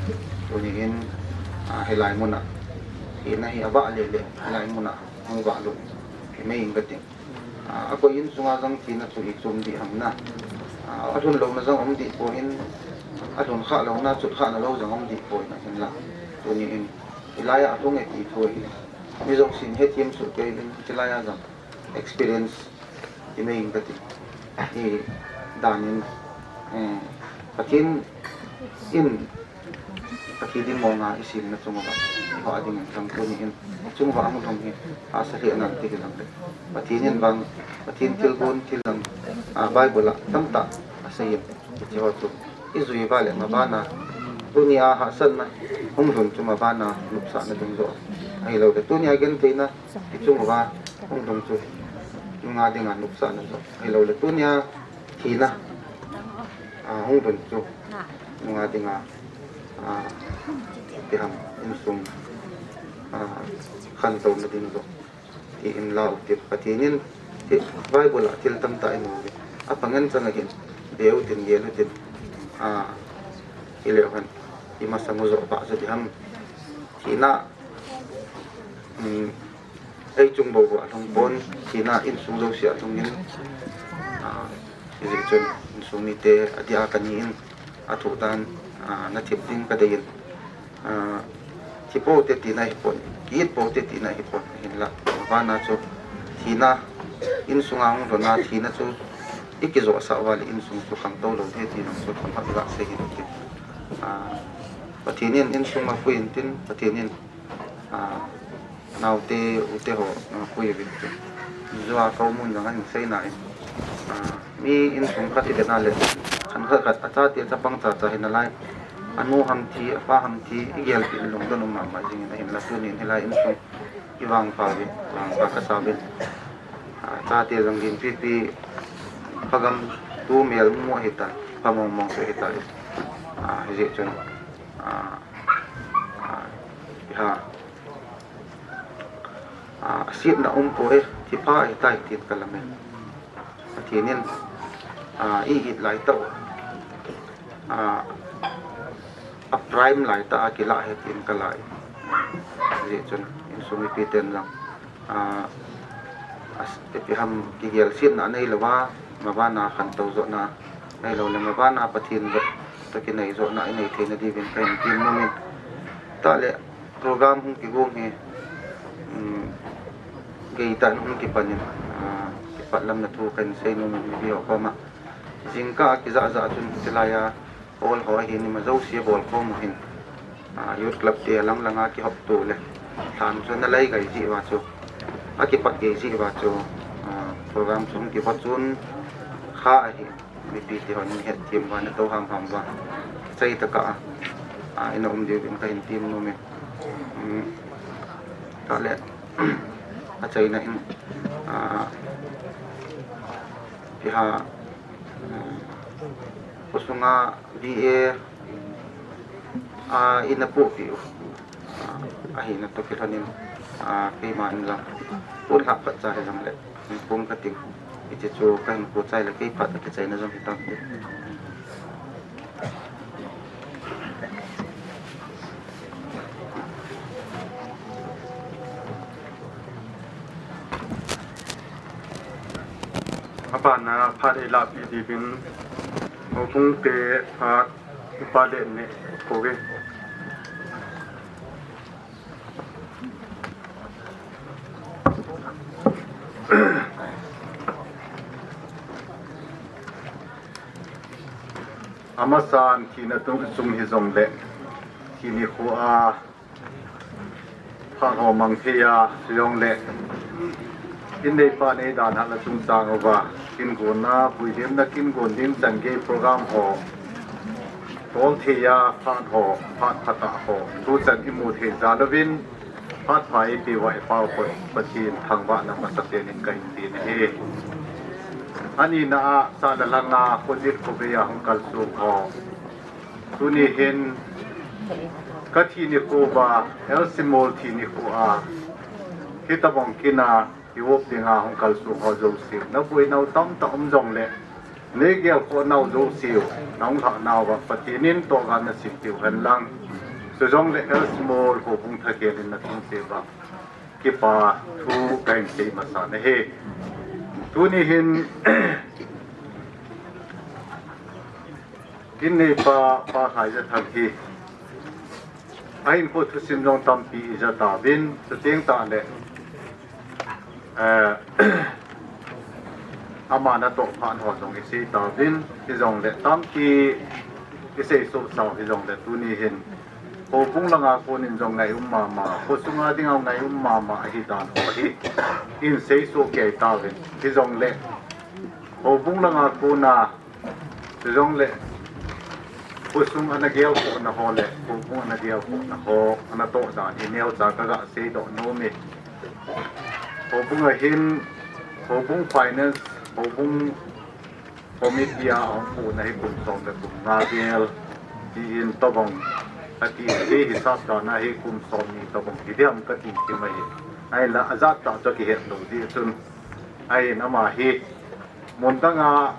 Tuni in, a, hilai muna, hina hi avah lele, hilai muna hung vah lut, hi mai ing kati. A, akoi in sunga jong thina chu ichom dih ham na. A, alhun louna jong um dih poi, alhun khah louna, chut khahna lou jong um dih poi na hinla. Tuni in, hilai a alhung e ti thu ahi. Mi jousen hethem soh kei in, hilai a jong experience i nei ing kati. Hi dan in, eh, Pathen in Pathen ding mong a i simna chung uva, eiho a dingin jong tuni in, chung uva hung lhung hi, hahsa lheh nante hi jong le. Pathen in vang, Pathen thilgon thil jong, a, Bible a tamtah asei in, hiche ho chu i jui uva le mabana, tunia hahsatna hung lhun chu mabana nopsahna ding joh. Ahilou le, tunia gentheina i chung uva hung lhung chu, nunga dinga nopsahna joh. Ahilou le, tunia thina, a, hung lhun chu, nunga dinga, a, ipi ham, insung, a, khantouna ding joh ti in la u tin, Pathen in, hi Bible a thil tamtah i mu uve. A pangen chang ahin, be u tin, gel u tin, a, i leu hen, i masang u joh pah joh di ham. Thina, um, ei chung bou bou a lhung pon, thina insung jouse a lhung in, a, hijeh chun insung mite a dia ka ni in, a thoh dan, a, na thip ding ka dei in. A, thi pou te tina hi pon, ki it pou te tina hi pon, hinla, vana chu, thina, insunga hung lhona, thina chu, i kijoh sah uva le insung chu khangtou lou ding ti jong chu themkhat ga sei hin tin. A, Pathen in insung ma pui in tin, Pathen in, a, naote, ute ho, a, pui uvin tin. Jua ko mun jong ahin sei na in. A, mi insung khat i vet na le, khan khat khat a chate chapang cha cha hi nalai. A nu ham thi, a pa ham thi, i gel pi in lungdon um mama jing in ahinla tunin hilai insung i vangpha uvin, vangpha ka sa uvin. A, chate jong din pipi, phagam tu mel mu ahi ta, pha mong mong chu ahi ta. A, hijeh chun, a, a, i ha, a, a sietna um poi, thi pha ahi tai tin ka lamen. Pathen in, a, i it lai tah u, a, a prime lai tah a kilah ahi tin ka la e. Hijeh chun insung mipi ten jong, a, a, ipi ham kigel sietna nei louva, mabana khantou johna nei lou le mabana Pathen joh toh kinei johna i nei theina diuvin ka hin tin nom in. Tah le program hung kigong hi, um, gei tah in hung kipan in, a, kipat lamna thu ka hin sei nom in mipi ho koma. Jingkah a kijah jah chun chulai a hall ho ahin ima jouse bol khom u hin, a, youth club te alang lang a kihop to le lhan chu na lai gai jeh uva chu, a kipat gei jeh uva chu, a, program chu hung kipat chun kha ahi. Mipi te hon het them uva, na tou ham ham uva, chai tah a, a, ina um diuvin ka hin tem nom e. Um, tah le, a chaina in, a, iha, um, khosunga B A, a, ina pohpeh u, a, ahina toh kilhon in, a, keima in jong, pon lhah phat cha hijongle, pon ka ting. Hiche chu ka hin kou chai le kei phat a kichaina jong hitam te. Abana phat eilahpeh diuvin, houbung te phat upa le ne kou e. Amasan thina tung sung hijongle, thi nikho a phat ho mang thei a, hijongle, in neipa neidan hatna chungchang uva, kin gonna, puidemna kin gon ding chan gei program ho tol thei a, phat ho, phat phatah ho tuchan i mu thei jal uvin, phat pha eipeh uva i Pau Pathen thangvahna masapen in ka hin pe ahi. Anina a, sahna langa, khojit khovei a hung kalsong ho, tuni hin ka thi nikho uva, L C Mol thi nikho a, hitobang kin a i vop dinga hung kalsong ho jouse, na boinau tamtah um jongle, nei gelkhoh nau jouse u, na hung lhah nauva Pathen in tohgon na sim piu hen lang. Chujongle L C Mol houbung thagel in na thum seuva kipa thu ka hin sei masa ahi. Tuni hin, in neipa, Pa Lhaijathang hi, a hinkho thusim jong tampi i ja tauvin, chuteng tahle, eh, ama natoh phat ho jong i sei tauvin, hijongle tampi i sei sohsau hijongle tuni hin, houbung langa konin jong ngai um mama, khosunga dinga ngai um mama ahi dan ho hi, in sei soh kei tauvin, hijongle, houbung langa kona, chujongle, khosung ana gelkhohna ho le, houbung ana gelkhohna ho, ana toh dan hi neocha ka ga seidoh nom e. Houbung a hin, houbung finance, houbung committee a hung puna hi kum som le kum nga vel, tin tobang Kati, hi hisap dan a hi kum som ni tabang hi diam kati kima hi. Ahinla ajat tah chu kihet lou jeh chun. Ahin ama hi mun dang a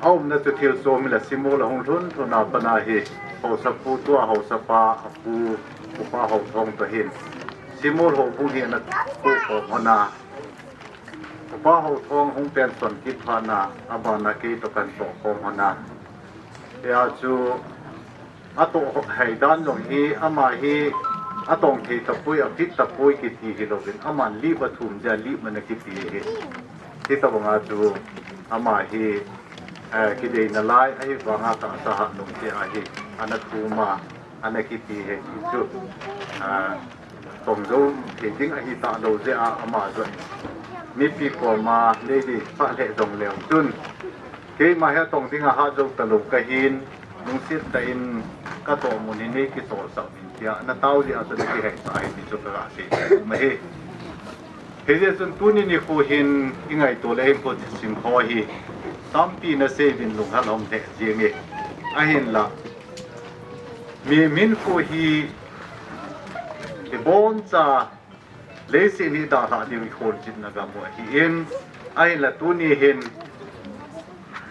aumna chu thil som hila Simol ahung lhun lhun a pat a hi. Haosapu tua haosapa, apu, upa Haothong toh hin. Simol houbung hi ana toh khom hon a. Upa Haothong hung pension kit phat na, abana kei toh kan toh khom hon a. Hia chu atoh hei dan jong hi, ama hi atong thei tapoi, apit tapoi kiti hilouvin, aman lip athum jeh a lip man akiti hi. Hitabang a chu ama hi, eh, kideina lai, ahivang a tahsa hat lungthim ahi, ana thum a, ana kiti hi chu. Ah, tong jou thei ding ahi talou jeh a ama jong. Mipi koma lady pha lheh jong leu chun. Keima hi atong ding a hat jou talou kahin, lungset tah in katoh mun hi nei kitolsah in tia, natao jeh a chu nakihei sah ahi ti chu kaga sei mai hi. Hijeh chun tuni nikho hin ingaito le hin khosim ho hi tampi nasei uvin lunghel um lheh jenge. Ahinla, mi min khu hi iboncha leiset hi dalhah diu i kholchilna gam u ahin, ahinla tuni hin,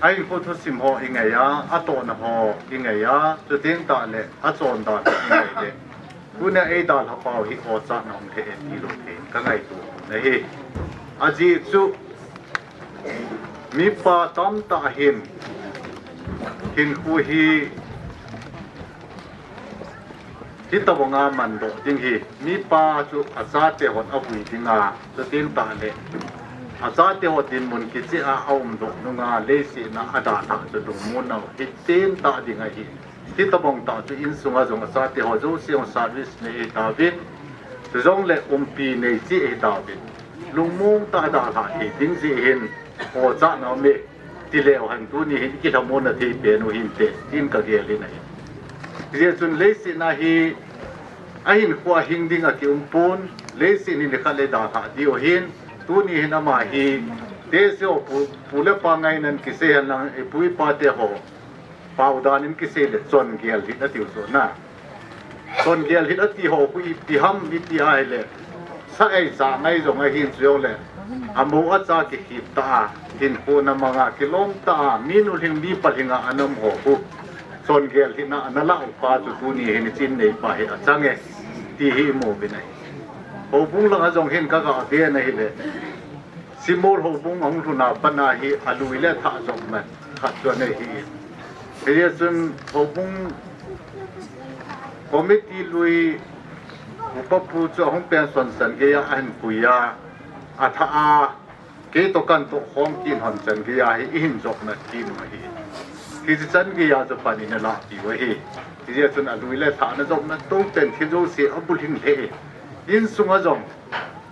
ahinkho thusim ho ingai a, atohna ho ingai a, chuteng tah le achondan ho ingai le, tunia eidalhah pau hi ochatna um lheh e tilou thei kangaito u ahi. Ajeh chu mipa tamtah hin hinkho hi hitabang a mandoh ding hi, mipa chu achate hon avui ding a, chuteng tah le achate ho dinmun kicheh a aumdoh nung a, leiset a adalhah chu lungmonna u hiten tah ding ahi. Hitabang tah chu insung a jong achate ho jouse jong service nei ahi tauvin, chujongle umpi nei cheh ahi tauvin, lungmong tah a dalhah thei ding jeh hin ochatna um e. Tileu hen tuni hin kilhamonna thei pen u hinte, tin kagel in ahi. Hijeh chun leiset a hi ahinkho a hing ding akium pon, leiset hi nikhat le dalhah diu ahin, tuni hin ama hi, tehse ho pu, pu le pa ngainan kisei henlang, ipu ipa te ho pau dan in kisei le chongel hih in atiu chu na. Chongel hih in ati ho khu ipi ham iti ahile, sa ei sa ngai jong ahin chujongle, amou acha kikhip tah a, hinkho na mang a kilom tah a, mi nu lhing mi pa lhing a ana um ho khu chongel hih in ana lah u pa chu tuni hin ichin neipa hi achange, ti hi imu uvin ahi. Houbung lang a jong hin kaga ven ahile, Simol houbung ahung lhun a pat a hi alui le thah jopmat khat chu anei ahi. Hijeh chun houbung committee lui upa pu chu ahung pension chan gei a ahin pui a, athah a, kei toh kan toh khom kit hon chan gei a hi ihin jopmat kit u ahi. Hiche chan gei a chu pan in alah piu ahi. Hijeh chun alui le thah ana jopmat tou pen thil jouse abulhing lheh e. Insung a jong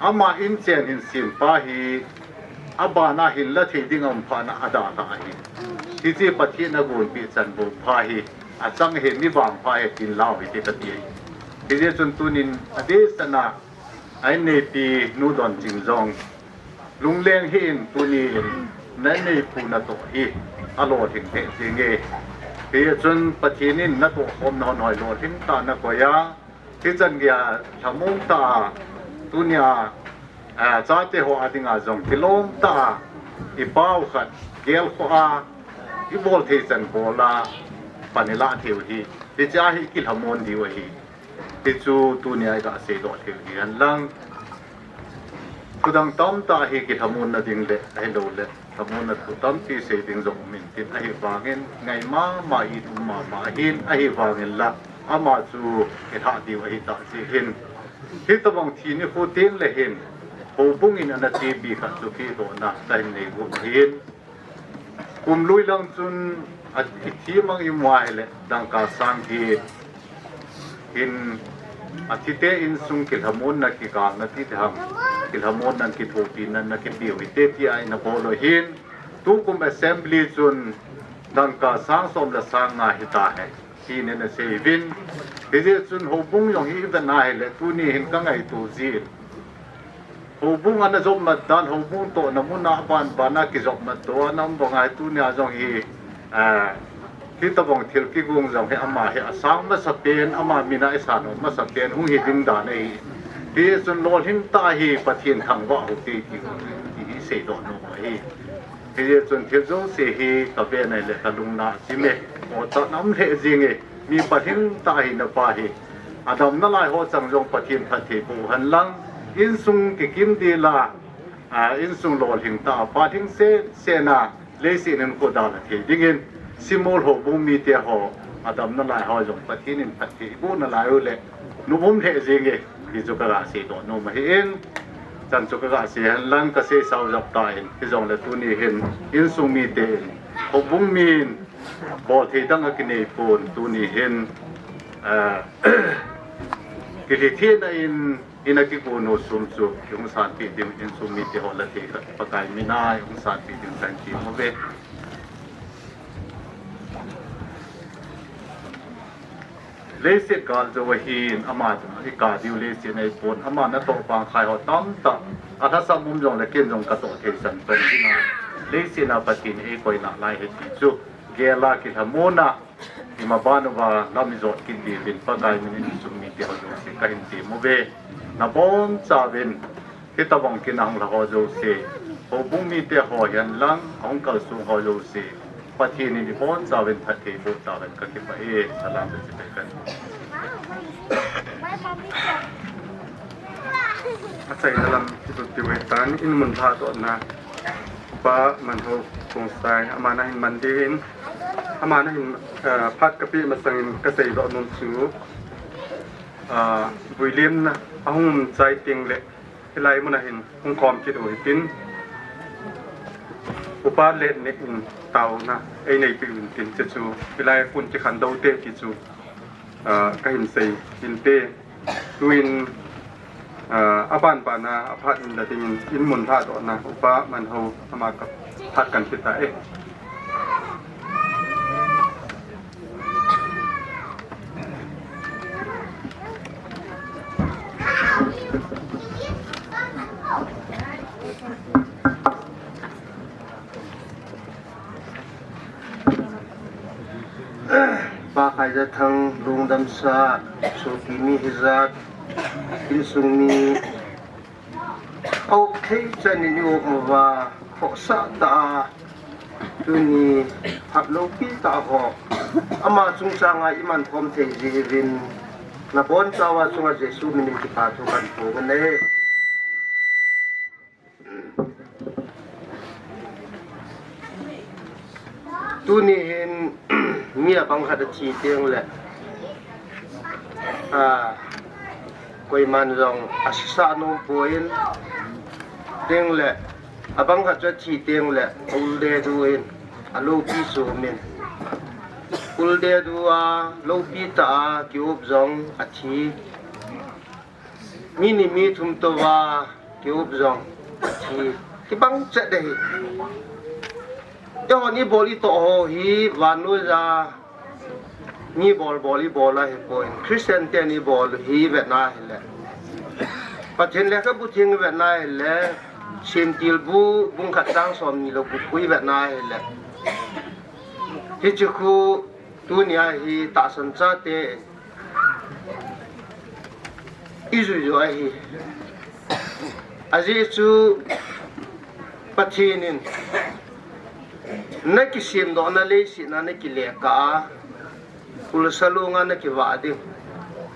ama inchen hin sempa hi, abana hin la thei ding aum phat na adalhah ahi. Hiche Pathen agonpeh chanbou pha hi, achang hi mi vangpha hi tin lau hite kati ahi. Hijeh chun tunin adehset a, a inneipi nu Donching jong lungleng hih in, tuni in na inneipu natoh hi alolhing lheh jenge. Hijeh chun Pathen in natoh khomna hon hoi lolhing tah a nakoi a, hichan gei a lhamon tah a, tunia, a, chate ho a dinga jong kilom tah a, ipau khat gelkhoh a, ibol thei chan bol a, pan ilah thei u hi, hiche a hi kilhamon diu ahi. Hichu tunia iga seidoh thei u hi henlang, thudang tamtah hi kilhamonna ding le ahiloule lhamonna thu tampi sei ding jong um intin, ahivangin ngai mama, it um mama ahin, ahivangin la ama chu ilhah diu ahitah jeh hin, hitobang thi nikho tengle hin houbung in ana chepi khat chu kidohna kahin nei u ahin, kum lui lang chun a, ithi mang imu ahile dangka sang get hin athite insung kilhamonna kigalna ti ding ham, kilhamonna kithopina na kipiu hite tia ina bol u ahin, tukum assembly chun dangka sang som le sang nga hitahen, tin ana sei uvin. Hijeh chun houbung jong hi ivet na ahile tuni hin kangaito jeh in, houbung ana jopmat dan, houbung tohna mun a ban ban a kijopmat to ana um bang ahi, tunia jong hi, eh, Hitobang thil kigong jong hi ama hi asang masapen, ama mina isan u masapen hung hi ding dan ahi. Hichun lolhing tah hi Pathen thangvah u hite ti, ti hi seidoh nom ahi. Hichun thil jouse hi kavet nai le kalung na chim e, o ta nam lheh jing e, mi palhing tah hina pa hi. Adam nalai ho chang jong Pathen phatthei boh hen lang, insung kikim dila, a, insung lolhing tah, palhing sese na, leiset in khodal a thei dingin, simol houbung mite ho, Adam nalai ho jong Pathen in phatthei boh nalai u le, nuom lheh jing e, ti chu kaga seidoh nom ahin, chan chu kaga sei hen lang kaseisau jap tan, hijongle tuni hin, insung mite in, houbung min, bol thei dang akinei pon, tuni hin, a, kilhithina in, ina kigon u sum chu, ihung sanpeh ding, insung mite ho la thei khat Pakai mina, ihung sanpeh ding kahin tem uve. Leiset gal jou ahin, ama chu ikap diu leiset ahipon, ama natoh pang khai ho tamtah, alhasam um jongle ken jong katoh thei san tong ding a, leiset a Pathen eikoi nalai ahi ti chu, gel a kilhamon a, imaban uva lam ijot kit diuvin Pakai min in insung mite ho jouse kahin tem uve. Nabonchauvin, hitobang kin ahung la ho jouse, houbung mite ho hihen lang, ahung kalsong ho jouse, Pathen in ibonchauvin phatthei boh tahen, kakipah e, salam le chibai kan. Achaina lam kitu tiu hitan, in mun lhadohna, Pa Manhou Khongsai, ama nahin man dingin, ama nahin, ah, phat kapeh masangin kaseidoh nom chu, ah, vuilimna ahung um chai tengle, hilai mun a hin hung khom kit u hitin, Upa Letnek in taona eineipeh u hitin, chuchu hilai a kon kikhen doh te ti chu, ah, kahin sei hinte. Tuin, ah, abanbana aphat in la dingin in mun lhadohna Upa Manhou ama kaphat kan pe ta e. Pa Khaijathang, lungdamsah, sopi mi hijat, insung mi, aum thei chan in i um uva, khohsah tah a, tuni phat loupi tah ho, ama chungchang a i man khom thei jeh uvin, nabonchauva chunga Jesu min in kipa thu kan phong ahi. Tuni hin mi abang khat athi tengle, a, koiman jong asisa nom poi, tengle abang khat chu athi tengle uldedu in aloupi chu um in, uldedu a loupi tah a kiup jong athi. Mi ni mi thum touva kiup jong athi, kibang chet ahi. Eihon ibol itoh ho hi vannoiya mi bolbol ibol ahipoi. Christian ten ibol hi ivet na hile, Pathen Lekhabu Theng ivet na hile, Semtilbu bung khat chang somni le gup khu ivet na hile, hiche khu tunia hi tahsan chate ijui u ahi. Ajeh chu Pathen in, nakisemdohna leiset a nakile kah a, kulsa longa nakivah ding,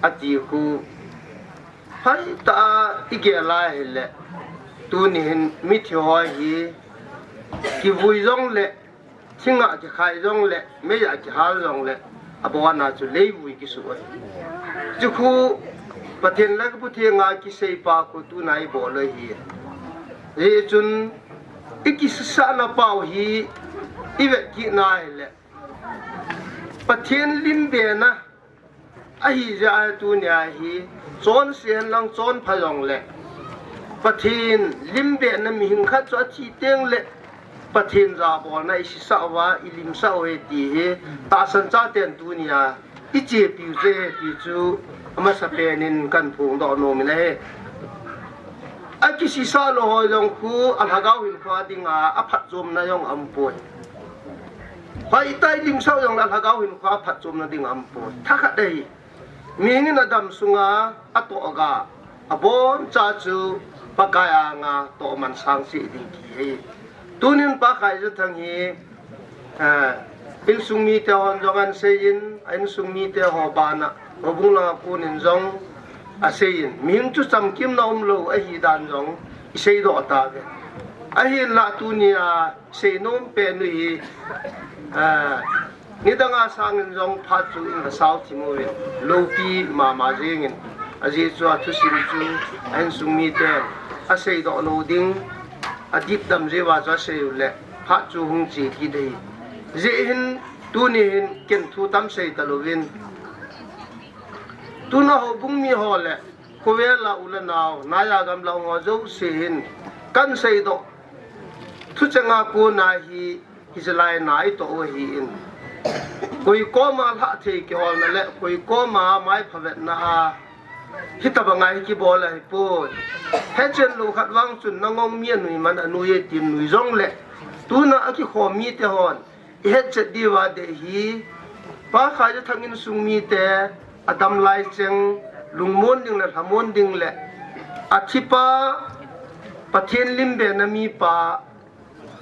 ati khu, phatah a igel a hile, tuni hin mithi ho hi kivui jongle, thinga kikhai jongle, meiya kihal jongle, abona chu leivui kisuh ahi. Chukhu Pathen Lekhabu Thenga kiseipa khu tuna ibol u ahi. Hichun ikisahna pau hi ivet kit na hile, Pathen limbena ahi jeh a tunia hi, chonse henlang chonpha jongle, Pathen limbena mihing khat chu athi tengle, Pathen jabolna isisah uva, ilimsah u ahi ti hi, tahsan chaten tunia ichepiu chu ahi ti chu amasapen in kan phongdoh nom in ahi. Akisisah lou ho jong khu alhagao hinkho dinga aphatchomna jong aumpoi. Hoitah in limsah jongle lhagao hinkho a phatchomna ding aumpoi. Thakhat ahi. Mihing in adam sunga atoh ga, aboncha chu Pakai anga tohman sang cheh ding kihi. Tunin Pa Khaizathang hi, eh, insung mite hon jong ahin seiyin, a insung mite ho bana, houbung langa konin jong aseiyin. Mihing chu chamkimna umlou ahi dan jong iseidoh tauve. Ahinlah tunia seinom pen u hi, ah, nidanga sangin jong phat chu in asao thim uvin, loupi mama jengin, ajeh chu athusim chu a insung miten aseidoh lou ding, adipdam jeh uva chu asei uleh phat chu hung che kit ahi. Hijeh hin tuni hin ken thu tam sei talouvin, tuna houbung mi ho le khovela u le nao, naiya gamla ho jouse hin kahin seidoh thucheng a kona hi, hichelai na itoh u ahin, koi koma lhahthei kiholna le koi koma maipha vetna a hitobanga hi kibol ahipoi. Hetchen lou khat vang chun nangong mi anui man anui e tin nui jongle, tuna akikhom mite hon ihetchet diuva dei hi, Pa Khaizathang insung mite adam lai cheng lungmon ding le lhamon ding le athipa, Pathen limbena mipa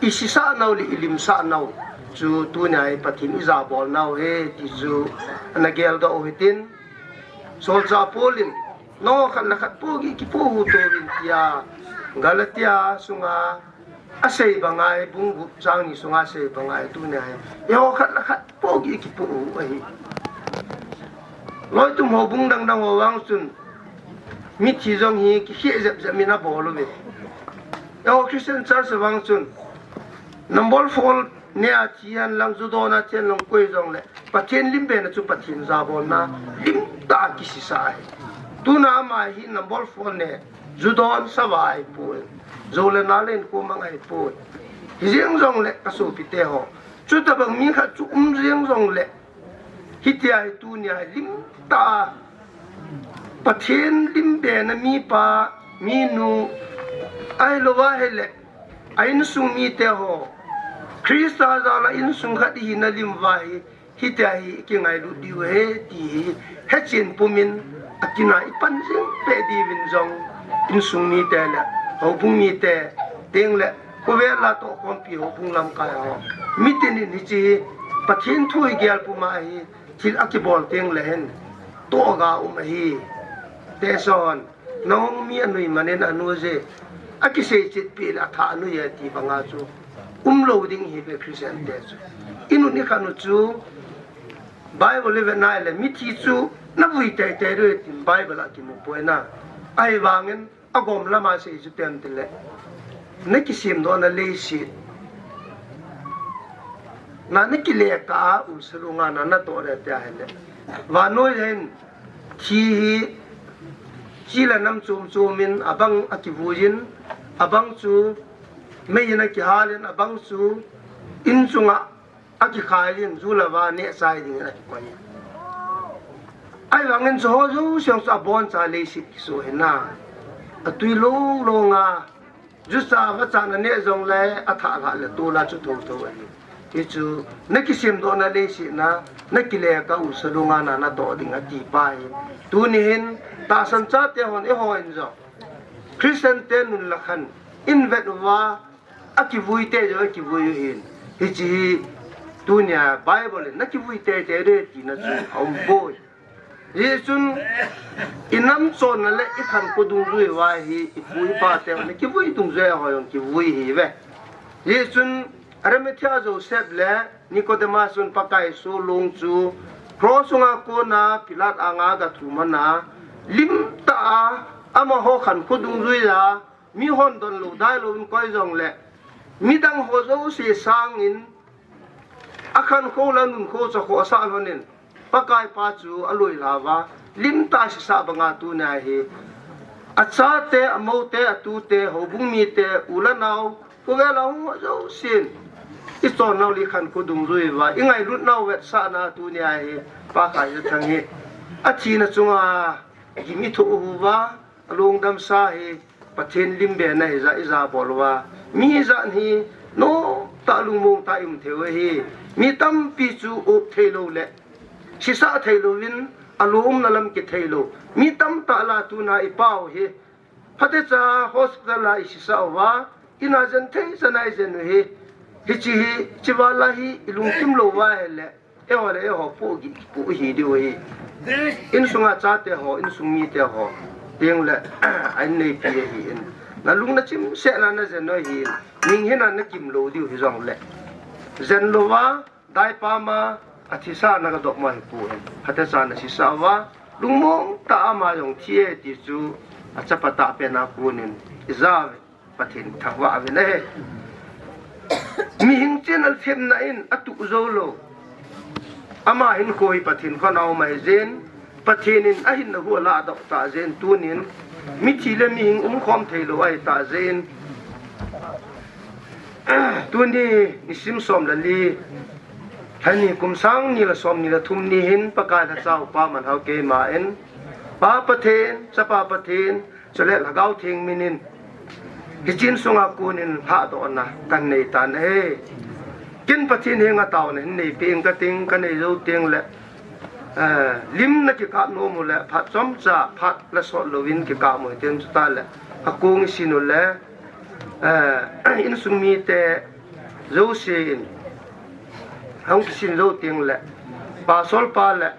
isisah nau le ilimsah nau chu tunia hi Pathen ijabol nau ahi ti chu ana geldoh u hitin, solchah Paul in, nangho khat le khat pohgih kipoh u hitouvin tia Galatia sunga asei banga hi, bung gup chang ni sunga asei banga hi, tunia hi eiho khat le khat pohgih kipoh u ahi. Loitum houbung dangdang ho vang chun mithi jong hi kikheh jep jep in abol uve. Eiho Christian Church vang chun number four ne a thi henlang, judon a thi henlang, koi jongle Pathen limbena chu Pathen jabolna limtah a kisisa ahi. Tuna ama hi number four ne, judon sava ahipoi, jou le nal le inkhomang ahipoi. Hijeng jongle kasopite ho, chutobang mi khat chu um jeng jongle, hitia hi tunia hi limtah a Pathen limbena mipa, minu, ahilouva ahile a insung mite ho, Christa jal a insung khat ihina lim uva hi, hitia hi ikingailut diu ahi ti hi hechen pumin, atina ipan jing peh diuvin jong insung mite le houbung mite tengle khovela tohkhompi houbung lamkai ho, mitin in hiche hi Pathen thu igel puma hi thil akibol tengle hin tohga um ahi. Teson, nangong mi anui manin anu je, akisei chetpi le athah anu e ti banga chu umlou ding ahiuve Christian te chu. Inun ikhan u chu Bible ivet na ahile mithi chu navui teitei diu ahi tin Bible a kimu poi na. Ahivangin agom lama sei chu ipi ham itile, nakisemdohna leiset na, nakile kah a ulsa lunga na natoh le tia ahile, vannoi hin thi hi chi le nam chom chomin abang akivuiyin, abang chu mei in akihalin, abang chu in chunga akikhaiyin, ju le va neh chai dingin akikoi. Ahivangin chuho jouse jong chu aboncha leiset kiso ahi na. Atui long longa jucha vacha naneh jongle athah lhah le tola chu thotho ahi. Hichu nakisemdohna leiset na, nakile kah a ulsa lunga na natoh ding ati pa hi. Tuni hin tahsan chate hon eihon jong Christian te nun le khan in vet uva, akivui te jong akivui u hin, hiche hi tunia Bible in nakivui teitei diu ahi tina chu aumpoi. Hijeh chun inam chonna le ikhankho dungjui uva hi ipu ipa te nakivui dungjui a ho jong kivui ahiuve. Hijeh chun Arimathea Joseph le Nicodemus chun Pakai solong chu cross sunga kona Pilate anga agathum ana, limtah a amaho khankho dungjuia mihon donlou dailouvin koi jongle, midang ho jouse sangin akhankho le anunkho chakhoh asah lhonin, Pakai pa chu aloilhauva, limtah a sisah banga tunia hi achate, amoute, atute, houbung mite, u le nao, khovela hung ho jousen ichonnau le ikhankho dungjuiuva ingailut nau vetsahna tunia hi Pa Khaizathang hi athina chunga gim ithoh uva, alungdamsa hi Pathen limbena hija ijabol uva, mi ijat hi nom tah lungmong tah i um thei u ahi. Mi tampi chu up thei lou le sisa thei louvin, alou umna lam kithei lou mi tamtah la tuna i pau hi. Phatecha hospital a i sisa uva, ina jen thei chan a i jen u hi. Hichi hi, chiva la hi i lungkim lou uva ahile, eiho le eiho pohgih kipoh hi diu ahi. Insunga chate ho, insung mite ho, teng le a inneipi ahin, na lung na chimseh na na jen u ahin, ning hina na kim lou diu hijongle, jen louva, daipa ma, a thisa na ka dop ma hi pu hin. Phatecha na sisa uva, lungmong tah a ama jong thi e ti chu, a chapa tah pen a konin i ja uve, Pathen thangvah uve le. Mihing chin a themna in a tuh jou lou. Ama hinkho hi Pathen khut a um ahi jeh in, Pathen in a hinna hu a ladoh tah jeh in tunin, mithi le mihing umkhom thei lou ahi tah jeh in, tuni nisim som le li, lhani kum sang ni le som ni le thum ni hin Pakai lhacha upa man hao keima in, Pa Pathen, Chapa Pathen, chule Lhagao Theng min in, hiche insunga konin lhadohna kan nei tan ahi. Ken Pathen henga taona hin nei peh ing kating, ka nei jou teng le, eh, lim na kikap nom u le, phat chomcha, phat la sot louvin kikap u hitin, chutah le, a kong i sin u le, eh, insung mite jouse in, hung kisin jou teng le, pastor pa le,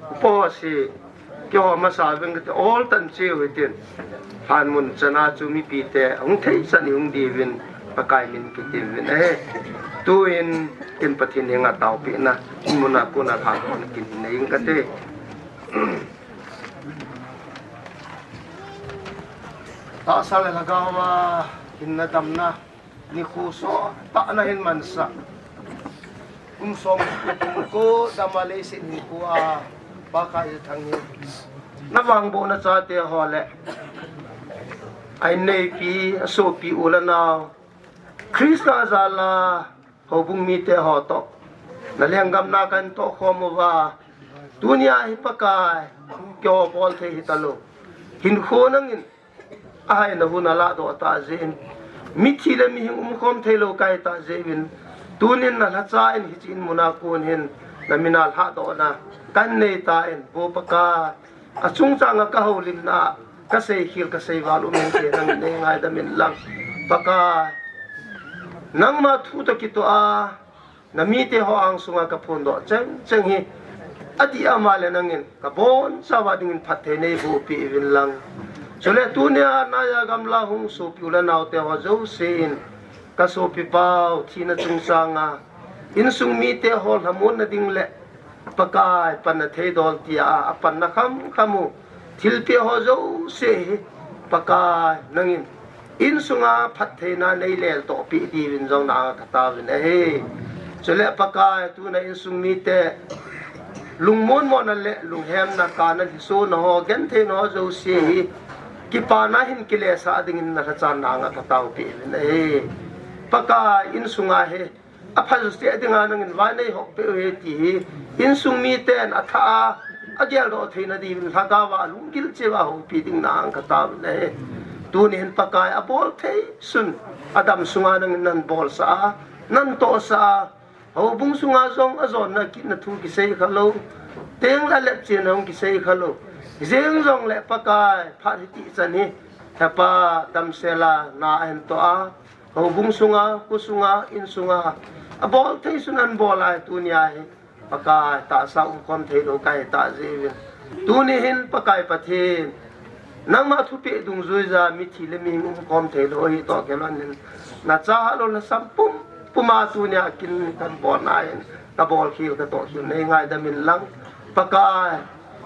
upa ho si, keiho masa veng kati ol tan cheu hitin. Lhanmun chana chu mipite hung thei chan i hung diuvin, Pakai min kitim uvin ahi. Tuin ken Pathen henga taopehna, muna kona lhan kona kin nei ing kate. Tahsa le lhagao a hinna damna, nikho sotah na hin mansah. Kum som kum ko dam a leiset hinkho a Pakai Thangin, na vangbohna chate ho le, a inneipi, a sopi u le nao, Christa jal a houbung mite ho toh, na lenggam na kan toh khom uva, tunia hi Pakai, keiho bol thei hita lou. Hinkho nangin, a haina hun a ladoh tah jeh in, mithi le mihing umkhom thei lou ka hi tah jeh in, tunin na lhacha in hiche in muna kon hin, na min a lhadohna kan nei tan, Pu Pakai. A chungchang a ka houlimna, ka seikhel, ka seival um hinte nangin nei ngaidam in lang. Pakai, nangma thu toh kitoh a, na mite ho angsunga ka phondoh cheng cheng hi, adih a ama le nangin ka bonchauva dingin phatthei nei boh peh uvin lang. Chule tunia naya gamla hung sopi u le naote ho jousen, ka sopi pau thina chungchang a, insung mite ho lhamonna ding le, Pakai, panna thei dol tia, a panna kham kham u thilpeh ho jouse hi, Pakai, nangin insunga phattheina nei leltoh peh diuvin jong na anga ka taovin ahi. Chule Pakai, tuna insung mite lungmon mona le lunghemna, kana lhisona ho, gentheina ho jouse hi, kipana hin kilesah dingin na lhacha na anga ka taopeh uvin ahi. Pakai, insunga hi, apha jouse dinga nangin vai nei hop peh u hi ti hi, insung miten athah a, ageldoh theina diuvin lhagao a lunggil cheh uva houpi ding na anga ka taovin ahi. Tuni hin Pakai, abol thei sun, adam sunga nangin nan bolsah a, nan tohsah a, houbung sunga jong ajonna kitna thu kisei khalou, teng le alepchenna hung kisei khalou. Jeng jongle Pakai, phat hiti chan hi, hepa damsel a na ahin toh a, houbung sunga, kho sunga, in sunga, abol thei sun ahin bol a, tunia hi, Pakai, tahsa umkhom thei lou ka hi tah jeh uvin, tuni hin Pakai Pathen, nangma thupeh dungjuija mithi le mihing umkhom thei lou ahi toh kilhonin, na chahat lou lhasam pumpum a tunia kin kan bolna hin, ka bolkhel ka tohkhel nei ngaidam in lang. Pakai,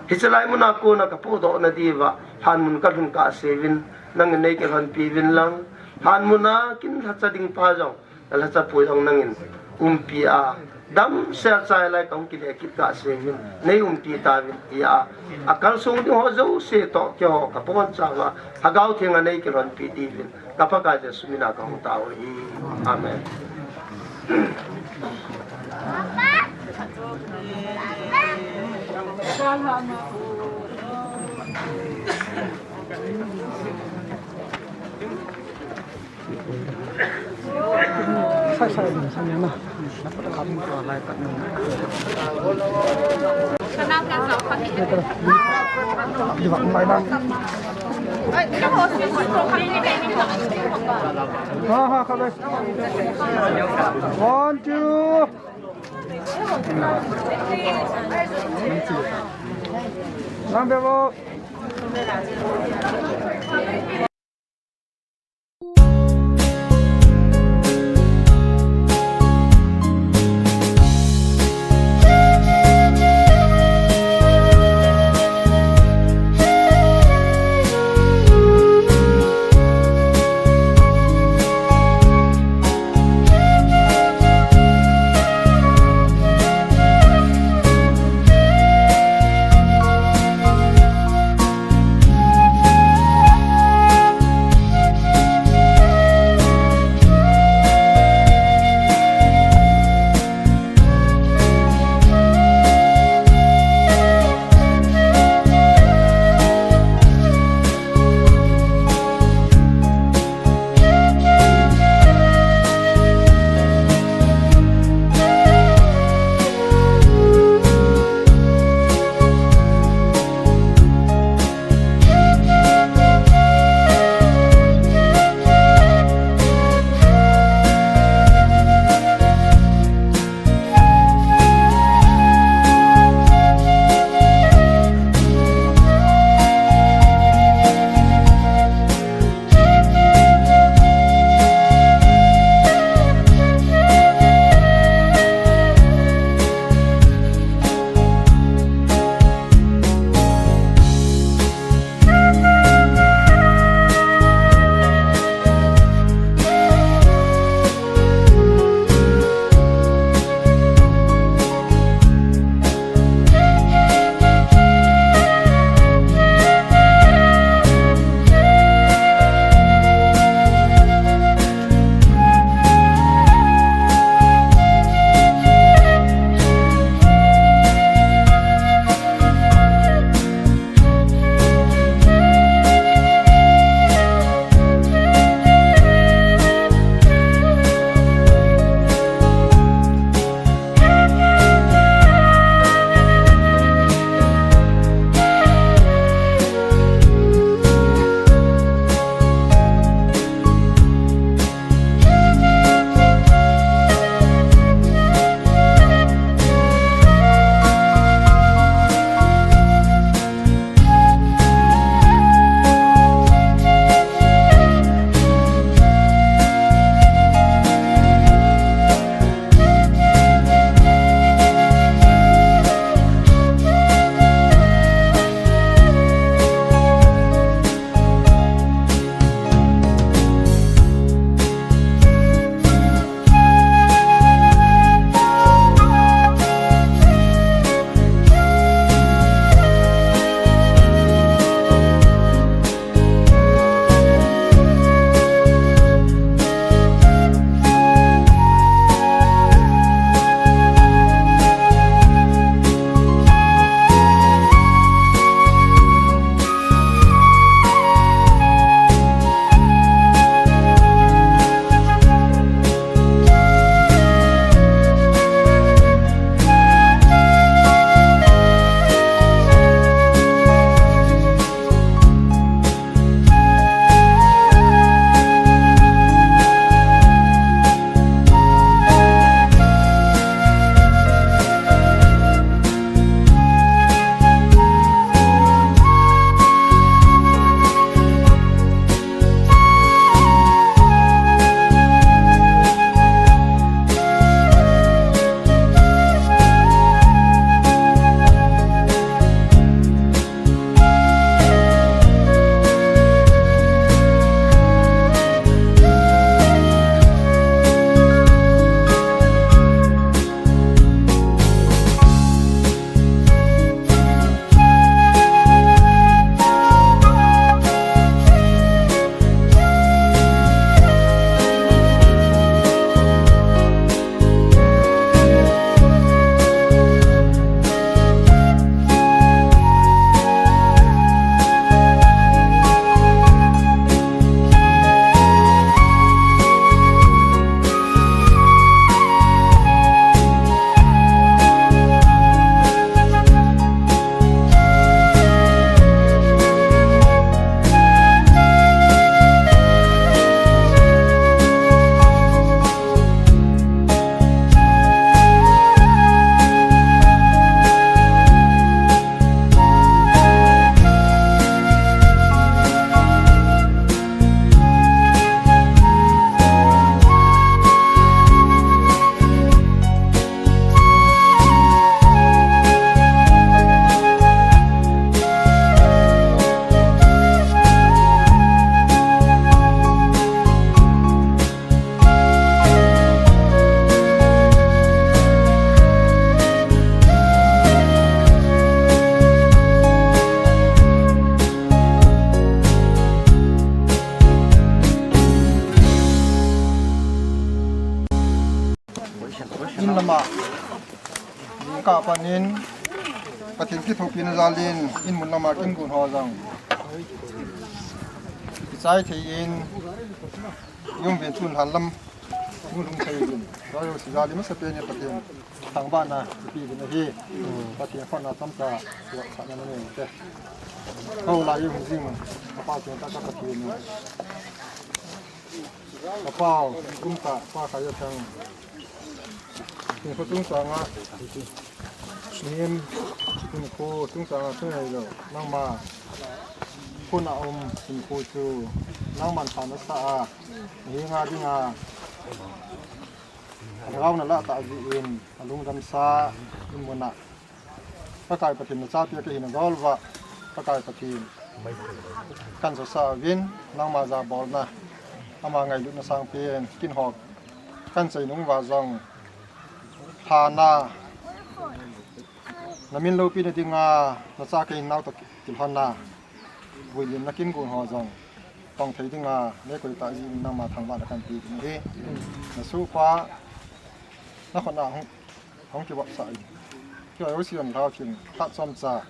hiche lai muna kona ka pohdohna diuva lhanmun ka lhun kahse uvin, nangin nei kilhonpi uvin lang. Lhanmun a kin lhacha ding pa jong, na lhacha pu jong nangin umpi a, damsel chai lai kahung kile kit kahse uvin, nei umpi tauvin tia, akalsong ding ho jouse toh keiho ka bonchauva, Lhagao Theng a nei kilhonpi diuvin, ka Pakai Jesu mina kahung tao u ahi. Amen. Sai sai ding sang na. Di bang lai bang. Ha ha, khabe. One, two. Number four. In lama, in ka panin, Pathen kithopina jalin, in mun lama kin gun ho jong. Kichai thei in, yung vin tun han lam, yung lung thei in. Koi si jali masa pen in Pathen, thangvahna, ipi vin ahi. Pathen khut na chomcha, sa na ne te. Kau la yung jing, ka pa chen ta ka Pathen. Ka pau, kum ka, pa ka ya thang. Hinkho chungchanga, mihem hinkho chungchanga sungai lo, nangma khut a um hinkho chu nangman tha nasa a, mihem a dinga, a lhagao na lah tah jeh in, a lungdam sa, in mun a, Pakai Pathen na chate ka hina dol uva, Pakai Pathen kan sa sa uvin, nangma jabolna, ama ngailutna sangpen, kin ho kan chai nung uva jong, thana, na min loupina dinga, na cha ka hin nau toh kilhonna, vuilimna kin gun ho jong, tong thei dinga, le koi ta jin nangma thangvahna kan pe ding ahi. Na sohpa, na khut a hung, hung kivop sa in. Kei ho si lam thao thin, khat chomcha.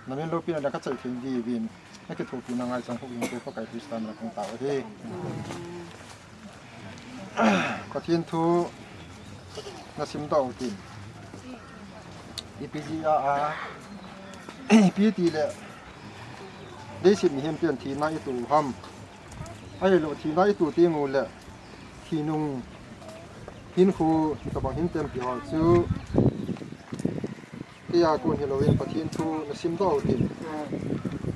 Na min loupina dinga ka chai thei diuvin, na kithopina ngai chang hu in ko Pakai Christa min a kong tao ahi. Pathen thu na simdoh u tin. Ipi jeh a, a, ipi ti le, leiset mihem ten thina i to u ham. Ahilou thina i to teng u le, thi nung hinkho, tabang hin tempi ho chu, Tia kon hilou in Pathen thu na simdoh u tin.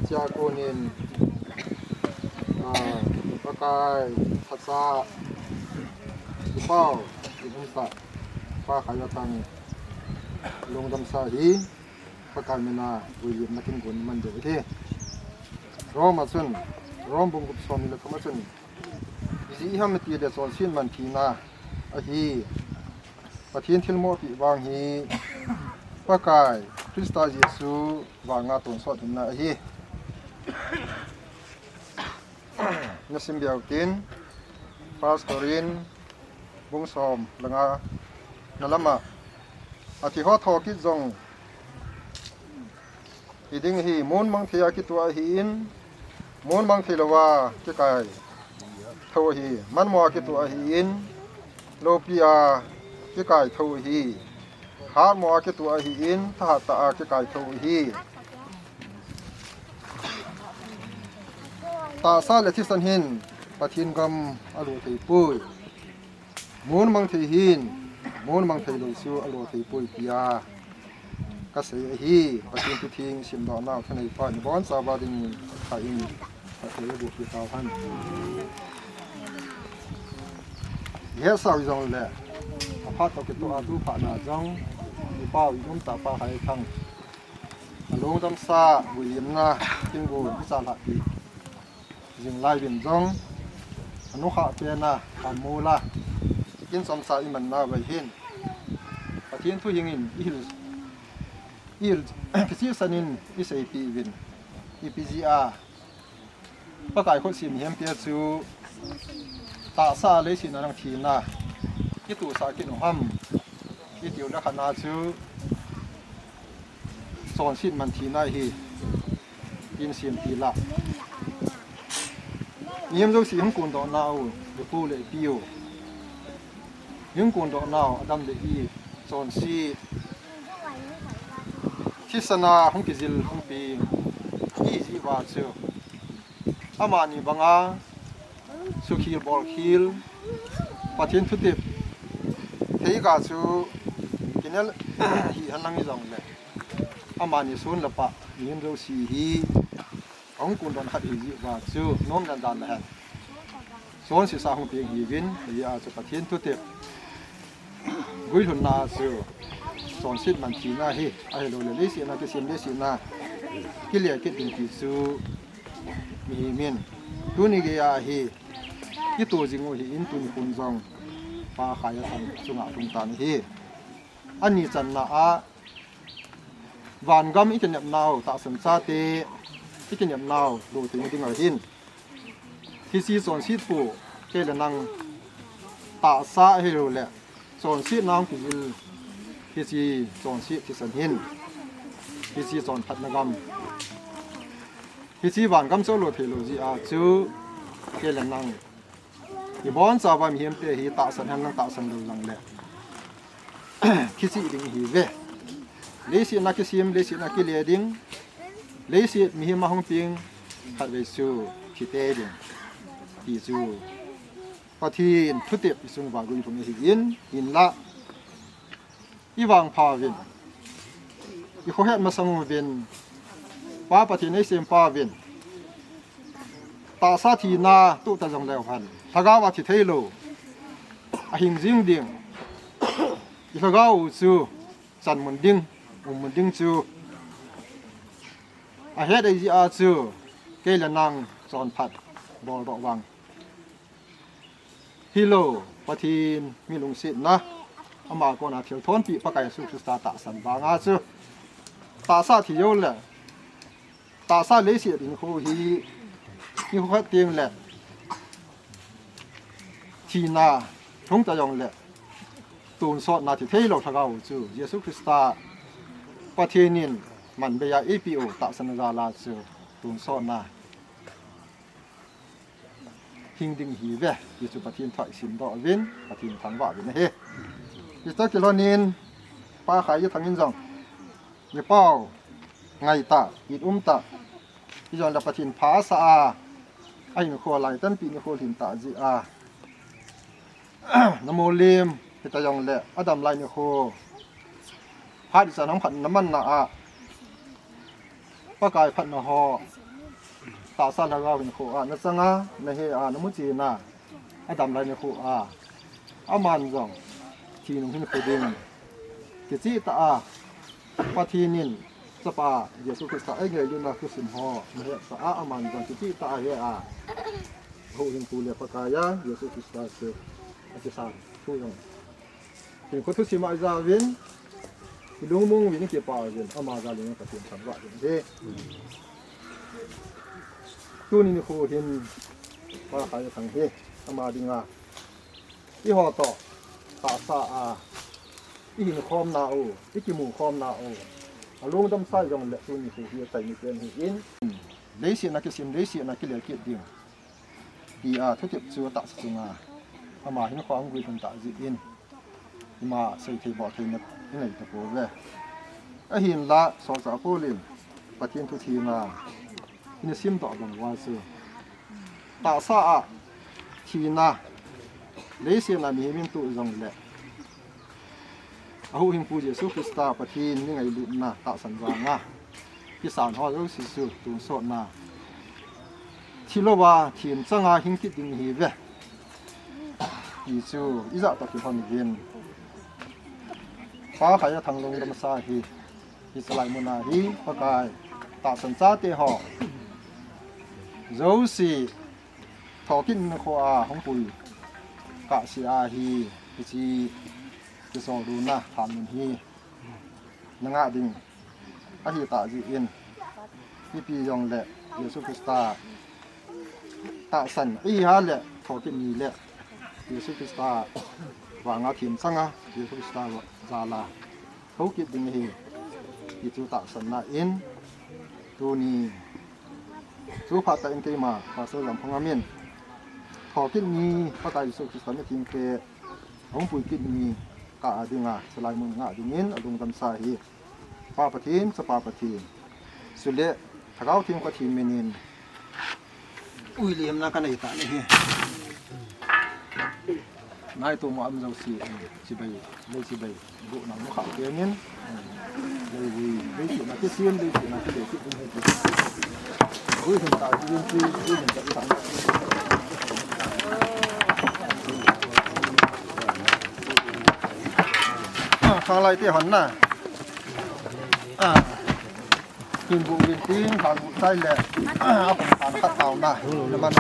Tia kon in, ah, Pakai, Khatcha, i pau, i umtah, Pa Khaiyatang, lungdam sa hi, Pakai min a, vuilimna kin gun man diu ahi. Rom a chun, Rom bung gup som ni le thum a chun, ijeh ham itile chonset man thina ahi. Pathen thilmohpi vang hi Pakai Christa Jesu vanga tonsot hinna ahi. Na sim bia u tin, First Corinth bung som le nga na lama, athi ho thokit jong hi ding ahi, mun mang thei a kituh ahin, mun mang thei louva kikai tho ahi, manmo a kituh ahin, loupi a kikai tho ahi, hatmo a kituh ahin, thahat tah a kikai tho ahi. Tahsa le thisan hin Pathen gam alo thei poi. Mun mang thei hin, mun mang thei lou chu alo thei poi tia ka sei ahi. Pathen thu theng simdoh nau thanei pa in boncha ba ding in ka in ka thei bu ki tau han. He sau jong le, a phat to ki to a tu pha na jong, i pau i um ta pa hai thang. A lungdam sa, vuilimna, kin gu, i sa la pi. Jing lai vin jong, a nu kha pen a, a mu la, kin som sa i man na vai hin. Pathen thu hing in, i hil, i hil, kichi san in, i sei pi vin, ipi jeh a, Pakai khut sim mihem te chu, tahsa leiset a nang thina, i tu sa kin u ham, i tiu le khat na chu, chonset man thina hi, in sim ti la. Mihem jouse hung kondoh nau, i pu le i pi u. Hung kondoh nau, Adam le Eve, chonset. Thisan a hung kijil hung pi, i jeh uva chu. Amani banga, sukhel bolkhel, Pathen thutep, thei ga chu, kinel, hi han lang i jong le. Amani sun le pah, mihem jouse hi, Ahung kundon khat hi jeh uva chu nom dan dan le hen. Chonset sa hung peng hiuvin, hijeh a chu Pathen thutep guilhunna a chu chonset man thina hi, ahilou le leiset a kisem leiset a kile kit ding ti chu mihem in tuni geiya hi kito jing u ahin, tuni khun jong Pa Khaiyatang chunga lhung tan ahi. Ani channa a Vangam i kinepnau, tahsan chate i kinepnau, lo theina ding ahin. Hiche chonset pu, kei le nang tahsa ahilou le, Chonsetna hung kivil, hiche chonset thisan hin, hiche chonphatna gam, hiche vangam cholo theilou jeh a chu kei le nang ibonchauva mihemte hi tahsan henlang tahsan lou jongle kichih ding ihiuve. Leiset a kisem, leiset a kile ding, leiset mihem a hung peng, khatvei chu thi tei ding, ti chu Pathen thutep ichunguva guilhung ahin, hinla ivangphauvin, ikhohet masang uvin, Pa Pathen eisempa uvin, tahsa thina toh ta jongleu hen, lhagao a thi theilou, ahing jing ding, ilhagao u chu chanmun ding, ummun ding chu ahet ahijeh a chu kei le nang chonphat boldoh vang hilou, Pathen mi lungsetna, ama kona thilthonpeh Pakai Jesu Christa tahsan vanga chu tahsa thi joule, tahsa leiset hinkho hi, hinkho khat tengle thina lhung ta jongle tonsotna thi theilou lhagao u chu Jesu Christa Pathen in manbeiya eipeh u tahsan jal a chu tonsotna hing ding ihiuve, ti chu Pathen thua isimdoh uvin, Pathen thangvah uvin ahi. Hiche toh kilhonin Pa Khaithang in jong, ipau ngaitah, it umtah, ijongle Pathen pha asah a, ahinkho lai tampi nikho lhintah jeh a, namolim hita jongle, adam lai nikho, phat ichan hung phatna manna a Pakai phatna ho, tahsa lhagao hinkho a nachanga, nahe a, namuchen a, adam lai nikho a, aman jong thinung hinkho ding kichehtah a, Pathen in Chapa Jesu Christa eingailutna thusim ho nahetsah a, aman jong kichehtah a ahe a, houin pu le Pakai a Jesu Christa chu akisan thu jong hinkho thusim a ijauvin, ilungmong uvin, ikipah uvin, ama jal in Pathen thangvah uvin ahi. Tuni nikho hin Pa Khaithang hi ama dinga, eiho toh tahsa a ihinkhomnau, ikimukhomnau, alungdamsa jongle tuni nikho hi achaini pen ahin, leiset a kisem, leiset a kile kit ding, tia thutep chu atahsa chunga ama hinkho ahung guilhung tah jeh in, ima seithei boltheina inei tapouve. Ahinla solchah Paul in Pathen thu thenga ina simdoh bang uva chu, tahsa a thina, leiset a mihem in toh jongle, ahuhhingpu Jesu Christa Pathen mi ngailutna tahsan vanga kisan ho jouse chu tonsotna, thilouva themchanga hing kit ding ihiuve, ti chu ijah toh kilhon uvin, Pa Khaithang lungdamsa hi, hiche lai muna hi Pakai tahsan chate ho jouse thokit nikho a hung pui kahse ahi, hiche kisoldohna lhanmun hi nangah ding ahitah jeh in, ipi jongle Jesu Christa tahsan ihi a le thokit ni le Jesu Christa vanga themchanga, Jesu Christa jal a thokit ding ahi, ti chu tahsanna in, tuni chu phat tah in keima Pastor Jamphang a min, thokit ni Pakai Jesu Christa mithengte ahung pui kit ni kah a dinga chalai mun ngah dingin alungdamsa hi Pa Pathen, Chapa Pathen, chule Lhagao Theng Pathen minin uilemna kanei tan ahi. Naitom a um jouse, chibai, lei chibai, iboh nau makha pengin, lei vui, lei chihna kisem, lei chihna kile kit ding ahi. Vui hin ta, vui hin chi, vui hin ta, i ta. Ah, khanglai te hon na. Ah. Hinbu uvin tin, khanbu chai le. Ah, khan khat tao na. Na man.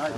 Ai.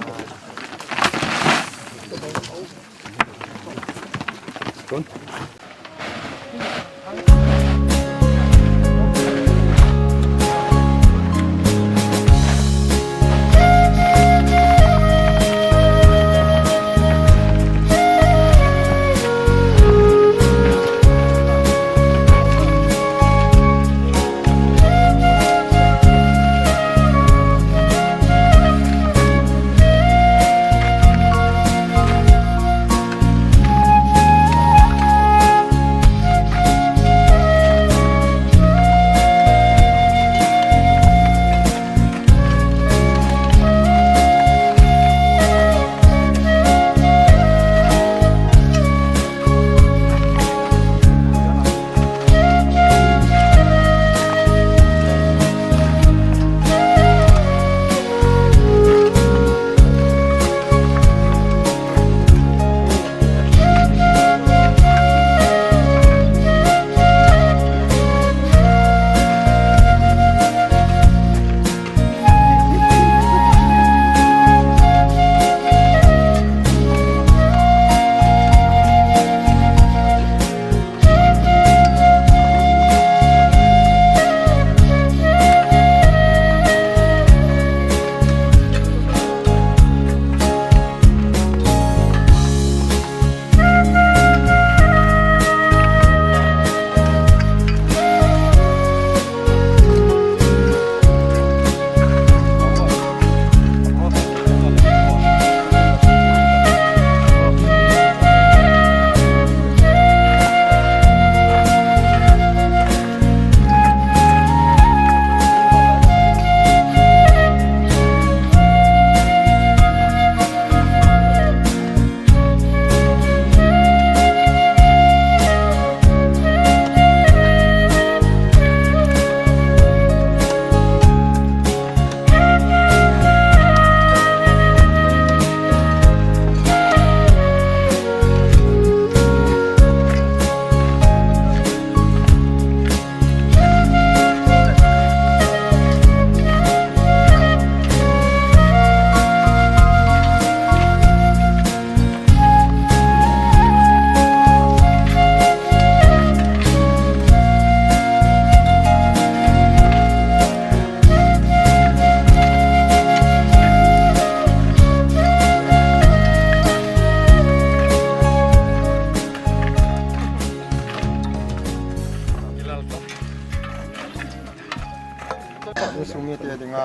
Mite dinga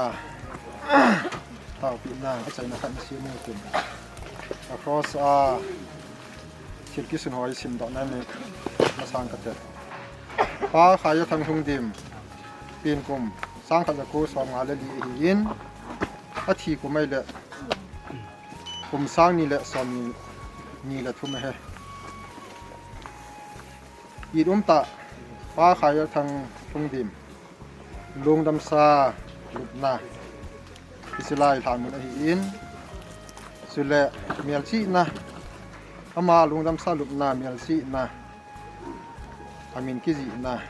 taopina achaina khat nasem u tin, a cross a thil kisun ho isimdohna nei masang kate. Pa Khaiyathang Lhungdim, pen kum sangkhat jako somnga le li ahin, athi kum ahile kum sang ni le somni ni le thum ahi. It umtah Pa Khaiyathang Lhungdim lungdamsa lupna hiche lai lhan mun ahin, chule melchihna, ama lungdamsa lupna melchihna amin kijihna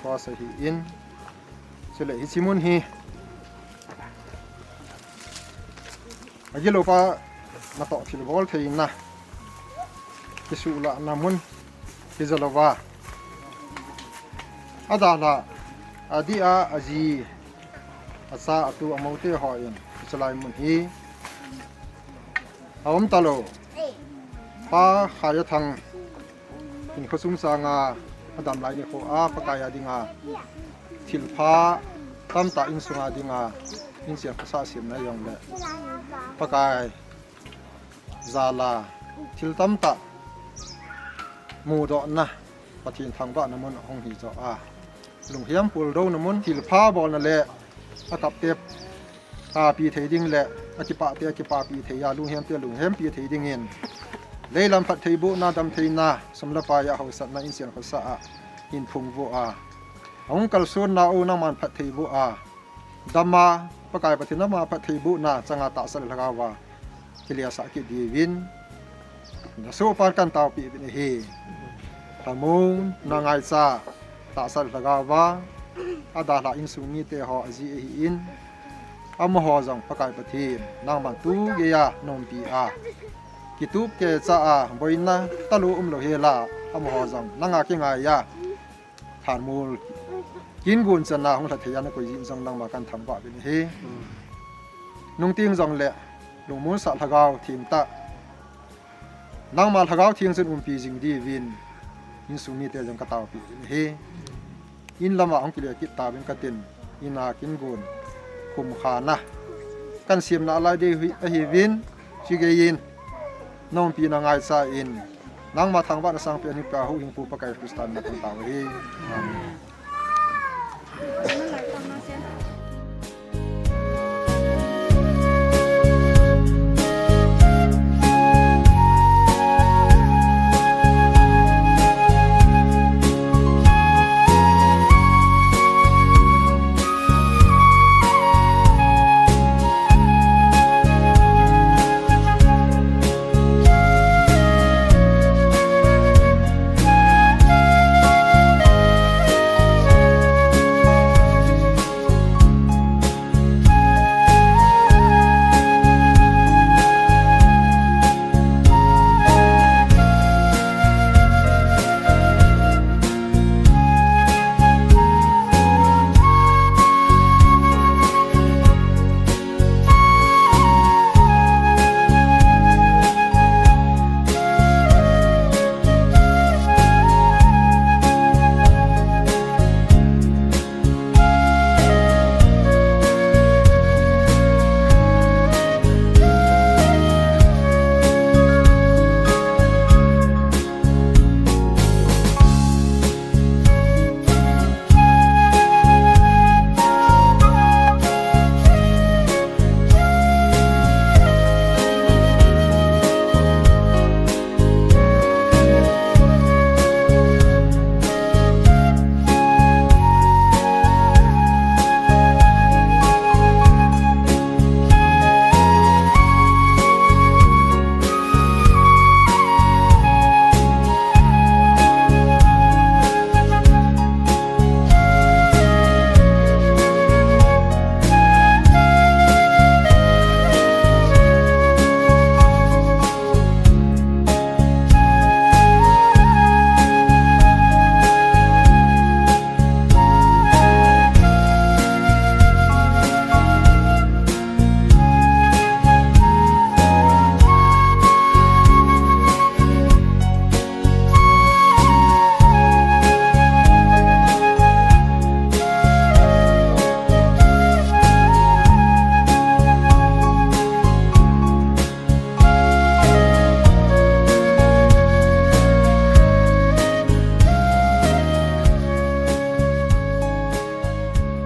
cross ahin, chule hiche mun hi agiloupa natoh thilbol theina kisuhlahna mun hijalouva, adalhah, adih a, aji, acha, atu, amoute hon hiche lai mun hi aum talou, Pa Khaiyathang hinkho chungchanga adam lai nikho a Pakai a dinga thilpha tamtah insunga dinga inchen khosah semna jongle Pakai jala thil tamtah mudohna, Pathen thangvahna mun ahung hijo a, lunghem puldouna mun, thilpha bolna le akapte kapi thei ding le akipahte akipapi thei a, lunghemte lunghempi thei dingin leilam phattheibohna, damtheina, sum le pai a haosatna inchen khosah a hinphung vo a, ahung kalsonna u nangman phattheiboh a, dama, Pakai Pathen ama phattheibohna changa tahsa le lhagaova kilesah kit diuvin nasohpan kan taopeh uvin ahi. Lhamonna ngaicha tahsa le lhagaova adalhah insung mite ho aji ahin, amaho jong Pakai Pathen nangman tugeiya naumpi a, kitup kecha a, boina talou umlou hela, amaho jong nanga kingaiya thanmol kingon chana hung lha theiya nakoi jeh in jong nangma kan thangvah uvin ahi. Nungteng jongle lungmonsah Lhagao Thengtah, nangma Lhagao Theng chun umpi jing diuvin insung mite jong kataopeh uvin ahi. In lama hung kile kit tauvin katin, ina kingon khumkhana kan sem nalai ding ahiuvin, chugeiyin naumpina ngaicha in nangma thangvahna sangpen hipa huhhingpu Pakai Christa min a kan tao ahi. Amen.